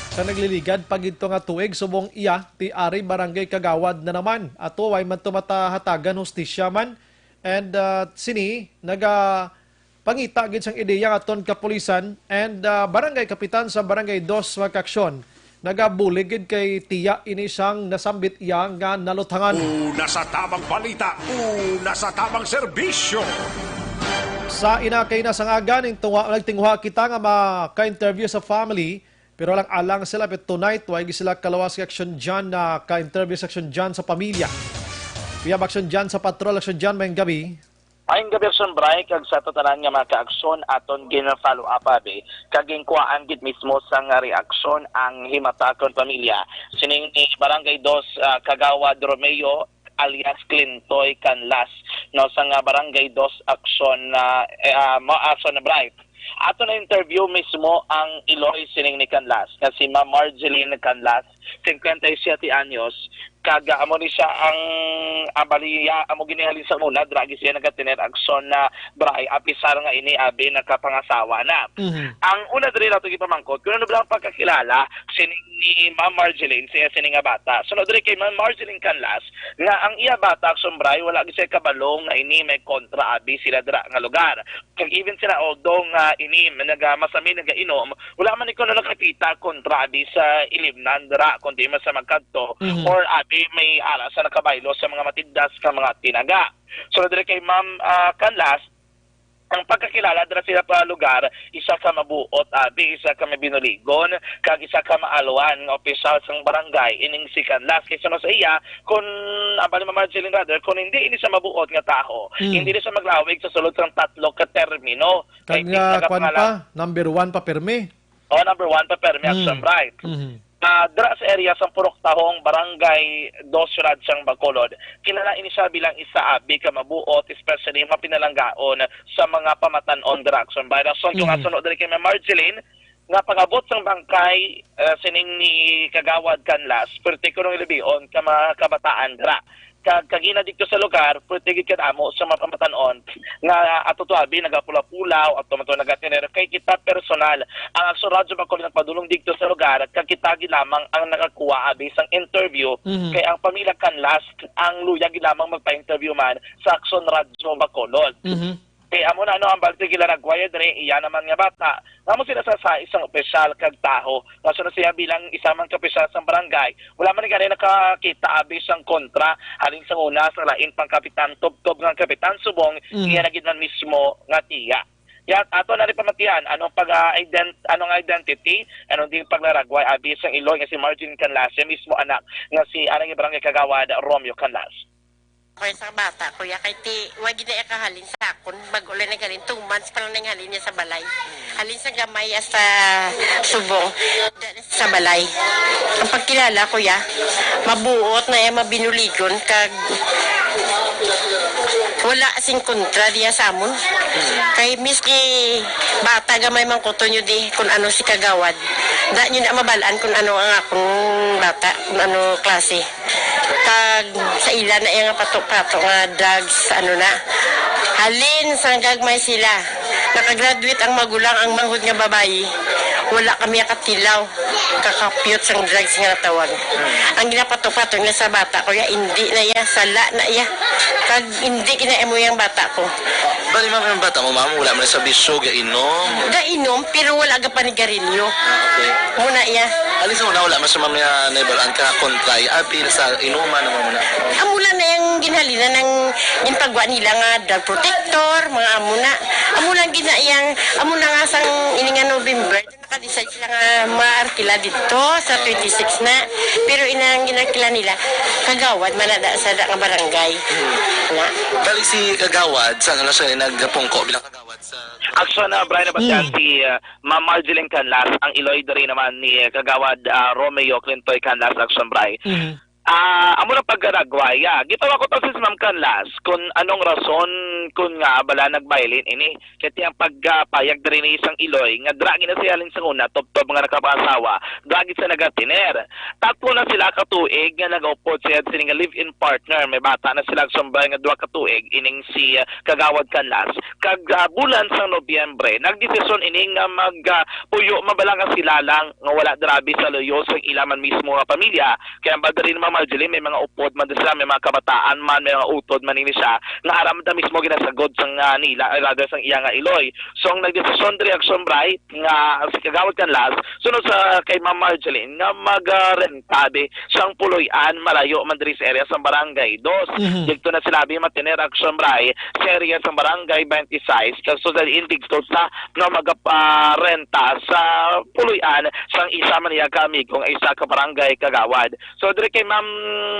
Sa nagliligad pa gid to nga tuig, subong iya, ti ari barangay kagawad na naman. Ato, way man to matahatagan hustisya man. And, ah, sini, naga pangita gid sang ideya nga aton kapulisan and, ah, barangay kapitan sa Barangay Dos, mga kaaksyon. Nagabulig gid kay tiya ini sang nasambit iya nga naluthangan. Una sa tamang balita, una sa tamang serbisyo. Sa ina kay nasangagan, ning tunga, nagtinguha kita nga maka-interview sa family, pero alang-alang sila, pero tonight, way gid sila kalawas kay Action John na ka-interview sa Action John sa pamilya. We have Action John sa patrol. Action John, mayong gabi. Maayong gabi, Action Bri, kag sa tanan nga mga kaaksyon aton gin-follow up, abi, kag ginkuhaan gid mismo sang reaksyon ang himata kon pamilya sining ni Barangay Dos, ah, Kagawad Romeo alias Clintoy Canlas, no, sa nga Barangay Dos Action, ah, eh, ah, mo, Action Bri. Ato na interview mismo ang iloy sining ni Canlas, nga si Ma'am Marjeline Canlas, cincuenta y siete anyos, kag, ah, amo ni siya ang, ah, bali, ah, amo gid ni halin sa una, dira gid siya nagatener aksyon na bri, apisar nga ini abi nakapangasawa na. Mhm. Ang una diri nato gipamangkot, kung ano ba ang pagkakilala sining ni Ma'am Marjeline, siya sini nga bata. Sunod diri kay Ma'am Marjeline Canlas, nga ang iya bata, aksyon bri, wala gid siya kabalo nga ini may kontra abi sila dira nga lugar. Kag even sila, although nga ini nagamasamin, nagainom, wala man ikaw na nakakita kontra abi sa ilimnan dira, kundi man sa magkadto, Mhm. or abi may ara sa nakabaylo sa mga matigdas nga mga tinaga. So, diri kay Ma'am, ah, Canlas, ang pagkakilala dira sila pa lugar, isa ka mabuot abi, isa ka mabinuligon, kag isa ka maalwan nga opisyal sang barangay, ining si Canlas. Kay suno sa iya, kun abali, Ma'am Marjeline, rather, kun hindi ini sa mabuot nga taho, Mm. hindi ni siya maglawig sa sulod sang tatlo ka termino. Kag, Kay di ah, kwan nagapangalan pa, number one pa pirmi. Oh, number one pa pirmi, Mm. Action Bri. Mhm. Ah, dira sa area sang Purok Tahong, Barangay Dos, Siyudad sang Bacolod, kilala ini siya bilang isa abi ka mabuot, especially mapinalanggaon sa mga pamatan-on dira, Action Bri. Rason kung Mhm. asuno diri kay Ma'am Marjeline, nga pag-abot sang bangkay, ah, sining ni Kagawad Canlas, perti kuno nga lubion ka mga kabataan dira. Kag kagina didto sa lugar, perti gid kadamo sa mga pamatan-on nga ato to abi nagapula-pula o ato man to nagatener. Kay kita personal, ang Aksyon Radyo Bacolod nagpadulong didto sa lugar, kag kita gid lamang ang nakakuha abi sang interview. Mhm. Kay ang pamilya Canlas ang luya gid lamang magpa-interview man sa Aksyon Radyo Bacolod. Mhm. Kay amo na, ano, ang balti gila nagwaya diri, iya naman nga bata. Nga mo sila sa, sa isang opisyal kag taho. Nga sunod siya bilang isa man ka opisyal sang barangay. Wala man gani nakakita abi sang kontra. Halin sa una, sa lain pang kapitan, tubtob nga kapitan subong, Mm. iya na gid man mismo nga tiya. Ya, ato na rin pamatian, anong pag, ah, ident-, anong identity, anong di paglaragway, abi sang iloy nga si Margin Canlas, siya mismo anak nga si anang barangay kagawad Romeo Canlas. Kaya sa bata, kuya, kay ti, wa gid na iya kahalin sa akon. Bag-o lang naghalin, two months pa lang naghalin niya sa balay. Halin sa gamay hasta subong, da na sa balay. Ang pagkilala, kuya, mabuot na iya, mabinuligon, kag wala sing kontra diya sa amon. Kay miski bata gamay man kuto nyo di, kung ano si kagawad. Da nyo na mabalaan kung ano ang akong bata, kung ano klase. Kag sa ila na iya nga pato-pato nga drugs, ano na. Halin sang gagmay sila. Nakagraduate ang magulang, ang manghod nga babayi. Wala kami katilaw. Kakapyot sang drugs nga natawag. Ang ginapato-pato nila sa bata, kuya, hindi na iya, sala na iya. Kag hindi ginaimo yang bata ko. Bali, ma'am, ang bata mo, ma'am, wala man sa bisyo, gainom. Gainom, pero wala ga panigarilyo. Ah, okay. Muna iya. Alis mo na, wala man sa ma'am nga naibalaan ka, kontray, apil sa inuman naman muna. Amo lang na yung ginhalinan ng ginpagwa nila nga drug protector, mga amo na. Amo lang gina yang, amo na nga sang ini nga November, naka-decide sila nga maarkila dito sa twenty-six na. Pero inang ginarkila nila, kagawad man na da, sa da nga barangay. Hmm. Na. Bali si kagawad, sa ano siya nagpungko bilang kagawad? Action, ah, Brian, nabatyan Mm. si, ah, Ma'am Marjeline Canlas, ang iloy diri naman ni, ah, Kagawad, ah, Romeo Clintoy Canlas, Action Bri. Mhm. Ah, amo na pagkaragwaya. Gitawa ko to si Ma'am Canlas kung anong rason kung nga bala nagbailin ini. Kaya ang pagpayag diri ni isang iloy nga dra ginasihalin sa una, tubtob nga nakapangasawa, dra gid sa nagatiner. Tatlo na sila ka tuig nga nagaupod siya sini nga live-in partner. May bata na sila, Action Bri, nga duha ka tuig, ining si, ah, Kagawad Canlas. Kag, ah, bulan sang Nobyembre, nagdesisyon ini nga mag, ah, puyo man bala nga sila lang nga wala grabe sa luyo sa ila man mismo nga pamilya. Kaya ang banda rin, Ma'am Marjeline, may mga upod man sila, may mga kabataan man, may mga utod man ini siya, nga aram da mismo ginasagod sang, ah, nila, eh, rather sang iya nga iloy. So, ang nagdesisyon diri, Action Bri, nga si Kagawad Canlas, sunod sa kay Ma'am Marjeline, nga mag, ah, renta, abi, sang puloy-an, malayo man diri sa area sang Barangay Dos. Mhm. Dito na sila, abi, matiner, Action Bri, sa area sang Barangay twenty-six. Kag so, sa indigto sa nga magaparenta sa puloy-an sang isa man niya ka amigo nga isa ka barangay kagawad. So, diri kay Ma'am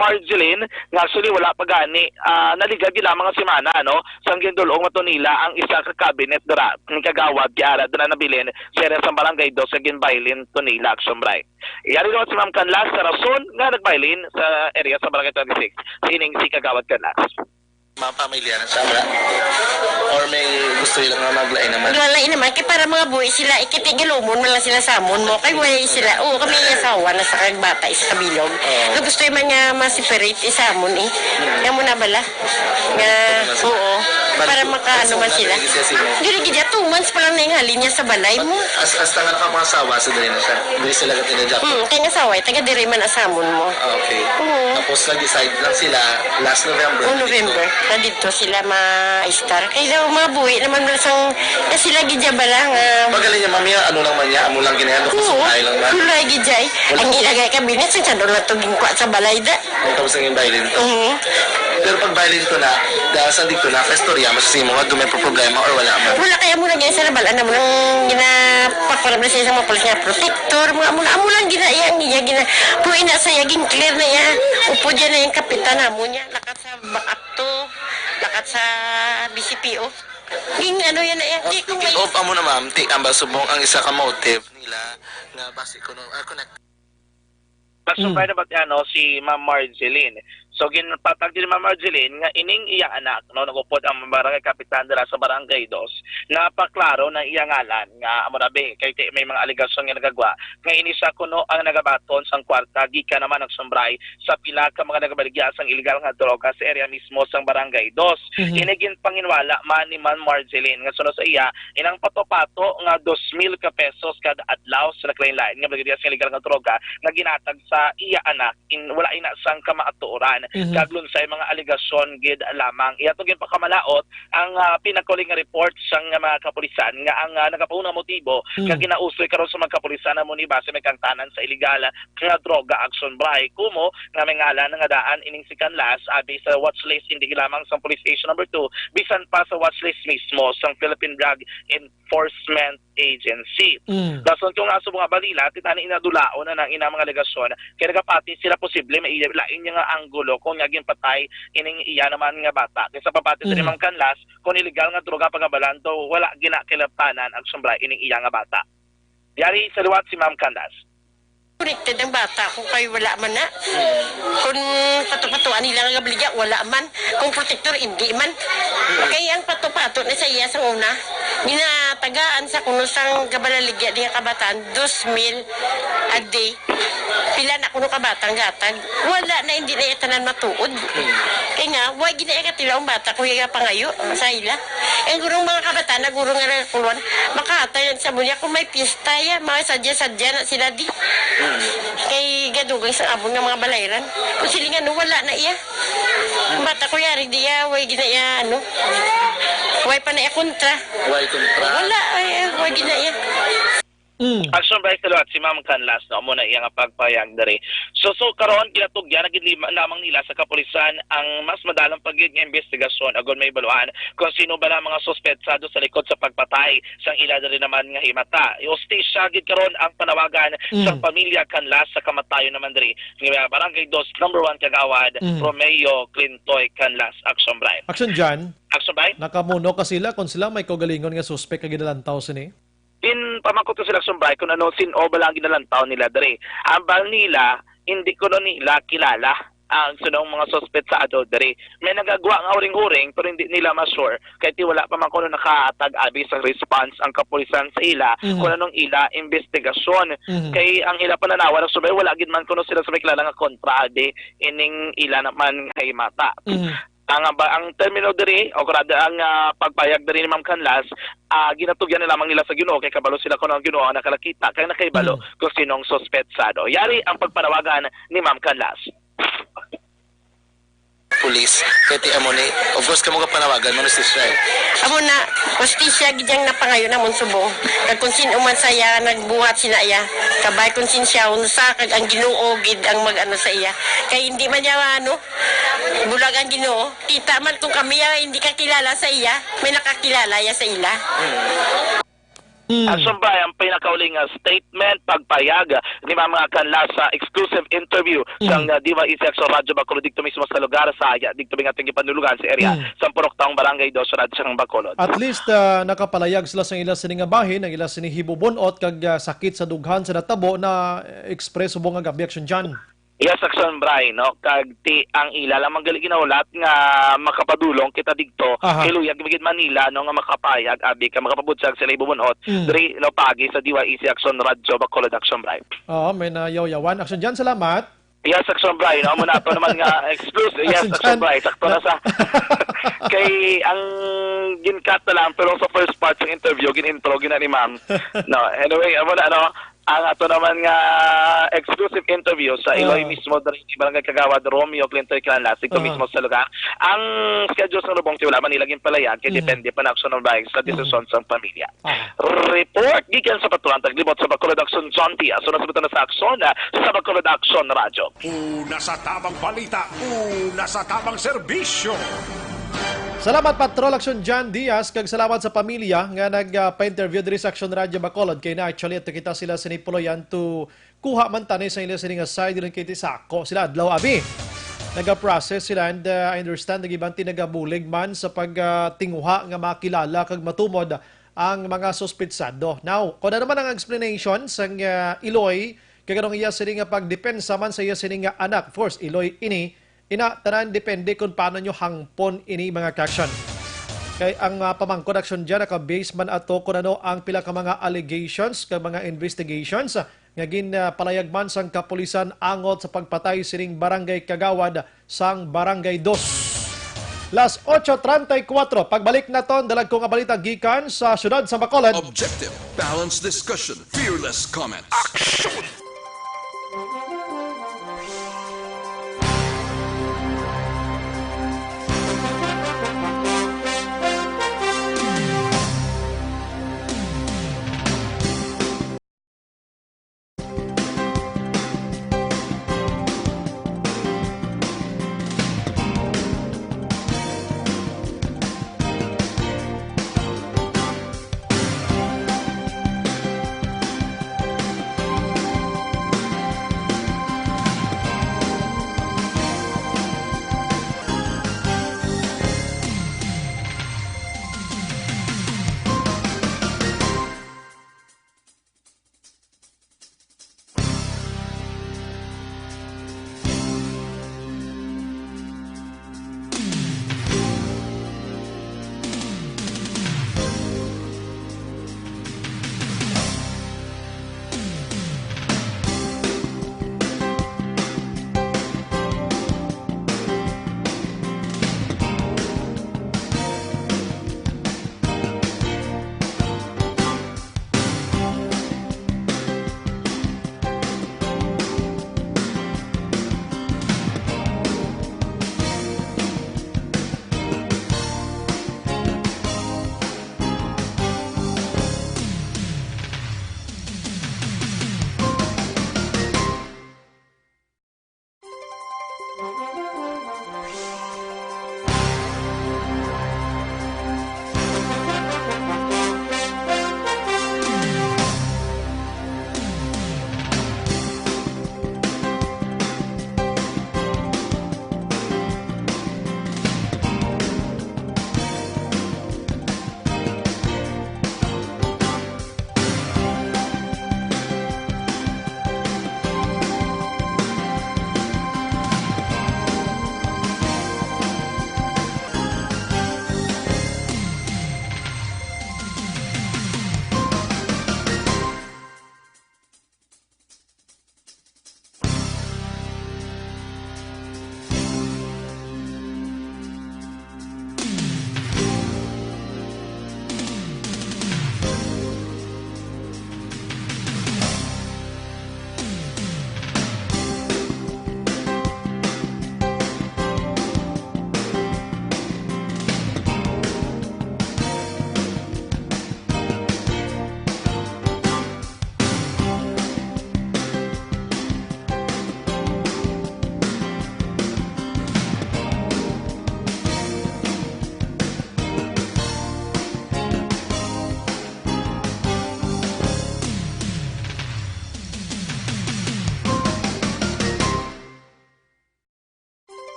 Marjeline, nga actually wala pa gani, ah, naliga gid lamang nga semana, no? Sang gindul-ong to nila ang isa ka cabinet dira ni Kagawad Kiara, dira nabilin sa area sang Barangay Dos sa ginbailin to nila, Action Bri. Yari naman si Ma'am Canlas sa rason nga nagbailin sa area sa Barangay twenty-six. Sining si Kagawad Canlas. Mga pamilya na siya, wala? Or may gusto nila nga maglain naman? Wala naman, kay para mga buhi sila, ikiti galumon man lang sila sa amon mo. Kay way sila, oo, kami yung asawa na sa kag bata is kabilog. Oo. Nga gusto yung mga ma-separate is amon eh. Nga mo na bala? Nga, oo. Para makaano man sila. Dili gid, two months pa lang na yung halin niya sa balay mo. As, as tangan ka mga asawa, so dali na siya. Dili sila ka tinadyak. Hmm, kay nga asawa, taga diri man asamon mo. Ah, okay. Oo. Tapos nag-decide lang sila last November. Oh, November. Na dito sila ma-star. Kay daw mga buhi naman lang sang, na sila gid ya ba lang, ah. Pagaling niya, mami, ano lang man niya, amo lang ginaya, ano, Oo. Kasulay lang man. Sulay gid ya, eh. Wala. Ang ilagay kabinet, sa channel na to, gingkuha sa balay da. Ang tapos ang imbaylin to. Mhm. Pero pag violent to na, dahil sa dito na, kaistorya mo sa imo, nga dumay pa problema or wala man. Wala kaya mo nag-isa na bala na mo nang ginapakuram na siya sa mga pulis nga protector, mga amo na, amo lang gina, iya, ang iya, gina, kung ina sa iya, ging clear na iya, upo dyan na yung kapitan na mo niya, lakat sa Bakato, lakat sa B C P O. Ging ano yan na iya, di kung may Off amo na, ma'am, ti, ang ba subong ang isa ka motive nila nga base kuno, ah, connect. Pasubay Mm. na ba ti, ano, si Ma'am Marjeline? So, ginpatag din ni Ma'am Marjeline nga ining iya anak, no, nagupod ang barangay kapitan dira sa Barangay Dos, napaklaro na iya ngalan nga amo na, be, kay ti-, may mga alegasyon nga nagagwa nga ini siya kuno ang nagabaton sang kwarta gikan naman nagsumbray sa pila ka mga nagabaligya sang illegal nga droga sa area mismo sang Barangay Dos. Mhm. Ini ginpanginwala man ni Ma'am Marjeline nga sunod sa iya, inang pato-pato nga dos mil ka pesos kada adlaw sa naglain-lain nga baligya sa illegal nga droga nga ginatag sa iya anak, in, wala ina sang kamatuoran. Mhm. Kag lunsay mga alegasyon gid lamang. Iya to ginpakamalaot ang, ah, pinakuli nga report sang mga kapulisan nga ang, ah, nagapahuna motibo Mm. kag ginausoy karon sa mga kapulisan amo ni base may kangtanan sa illegal nga droga action bray. Kumo nga may ngalan nga daan ining si Canlas abi sa watch list hindi lamang sa Police Station Number Two, bisan pa sa watch list mismo sang Philippine Drug Enforcement Agency. Mm. Dason kung nga subong nga balila, titani inadulaon na nang inang mga alegasyon, kay nagapati sila posible may lain niya nga anggulo kung nga ginpatay ining iya naman nga bata. Kay sa pagpati sa Mm. Ma'am Canlas, kung illegal nga droga pagabalan daw, wala gina kilabtanan ang sumbra ining iya nga bata. Yari sa liwat si Ma'am Canlas. Connected ang bata ko kay wala man na. Kung pato-patoan nila nga gabaligya, wala man. Kung protector, hindi man. Kay ang pato-pato na sa iya sa una, ginatagaan sa kuno sang gabalaligya diha kabataan, dos mil a day. Pila na kuno kabatang gatag. Wala na, hindi na iya tanan matuod. Kay nga, wa gid na iya katilaw ang bata ko iya pangayo sa ila. Ang gurong mga kabataan na guro nga nagkuluan, makahatay sa munya kung may pista ya, mga sadya-sadya na sila di. Kay gadugang sa abon nga mga balayran. Kung silingan, no, wala na iya. Ang bata ko yari di ya, way gina iya, ano, way pa na iya kontra. Way kontra? Wala, ay, ay, way gina iya. Mm. Action by Salot, si Ma'am Canlas, no, muna iya nga pagpayag diri. So, so karon, ginatugyan na gid lima- lamang nila sa kapulisan ang mas madalang pa gid nga investigasyon agod may baluhan kung sino ba ang mga suspetsado sa likod sa pagpatay sang ila diri naman nga himata. Hustisya gid karon ang panawagan Mm. sang pamilya Canlas sa kamatayon naman diri nga Barangay Dos Number One Kagawad Mm. Romeo Clintoy Canlas. Action Brian. Action Jan, Action Brian. Nakamuno ka sila kung sila may kaugalingon nga suspek nga ginalantaw sini? Ginpamangkot ko sila, Action Brian, kung ano, sin-o ba lang ginalantaw nila diri. Ambal nila, hindi kuno nila kilala ang sunong mga suspetsado diri. May nagagwa nga huring-huring, pero hindi nila ma-sure kay ti wala pa man kuno nakahatag abi sang response ang kapulisan sa ila Mhm. kung anong ila investigasyon. Mhm. Kay ang ila pananawa, Action Brian, wala gid man kuno sila sa may kilala nga kontra abi ining ila naman nga himata. Mhm. Ang ba, ang termino diri o kurada ang, ah, pagpayag diri ni Ma'am Canlas, ah, ginatugyan na lamang nila sa Ginoo kay kabalo sila kung ang Ginoo ang nakalakita kay nakahibalo Mm. kung sinong suspetsado. Yari ang pagpanawagan ni Ma'am Canlas. Police, kay ti amo ni, of course, kamo ka panawagan mo ni Sister. Amo na, hustisya gid ang napangayo namon subong. Kag kung sino man sa iya nagbuhat sina iya, kabay konsensya, unsa kag ang Ginoo gid ang mag-ano sa iya. Kay hindi man niya ano, bulag ang Ginoo. Kita man kung kami ay hindi kakilala sa iya, may nakakilala iya sa ila. Mm. Action Brian, ang pinakauli nga statement, pagpayag ni Ma'am Canlas sa exclusive interview Mm. sang, uh, D Y E C Action Radyo Bacolod dito mismo sa lugar sa iya, dito nga ating gipanulugan sa area Mm. sa Purok Taong Barangay Dos, Radyo sang Bacolod. At least, uh, nakapalayag sila sa ila sini nga bahin, ang ila sini hibubun-ot kag, uh, sakit sa dughan sa natabo na, uh, express subong nga gab-i, Action Jan. Yes, Action Brian, no? Kag ti ang ila lamang gali ginahulat nga makapadulong kita digto, Aha. kay luyag gid man nila, no, nga makapayag, abi ka makapabutyag sila hibubun-ot, Mm. diri, no, pagi sa D Y E C Action Radyo Bacolod, Action Brian. Oo, may nayaw-yawan. Action Jan, salamat. Yes, Action Brian, no? Amo na to naman nga exclusive. Yes, Action Action Jan. Brian, sakto na sa kay ang gin-cut na lang, pero sa first part ng interview, gin-intro, gina ni ma'am. No, anyway, amo na, no? Ang ato naman nga exclusive interview sa Iloy Ah. mismo, diri ni Barangay Kagawad Romeo Clinton Canlas, dito Aha. mismo sa lugar. Ang schedule sa lubong, ti wala man nila ginpalayag, kay Mhm. depende pa na, Action Brian, sa Mhm. desisyon sang pamilya. Ah. Report gikan sa Patrol, taglibot sa Bacolod Action, John Diaz. Una sa buto na sa Action, ah, sa Bacolod Action Radyo. Una sa tabang balita, una sa tabang serbisyo. Salamat, Patrol Action John Diaz, kag salamat sa pamilya nga nag, ah, pa-interview diri sa Action Radyo Bacolod. Kay na, actually, ato kita sila sini puloyan to kuha man tani sa ila sini nga side, rin kay ti sako sila adlaw, abi. Nagaprocess sila and, uh, I understand, nagibanti nagabulig man sa pag, uh, tinguha nga makilala kag matumod ang mga suspitsado. Now, kung ano man ang explanation sang, uh, Iloy, kag anong iya sini nga pagdepensa man sa iya sini nga anak. Of course, Iloy ini, ina, tanan depende kung paano nyo hangpon ini, mga ka-action. Kay ang, uh, pamangkot action dyan, naka-base man ato kung ano ang pila ka mga allegations kag mga investigations nga gin, ah, palayag man sang kapulisan angot sa pagpatay sining barangay kagawad sang Barangay Dos. Las ocho treinta y cuatro. Pagbalik naton, dalag ko nga balita gikan sa siyudad sa Bacolod. Objective, balanced discussion, fearless comments. Action!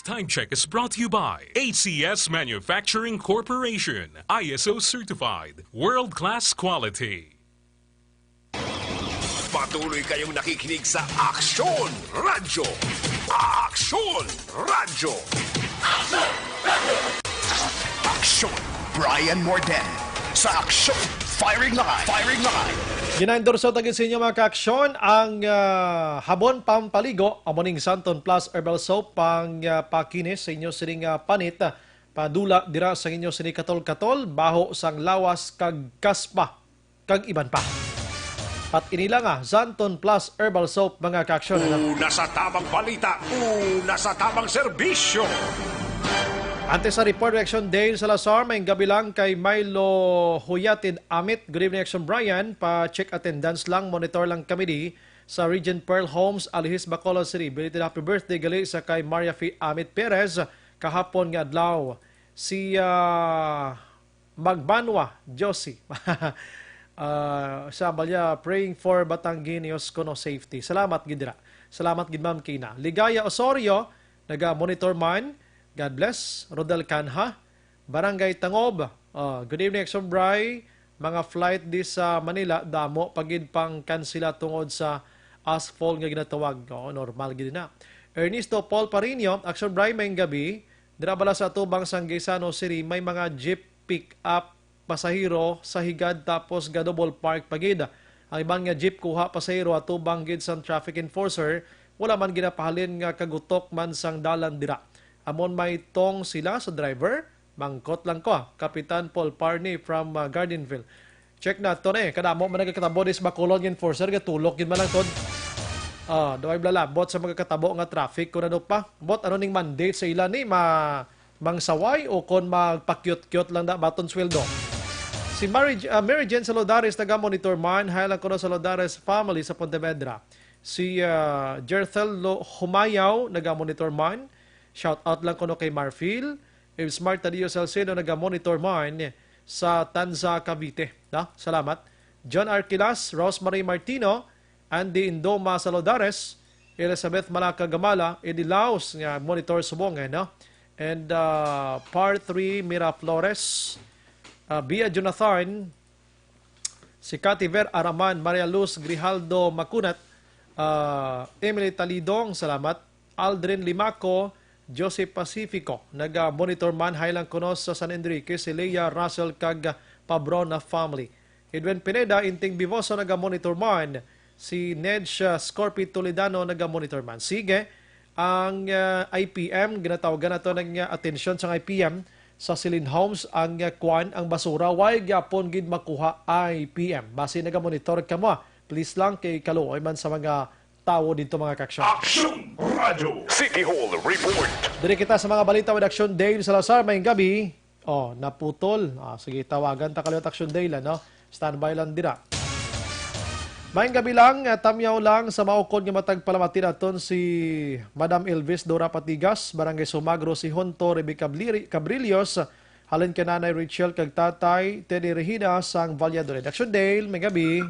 Time check is brought to you by A C S Manufacturing Corporation, I S O certified, world-class quality. Patuloy kayong nakikinig sa Aksyon Radyo. Aksyon Radyo. Aksyon, Brian Morden. Sa Aksyon, firing line, firing line. Ginaendorso ta gid sa inyo, mga kaaksyon, ang ah, Habon Pampaligo, amo ning Santon Plus Herbal Soap, pang ah, pakinis sa inyo sining ah, panit, ah, padula dira sa inyo sini katol-katol, baho sang lawas kag kaspa, kag iban pa. Pat ini lang ah, Santon Plus Herbal Soap, mga kaaksyon. Ano? Una sa tamang balita, una sa tamang serbisyo. Antes sa report, reaksyon, Dale Salazar, may gabi lang kay Milo Huyatid Amit. Good evening, Action Brian. Pa-check attendance lang, monitor lang kami di sa Regent Pearl Homes, Alihis, Bacolod City. Belated happy birthday gali sa kay Maria Fee Amit Perez kahapon nga adlaw. Si ah, Magbanwa Josie. Ah, sa balya, praying for Batangueños kuno safety. Salamat gid dira. Salamat gid, Ma'am Kina. Ligaya Osorio, naga-monitor man. God bless. Rodel Canha, Barangay Tangob. Ah, good evening, Action Bray. Mga flight di sa Manila, damo pa gid pang kansela tungod sa asphalt nga ginatawag. Oo, normal gid na. Ernesto Paul Parino, Action Bray, may gabi. Dira bala sa atubang sang Gaisano City, may mga jeep pick up pasahero sa higad tapos ga double park pa gid. Ang iban nga jeep kuha pasahero atubang gid sang traffic enforcer, wala man ginapahalin nga kagutok man sang dalan dira. Amon may tong sila sa driver, mangkot lang ko, Kapitan Paul Parney from uh, Gardenville. Check naton eh, kadamo man nagakatabo dis Bacolod nga enforcer, gatulok gid man lang tod. Ah, do ay blalabot sa magakatabo nga traffic kun ano pa. Bot ano ning mandate sa ila ni ma mangsaway o kon magpakyot-kyot lang na baton sweldo. Si Mary, ah, Mary Jane Salodares, taga Monitor man, hi lang kuno Salodares family sa Pontevedra. Si ah, Jerthel Lo Humayaw, naga Monitor man, shout out lang kuno kay Marfil. If Smart Tadio Salcedo, naga Monitor man sa Tanza, Cavite. Na? Salamat. John Arquilas, Rosemary Martino, Andy Indoma Salodares, Elizabeth Malaka Gamala, Eddie Laos nga monitor subong, eh, no? And uh, Par three Mira Flores, uh, Bia Jonathan, si Cathy Ver Araman, Maria Luz Grijaldo Macunat, uh, Emily Talidong, salamat. Aldrin Limaco, Joseph Pacifico, naga-monitor man, hi lang kuno sa San Enrique, si Leia Russell kag Pabrona family. Edwin Pineda, Inting Bivoso, naga-monitor man. Si Nedge uh, Scorpio Toledano, naga-monitor man. Sige, ang uh, I P M, ginatawagan nato ng uh, atensyon sang I P M sa Celine Homes, ang uh, kwan, ang basura, way gyapon gid makuha I P M. Basi naga-monitor kamo, ah. Please lang, kay kaluoy man sa mga tawo dito, mga kaaksyon. Aksyon Radyo. City Hall Report. Diri kita sa mga balita with Action Dave Salazar. May gabi. Oh, naputol. Ah, sige, tawagan ta kaliwat Action Dale, ano? Standby lang dira. Maayong gabi lang, ah, tamyaw lang sa maukod nga matag palamati naton si Madam Elvis Dora Patigas, Barangay Sumagro, si Honto Rebecca Bliri- Cabrillos, halin kay Nanay Rachel kag Tatay Teddy Regina sang Valladolid. Action Dale, may gabi.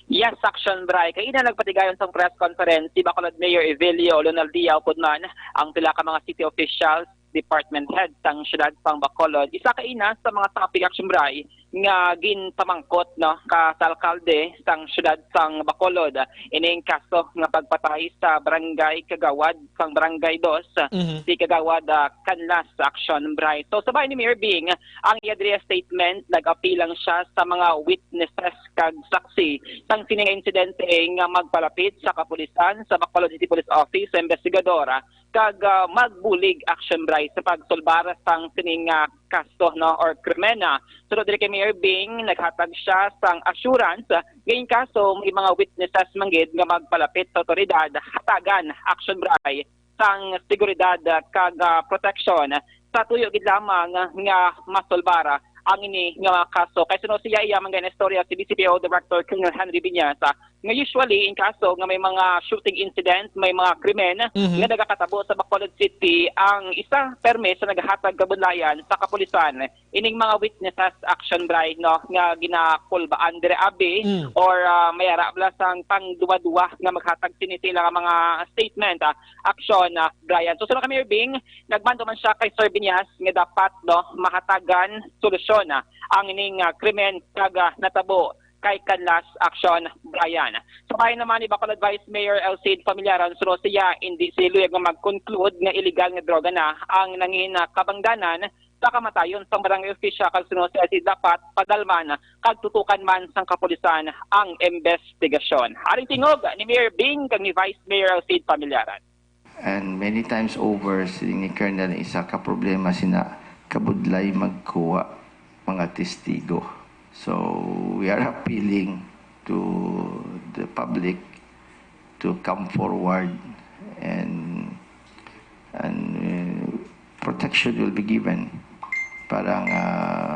Yes, Action Bray. Kaina nagpatigayon sang press conference si Bacolod Mayor Evelio Leonaldia, upod man ang pila ka mga city officials, department head sang siyudad sang Bacolod. Isa kaina sa mga topic, Action Bray, nga ginpamangkot, no, ka sa alkalde sang siyudad sang Bacolod, ining kaso nga pagpatay sa barangay kagawad sang Barangay Dos, Mhm. si Kagawad ah, Canlas, Action Bray. So, subay ni Mayor Bing, ang iya diri statement, nag-apil lang siya sa mga witnesses kag saksi sang sini nga insidente nga magpalapit sa kapulisan sa Bacolod City Police Office sa investigador kag ah, magbulig, Action Bray, sa pagsulbar sang sini nga kaso, no, or krimen. Suno diri kay Mayor Bing, naghatag siya sang assurance nga in kaso may mga witnesses man gid nga magpalapit sa otoridad, hatagan, Action Bray, sang seguridad kag ah, proteksyon sa tuyo gid lamang nga masulbar ang ini nga mga kaso. Kay suno siya, iya man gani istorya si D C P O Director Colonel Henry Viñas, ah, nga usually in kaso nga may mga shooting incident, may mga krimen Mhm. nga nagakatabo sa Bacolod City, ang isa permi sa nagahatag kabudlayan sa kapulisan. Ining mga witnesses, Action Bri, no, nga ginakulbaan dire abi Mm. or ah, may ara bala sang pangduwa-duwa nga maghatag sini sa ila nga mga statement, ah, Action, ah, Brian. So, sunod kami, Irving, nagmando man siya kay Sir Viñas nga dapat, no, mahatagan solusyon, ah, ang ining ah, krimen kag ah, natabo kay Canlas, Action Brian. Sa bahin naman ni Bacolod Vice Mayor Elcid Familiaran, suno siya, hindi siya luyag nga mag-conclude nga illegal nga droga na ang nangin ah, kabangdanan sa kamatayon sang barangay official, kag suno siya, si dapat padalman kag tutukan man sang kapulisan ang investigasyon. Aring tingog ni Mayor Bing kag ni Vice Mayor Elcid Familiaran. And many times over, siling ni Colonel, isa ka problema sina kabudlay magkuha mga testigo. So we are appealing to the public to come forward and and uh, protection will be given para nga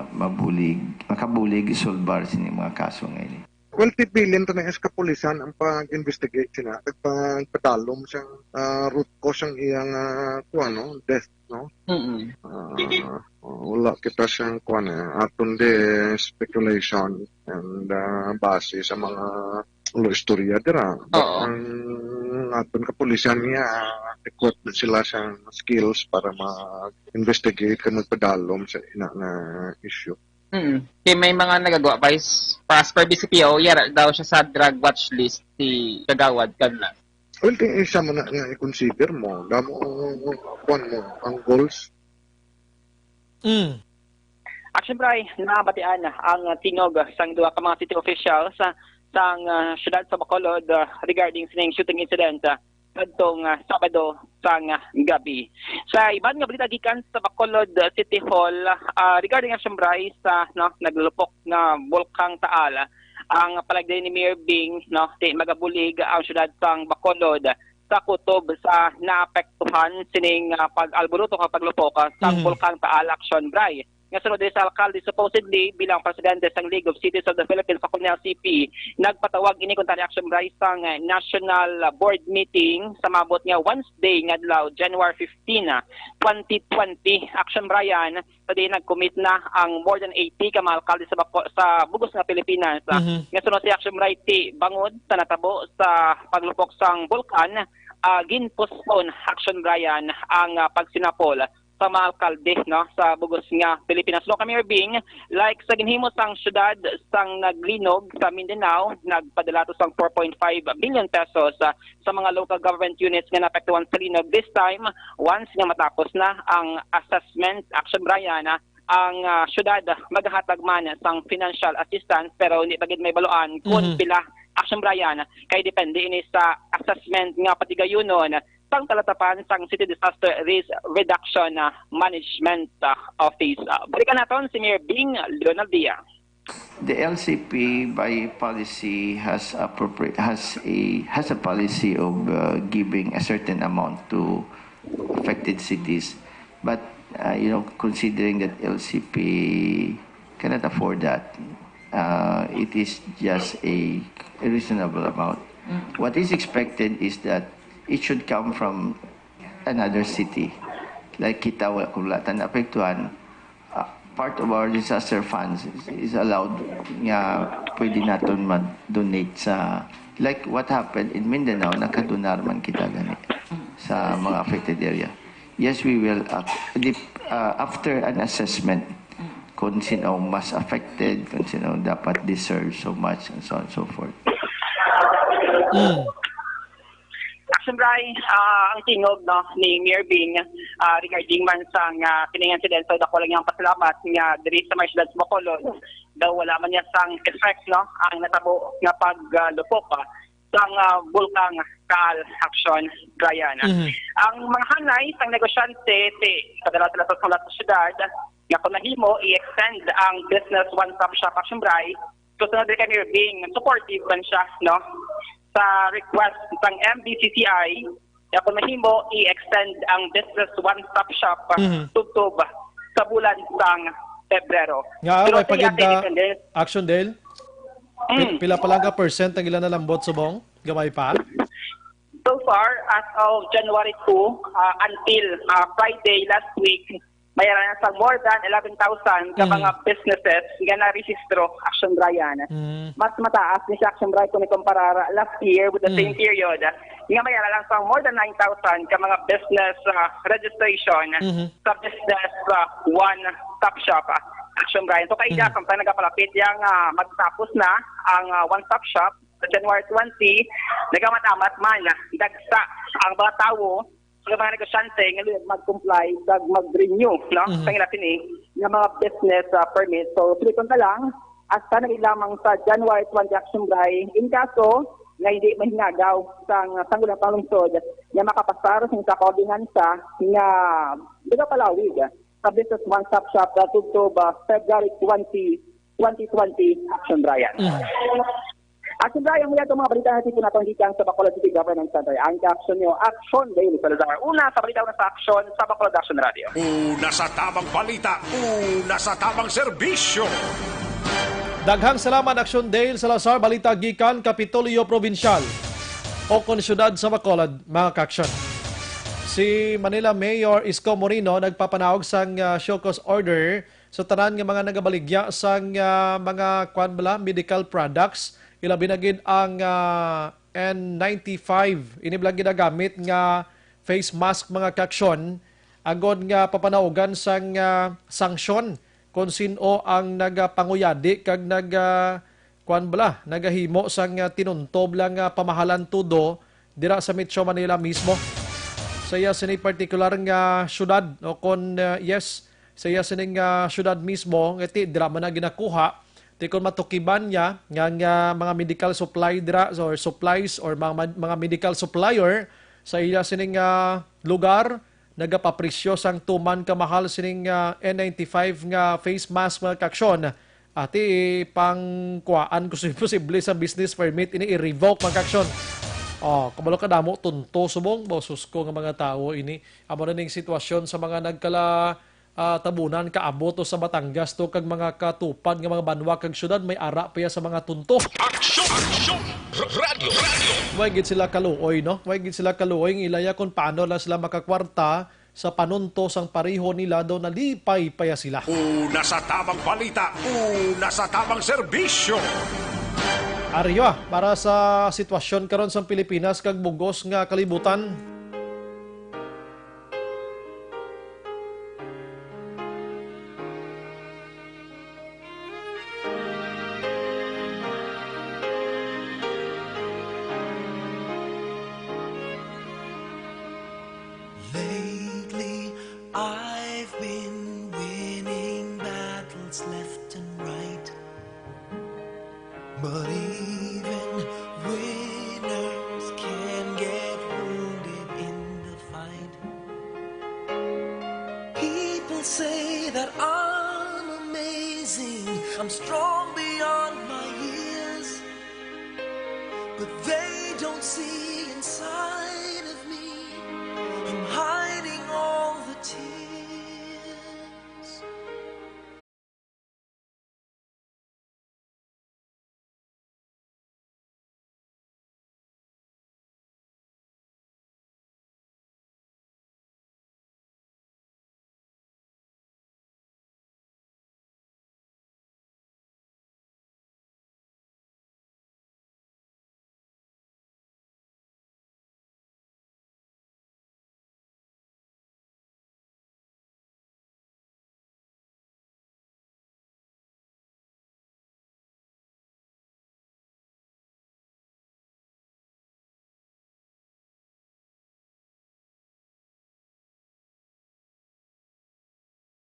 mabulig, makabulig isolbar sini mga kaso nga ini. Well, tibilin ta na sa kapulisan ang pag-investigate sina, ag pagpadalom sang ah, root cause sang iyang ah, kuwan, no, death, no. Mm-mm. Ah, wala kita sang kuwan eh, aton di speculation and ah, base sa mga ulo istorya dira. But Oo. Ang aton kapulisan niya, equipped na sila sa skills para mag-investigate kag magpadalom sa ina nga issue. Mm. Kay may mga nagagawa, Vice, pa as per B C P O, yara daw siya sa drug watch list si Kagawad Canlas. Well, kay isa man na nga i-consider mo, damo ang kuwan mo, ang goals. Mm. Action Bri, nabatian ang tingog sang duha ka mga city officials sa sang ah, siyudad sa Bacolod ah, regarding sining shooting incident ah, kadtong ah, Sabado sang ah, gabi. Sa iban nga balita gikan sa Bacolod ah, City Hall, ah, regarding, Action Bri, sa, no, naglupok nga Bulkang Taal, ang palagday ni Mayor Bing, no, di magabulig ang siyudad sang Bacolod sa kutob sa naapektuhan sining ah, pag-alboroto kag paglupok ah, sang Mhm. Bulkang Taal, Action Bri. Nga sunod diri sa alkalde, supposedly bilang presidente sang League of Cities of the Philippines, sa L C P, nagpatawag ini kuntani, Action Bri, sang ah, national ah, board meeting sa maabot nga Wednesday nga adlaw, January fifteen, ah, twenty twenty. Action Brian, sa diin nag-commit na ang more than eighty ka mga alkalde sa bako-, sa bugos nga Pilipinas, ah, Mhm. nga suno si Action Bri, ti bangod sa natabo sa paglupok sang bulkan, ah, gin-postpone, Action Brian, ang ah, pagsinapol sa mga alkalde, no, sa bugos nga Pilipinas. No, kami, Irving, like sa ginhimo sang syudad sang naglinog sa Mindanao, nagpadala to sang four point five million pesos ah, sa mga local government units nga naapektuhan sa linog. This time, once nga matapos na ang assessment, Action Brian, ah, ang ah, syudad, ah, magahatag man sang financial assistance, pero hindi pa gid may baluan kung Mhm. pila, Action Brian, kay depende ini sa assessment nga patigayunon sang talatapan sang City Disaster Risk Reduction ah, Management ah, Office. Ah, balikan naton si Mayor Bing Leonaldia. The L C P by policy has appropri- has a has a policy of uh, giving a certain amount to affected cities, but uh, you know, considering that L C P cannot afford that, uh, it is just a reasonable amount. What is expected is that it should come from another city. Like kita, wala, kung wala ta naapektuhan, uh, part of our disaster funds is, is allowed nga pwede naton ma-donate sa, like what happened in Mindanao, nakadonar man kita gani sa mga affected area. Yes, we will, uh, the, uh, after an assessment, kung sino ang mas affected, kung sino ang dapat deserve so much, and so on and so forth. Mm. Action Bri, ah, ang tingog, no, ni Mayor Bing, ah, regarding man sa nga kining incident, so dako lang ang pasalamat nga diri sa may siyudad sa Bacolod daw wala man niya sang effect, no, ang natabo nga paglupok ah, sang ah, Bulkang Taal, Action Brian. Mhm. Ang mga hanay sang negosyante, ti padala sila sa sulat sa syudad nga kung mahimo, i-extend ang business one-stop shop, Action Bri. So, sunod kay Mayor Bing, supportive man siya, no, sa request sang M B C C I nga kung mahimo, i-extend ang business one-stop shop Mhm. tubtob sa bulan sang Pebrero. Nga, Pero may sa paganda Yate Independence, action, Del? Pil-, pila pa lang ka percent ang ila nalambot subong? Gamay pa? So far, as of January two, ah, until, ah, Friday last week, may ara na sang more than eleven thousand ka Mm. mga businesses nga narehistro, Action Brian. Mm. Mas mataas ni sa Action Brian kung ikumparar last year with the Mm. same period. Nga may ara lang sang more than nine thousand ka mga business, ah, registration Mhm. sa business, ah, one stop shop, ah, Action Brian. So, kay Mm. Jason, tayo nagapalapit yang, ah, magtapos na ang, ah, one stop shop sa January twenty, nagamamat-amat man, dagsa ang mga tawo, ang mga negosyante nga mag-comply kag mag-renew, no? Mhm. Sa ila sini nga mga business, ah, permit. So, suliton na lang, hasta na lamang sa January twenty, Action Brian. In kaso nga hindi mahingagaw sang sangguniang panglungsod nga makapasar sing sa ka ordinansa nga nagapalawig sa Business One Stop Shop sa tubtob, ah, February twenty, twenty twenty, Action Brian. Mhm. Action Brian, muli ato mga balita nga tipo naton gikan sa Bacolod City Government Center. Ang Action Nyo, Action Daily Salazar. Una sa balita, una sa aksyon sa Bacolod Action Radio. Una sa tamang balita, una sa tamang serbisyo. Daghang salamat, Action Dale Salazar. Balita gikan Kapitolyo Probinsyal o kon siyudad sa Bacolod, mga ka-action. Si Manila Mayor Isko Moreno nagpapanaog sang, ah, show cause order sa tanan nga mga nagabaligya sang, ah, mga, kwan bala, medical products, ilabi na gid ang, ah, N ninety-five. Ini bala ginagamit nga face mask, mga ka-action, agod nga papanaugan sang, ah, sanksyon kon sin-o ang nagapanguyadi kag nag, ah, kwan bala, nagahimo sang, ah, tinuntob lang nga pamahalan tudo dira sa Metro Manila mismo. Sa iya sini partikular nga syudad, o kon, ah, yes, sa iya sining, ah, syudad mismo, nga ti dira man na ginakuha, ti kon matukiban niya nga, nga mga medical supply dira, or supplies, or mga, mga medical supplier sa iya sining, ah, lugar, nagapapresyo sang tuman ka mahal sining, ah, N ninety-five nga face mask, mga ka-action. Ati, pangkuhaan ko sa posible sa business permit, ini i-revoke, mga ka-action. Oh, kabalo ka damo tunto subong, boses ko nga mga tawo ini. Amo na ning sitwasyon sa mga nagkala, ah, tabunan kaabot to sa Batangas to kag mga katupad nga mga banwa kag syudad, may ara pa ya sa mga tunto. Aksyon! Aksyon! R-, radyo! Radyo! Way gid sila kaluoy, no? Way gid sila kaluoy nga ilaya kung paano lang sila makakwarta sa panunto sang pareho nila daw nalipay pa ya sila. Una sa tamang balita, una sa tamang serbisyo. Ari ya, para sa sitwasyon karon sa Pilipinas kag bugos nga kalibutan. Lately, I've been winning battles left and right. But even winners can get wounded in the fight. People say that I'm amazing, I'm strong beyond my years. But they don't see inside of me. I'm hiding all the tears.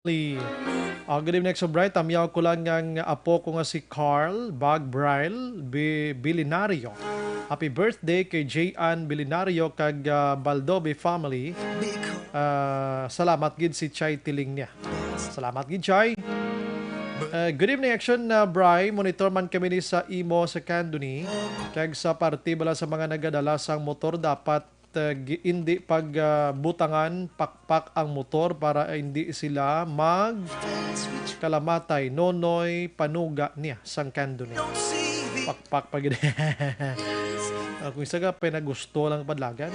Li-, ah, good evening, Exo Bright. Tamyaw ko lang ang apo ko nga si Carl Bagbrail Bi-, Bilinario. Happy birthday kay J Ann Bilinario kag, ah, Baldobi family. Ah, salamat gid si Chai Tiling niya. Salamat gid, Chai. Ah, good evening, Action, ah, Bri. Monitor man kami ni sa imo sa Candoni. Kag sa parte bala sa mga nagadala sang motor, dapat ah, gi-, indi pag, ah, butangan pakpak ang motor para hindi sila mag kalamatay. Nonoy Panuga niya sang Candoni. Pakpak pa gid. Ah, kung isa ka pa nagusto lang padlagan.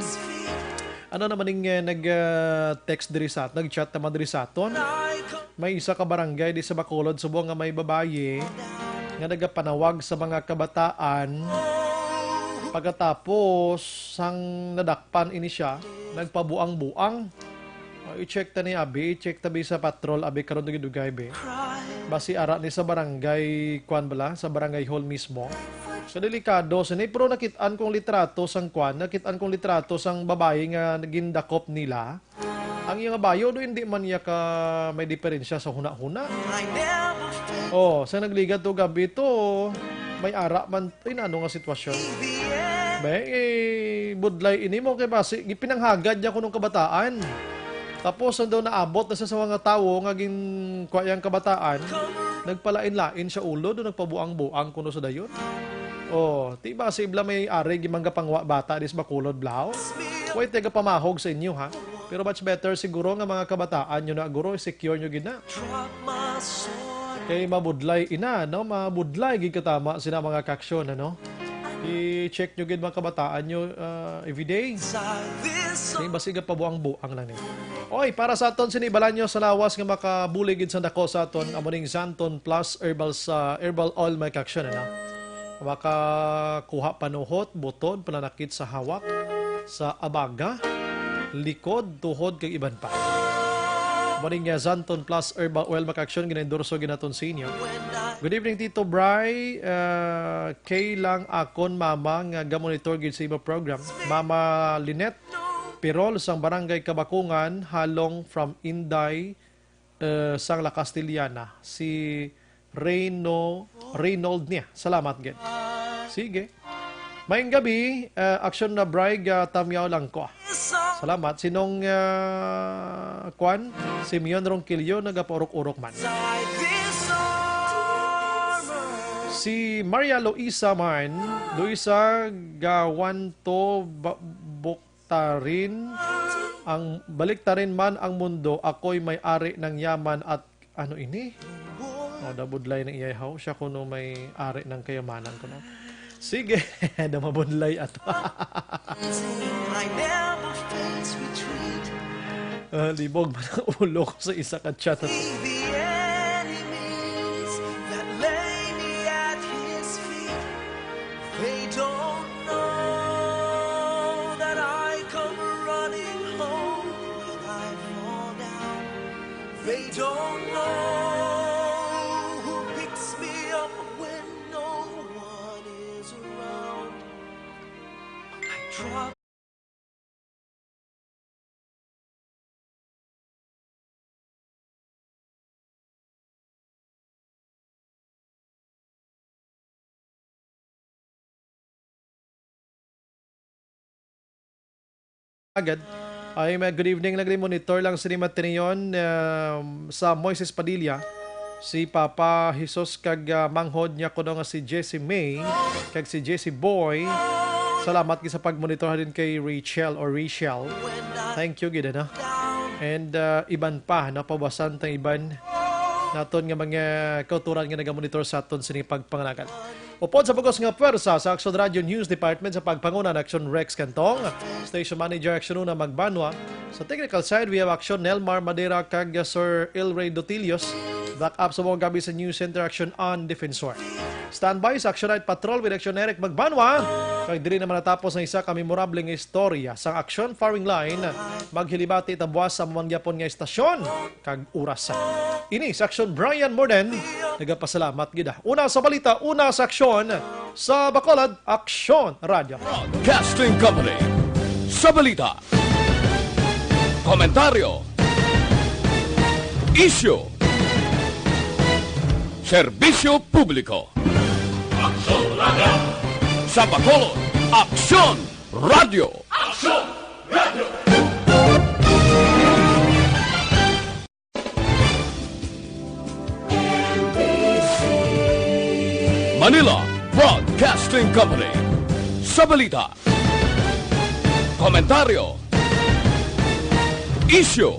Ano naman ning, eh, nag, ah, text diri sa, nag-chat naman diri sa aton? May isa ka barangay di sa Bacolod, subong nga may babayi nga nagapanawag sa mga kabataan. Pagkatapos sang nadakpan ini siya, nagpabuang-buang. Oh, i-check ta ni abi, i-check ta bi sa patrol abi karon dugay-dugay bi. Basi ara ni sa barangay, kuan bala, sa barangay hall mismo. So, delikado sini, pero nakit-an kong litrato sang kuan, nakit-an kong litrato sang babayi nga gindakop nila. Ang iya nga bayo do, hindi man niya ka may diferensya sa huna-huna. Oh, sa nagligad to gabi to, may ara man, ay, ano nga sitwasyon. May, eh, budlay ini mo kay basi, gipinanghagad niya kuno kabataan. Tapos, nung daw naabot na sa, sa mga tawo nga ginkuha yang kabataan, nagpalain-lain siya ulo, do nagpabuang-buang kuno sa dayon. Oh, ti ba si Ibla may ari gimangga pangwa bata dis Bacolod, Blaw? Way taga pamahog sa inyo, ha? Pero much better siguro nga mga kabataan nyo na, guro, secure nyo gid na. Kay mabudlay ina, no? Mabudlay gid katama sina mga kaaksyon, ano? I-check nyo gid mga kabataan nyo, ah, everyday. Di ba, sige, pabuang-buang lang ni. Oy, para sa aton sini, balanyo sa lawas nga makabulig gid sa dako sa aton, amo ning Xanthone Plus Herbal sa Herbal Oil, mga kaaksyon, ano? Makakuha panuhot, butod, pananakit sa hawak, sa abaga, likod, tuhod, kag iban pa. Morning, uh, Xanthone Plus Herbal Oil, mga kaaksyon, gina-endorso gid naton sa inyo. Good evening, Tito Bry. Uh, kay lang akon mama nga gamonitor gid sa imo program. Mama Lynette Pirol sang Barangay Kabakungan, halong from Inday, eh, sang La Castellana, si Reyno-, Reynold niya. Salamat gid. Sige. Maayong gabi, eh, aksyon na Bry, ah, tamyaw lang ko. Salamat. Sinong, ah, kwan? Simeon Ronquillo, nagapaurok-urok man. Si Maria Luisa man, Luisa Gawanto Ba-, Buk-, tarin ang, baliktarin man ang mundo, ako'y may ari ng yaman at ano ini? O, dabudlay ng iyay haw. Siya kuno may ari ng kayamanan kuno. Sige, na mabudlay ato. Ah, libog man ang ulo ko sa isa ka chat ato. They don't know that I come running home when I fall down. They don't know who picks me up when no one is around. I drop Agad. Ay, may good evening. Nagli-monitor lang sini matiniyon, um, sa Moises Padilla, si Papa Jesus kag, ah, manghod niya kuno nga si Jessie May kag si Jessie Boy. Salamat gid sa pagmonitor din kay Rachel or Rachel. Thank you gid, ano? And, ah, iban pa, no? Pabasan tang iban naton nga mga kauturan nga nagamonitor sa aton sini pagpanganagan. Upod sa bugos nga pwersa sa Aksyon Radio News Department sa pagpanguna ni Aksyon Rex Cantong, Station Manager Aksyon Una Magbanwa. Sa technical side, we have Aksyon Nelmar Madera kag Sir Ilray Dotilios. Back up sa mga gabi sa News Center, Aksyon An Defensor. Standby sa Aksyon Night Patrol with Aksyon Eric Magbanwa. Kag diri naman natapos ang isa ka memorable nga istorya sa Aksyon Firing Line. Maghilibati ta buwas sa mamangyapon nga istasyon kag oras. Ini sa Aksyon, Brian Morden, nagapasalamat gid. Una sa balita, una sa aksyon, sa Bacolod, Aksyon Radio. Broadcasting Company. Sa balita, komentaryo, isyu, serbisyo publiko. Aksyon Radio. Sa Bacolod, Aksyon Radio. Aksyon Radio. Manila Broadcasting Company. Sa balita, komentaryo, isyu,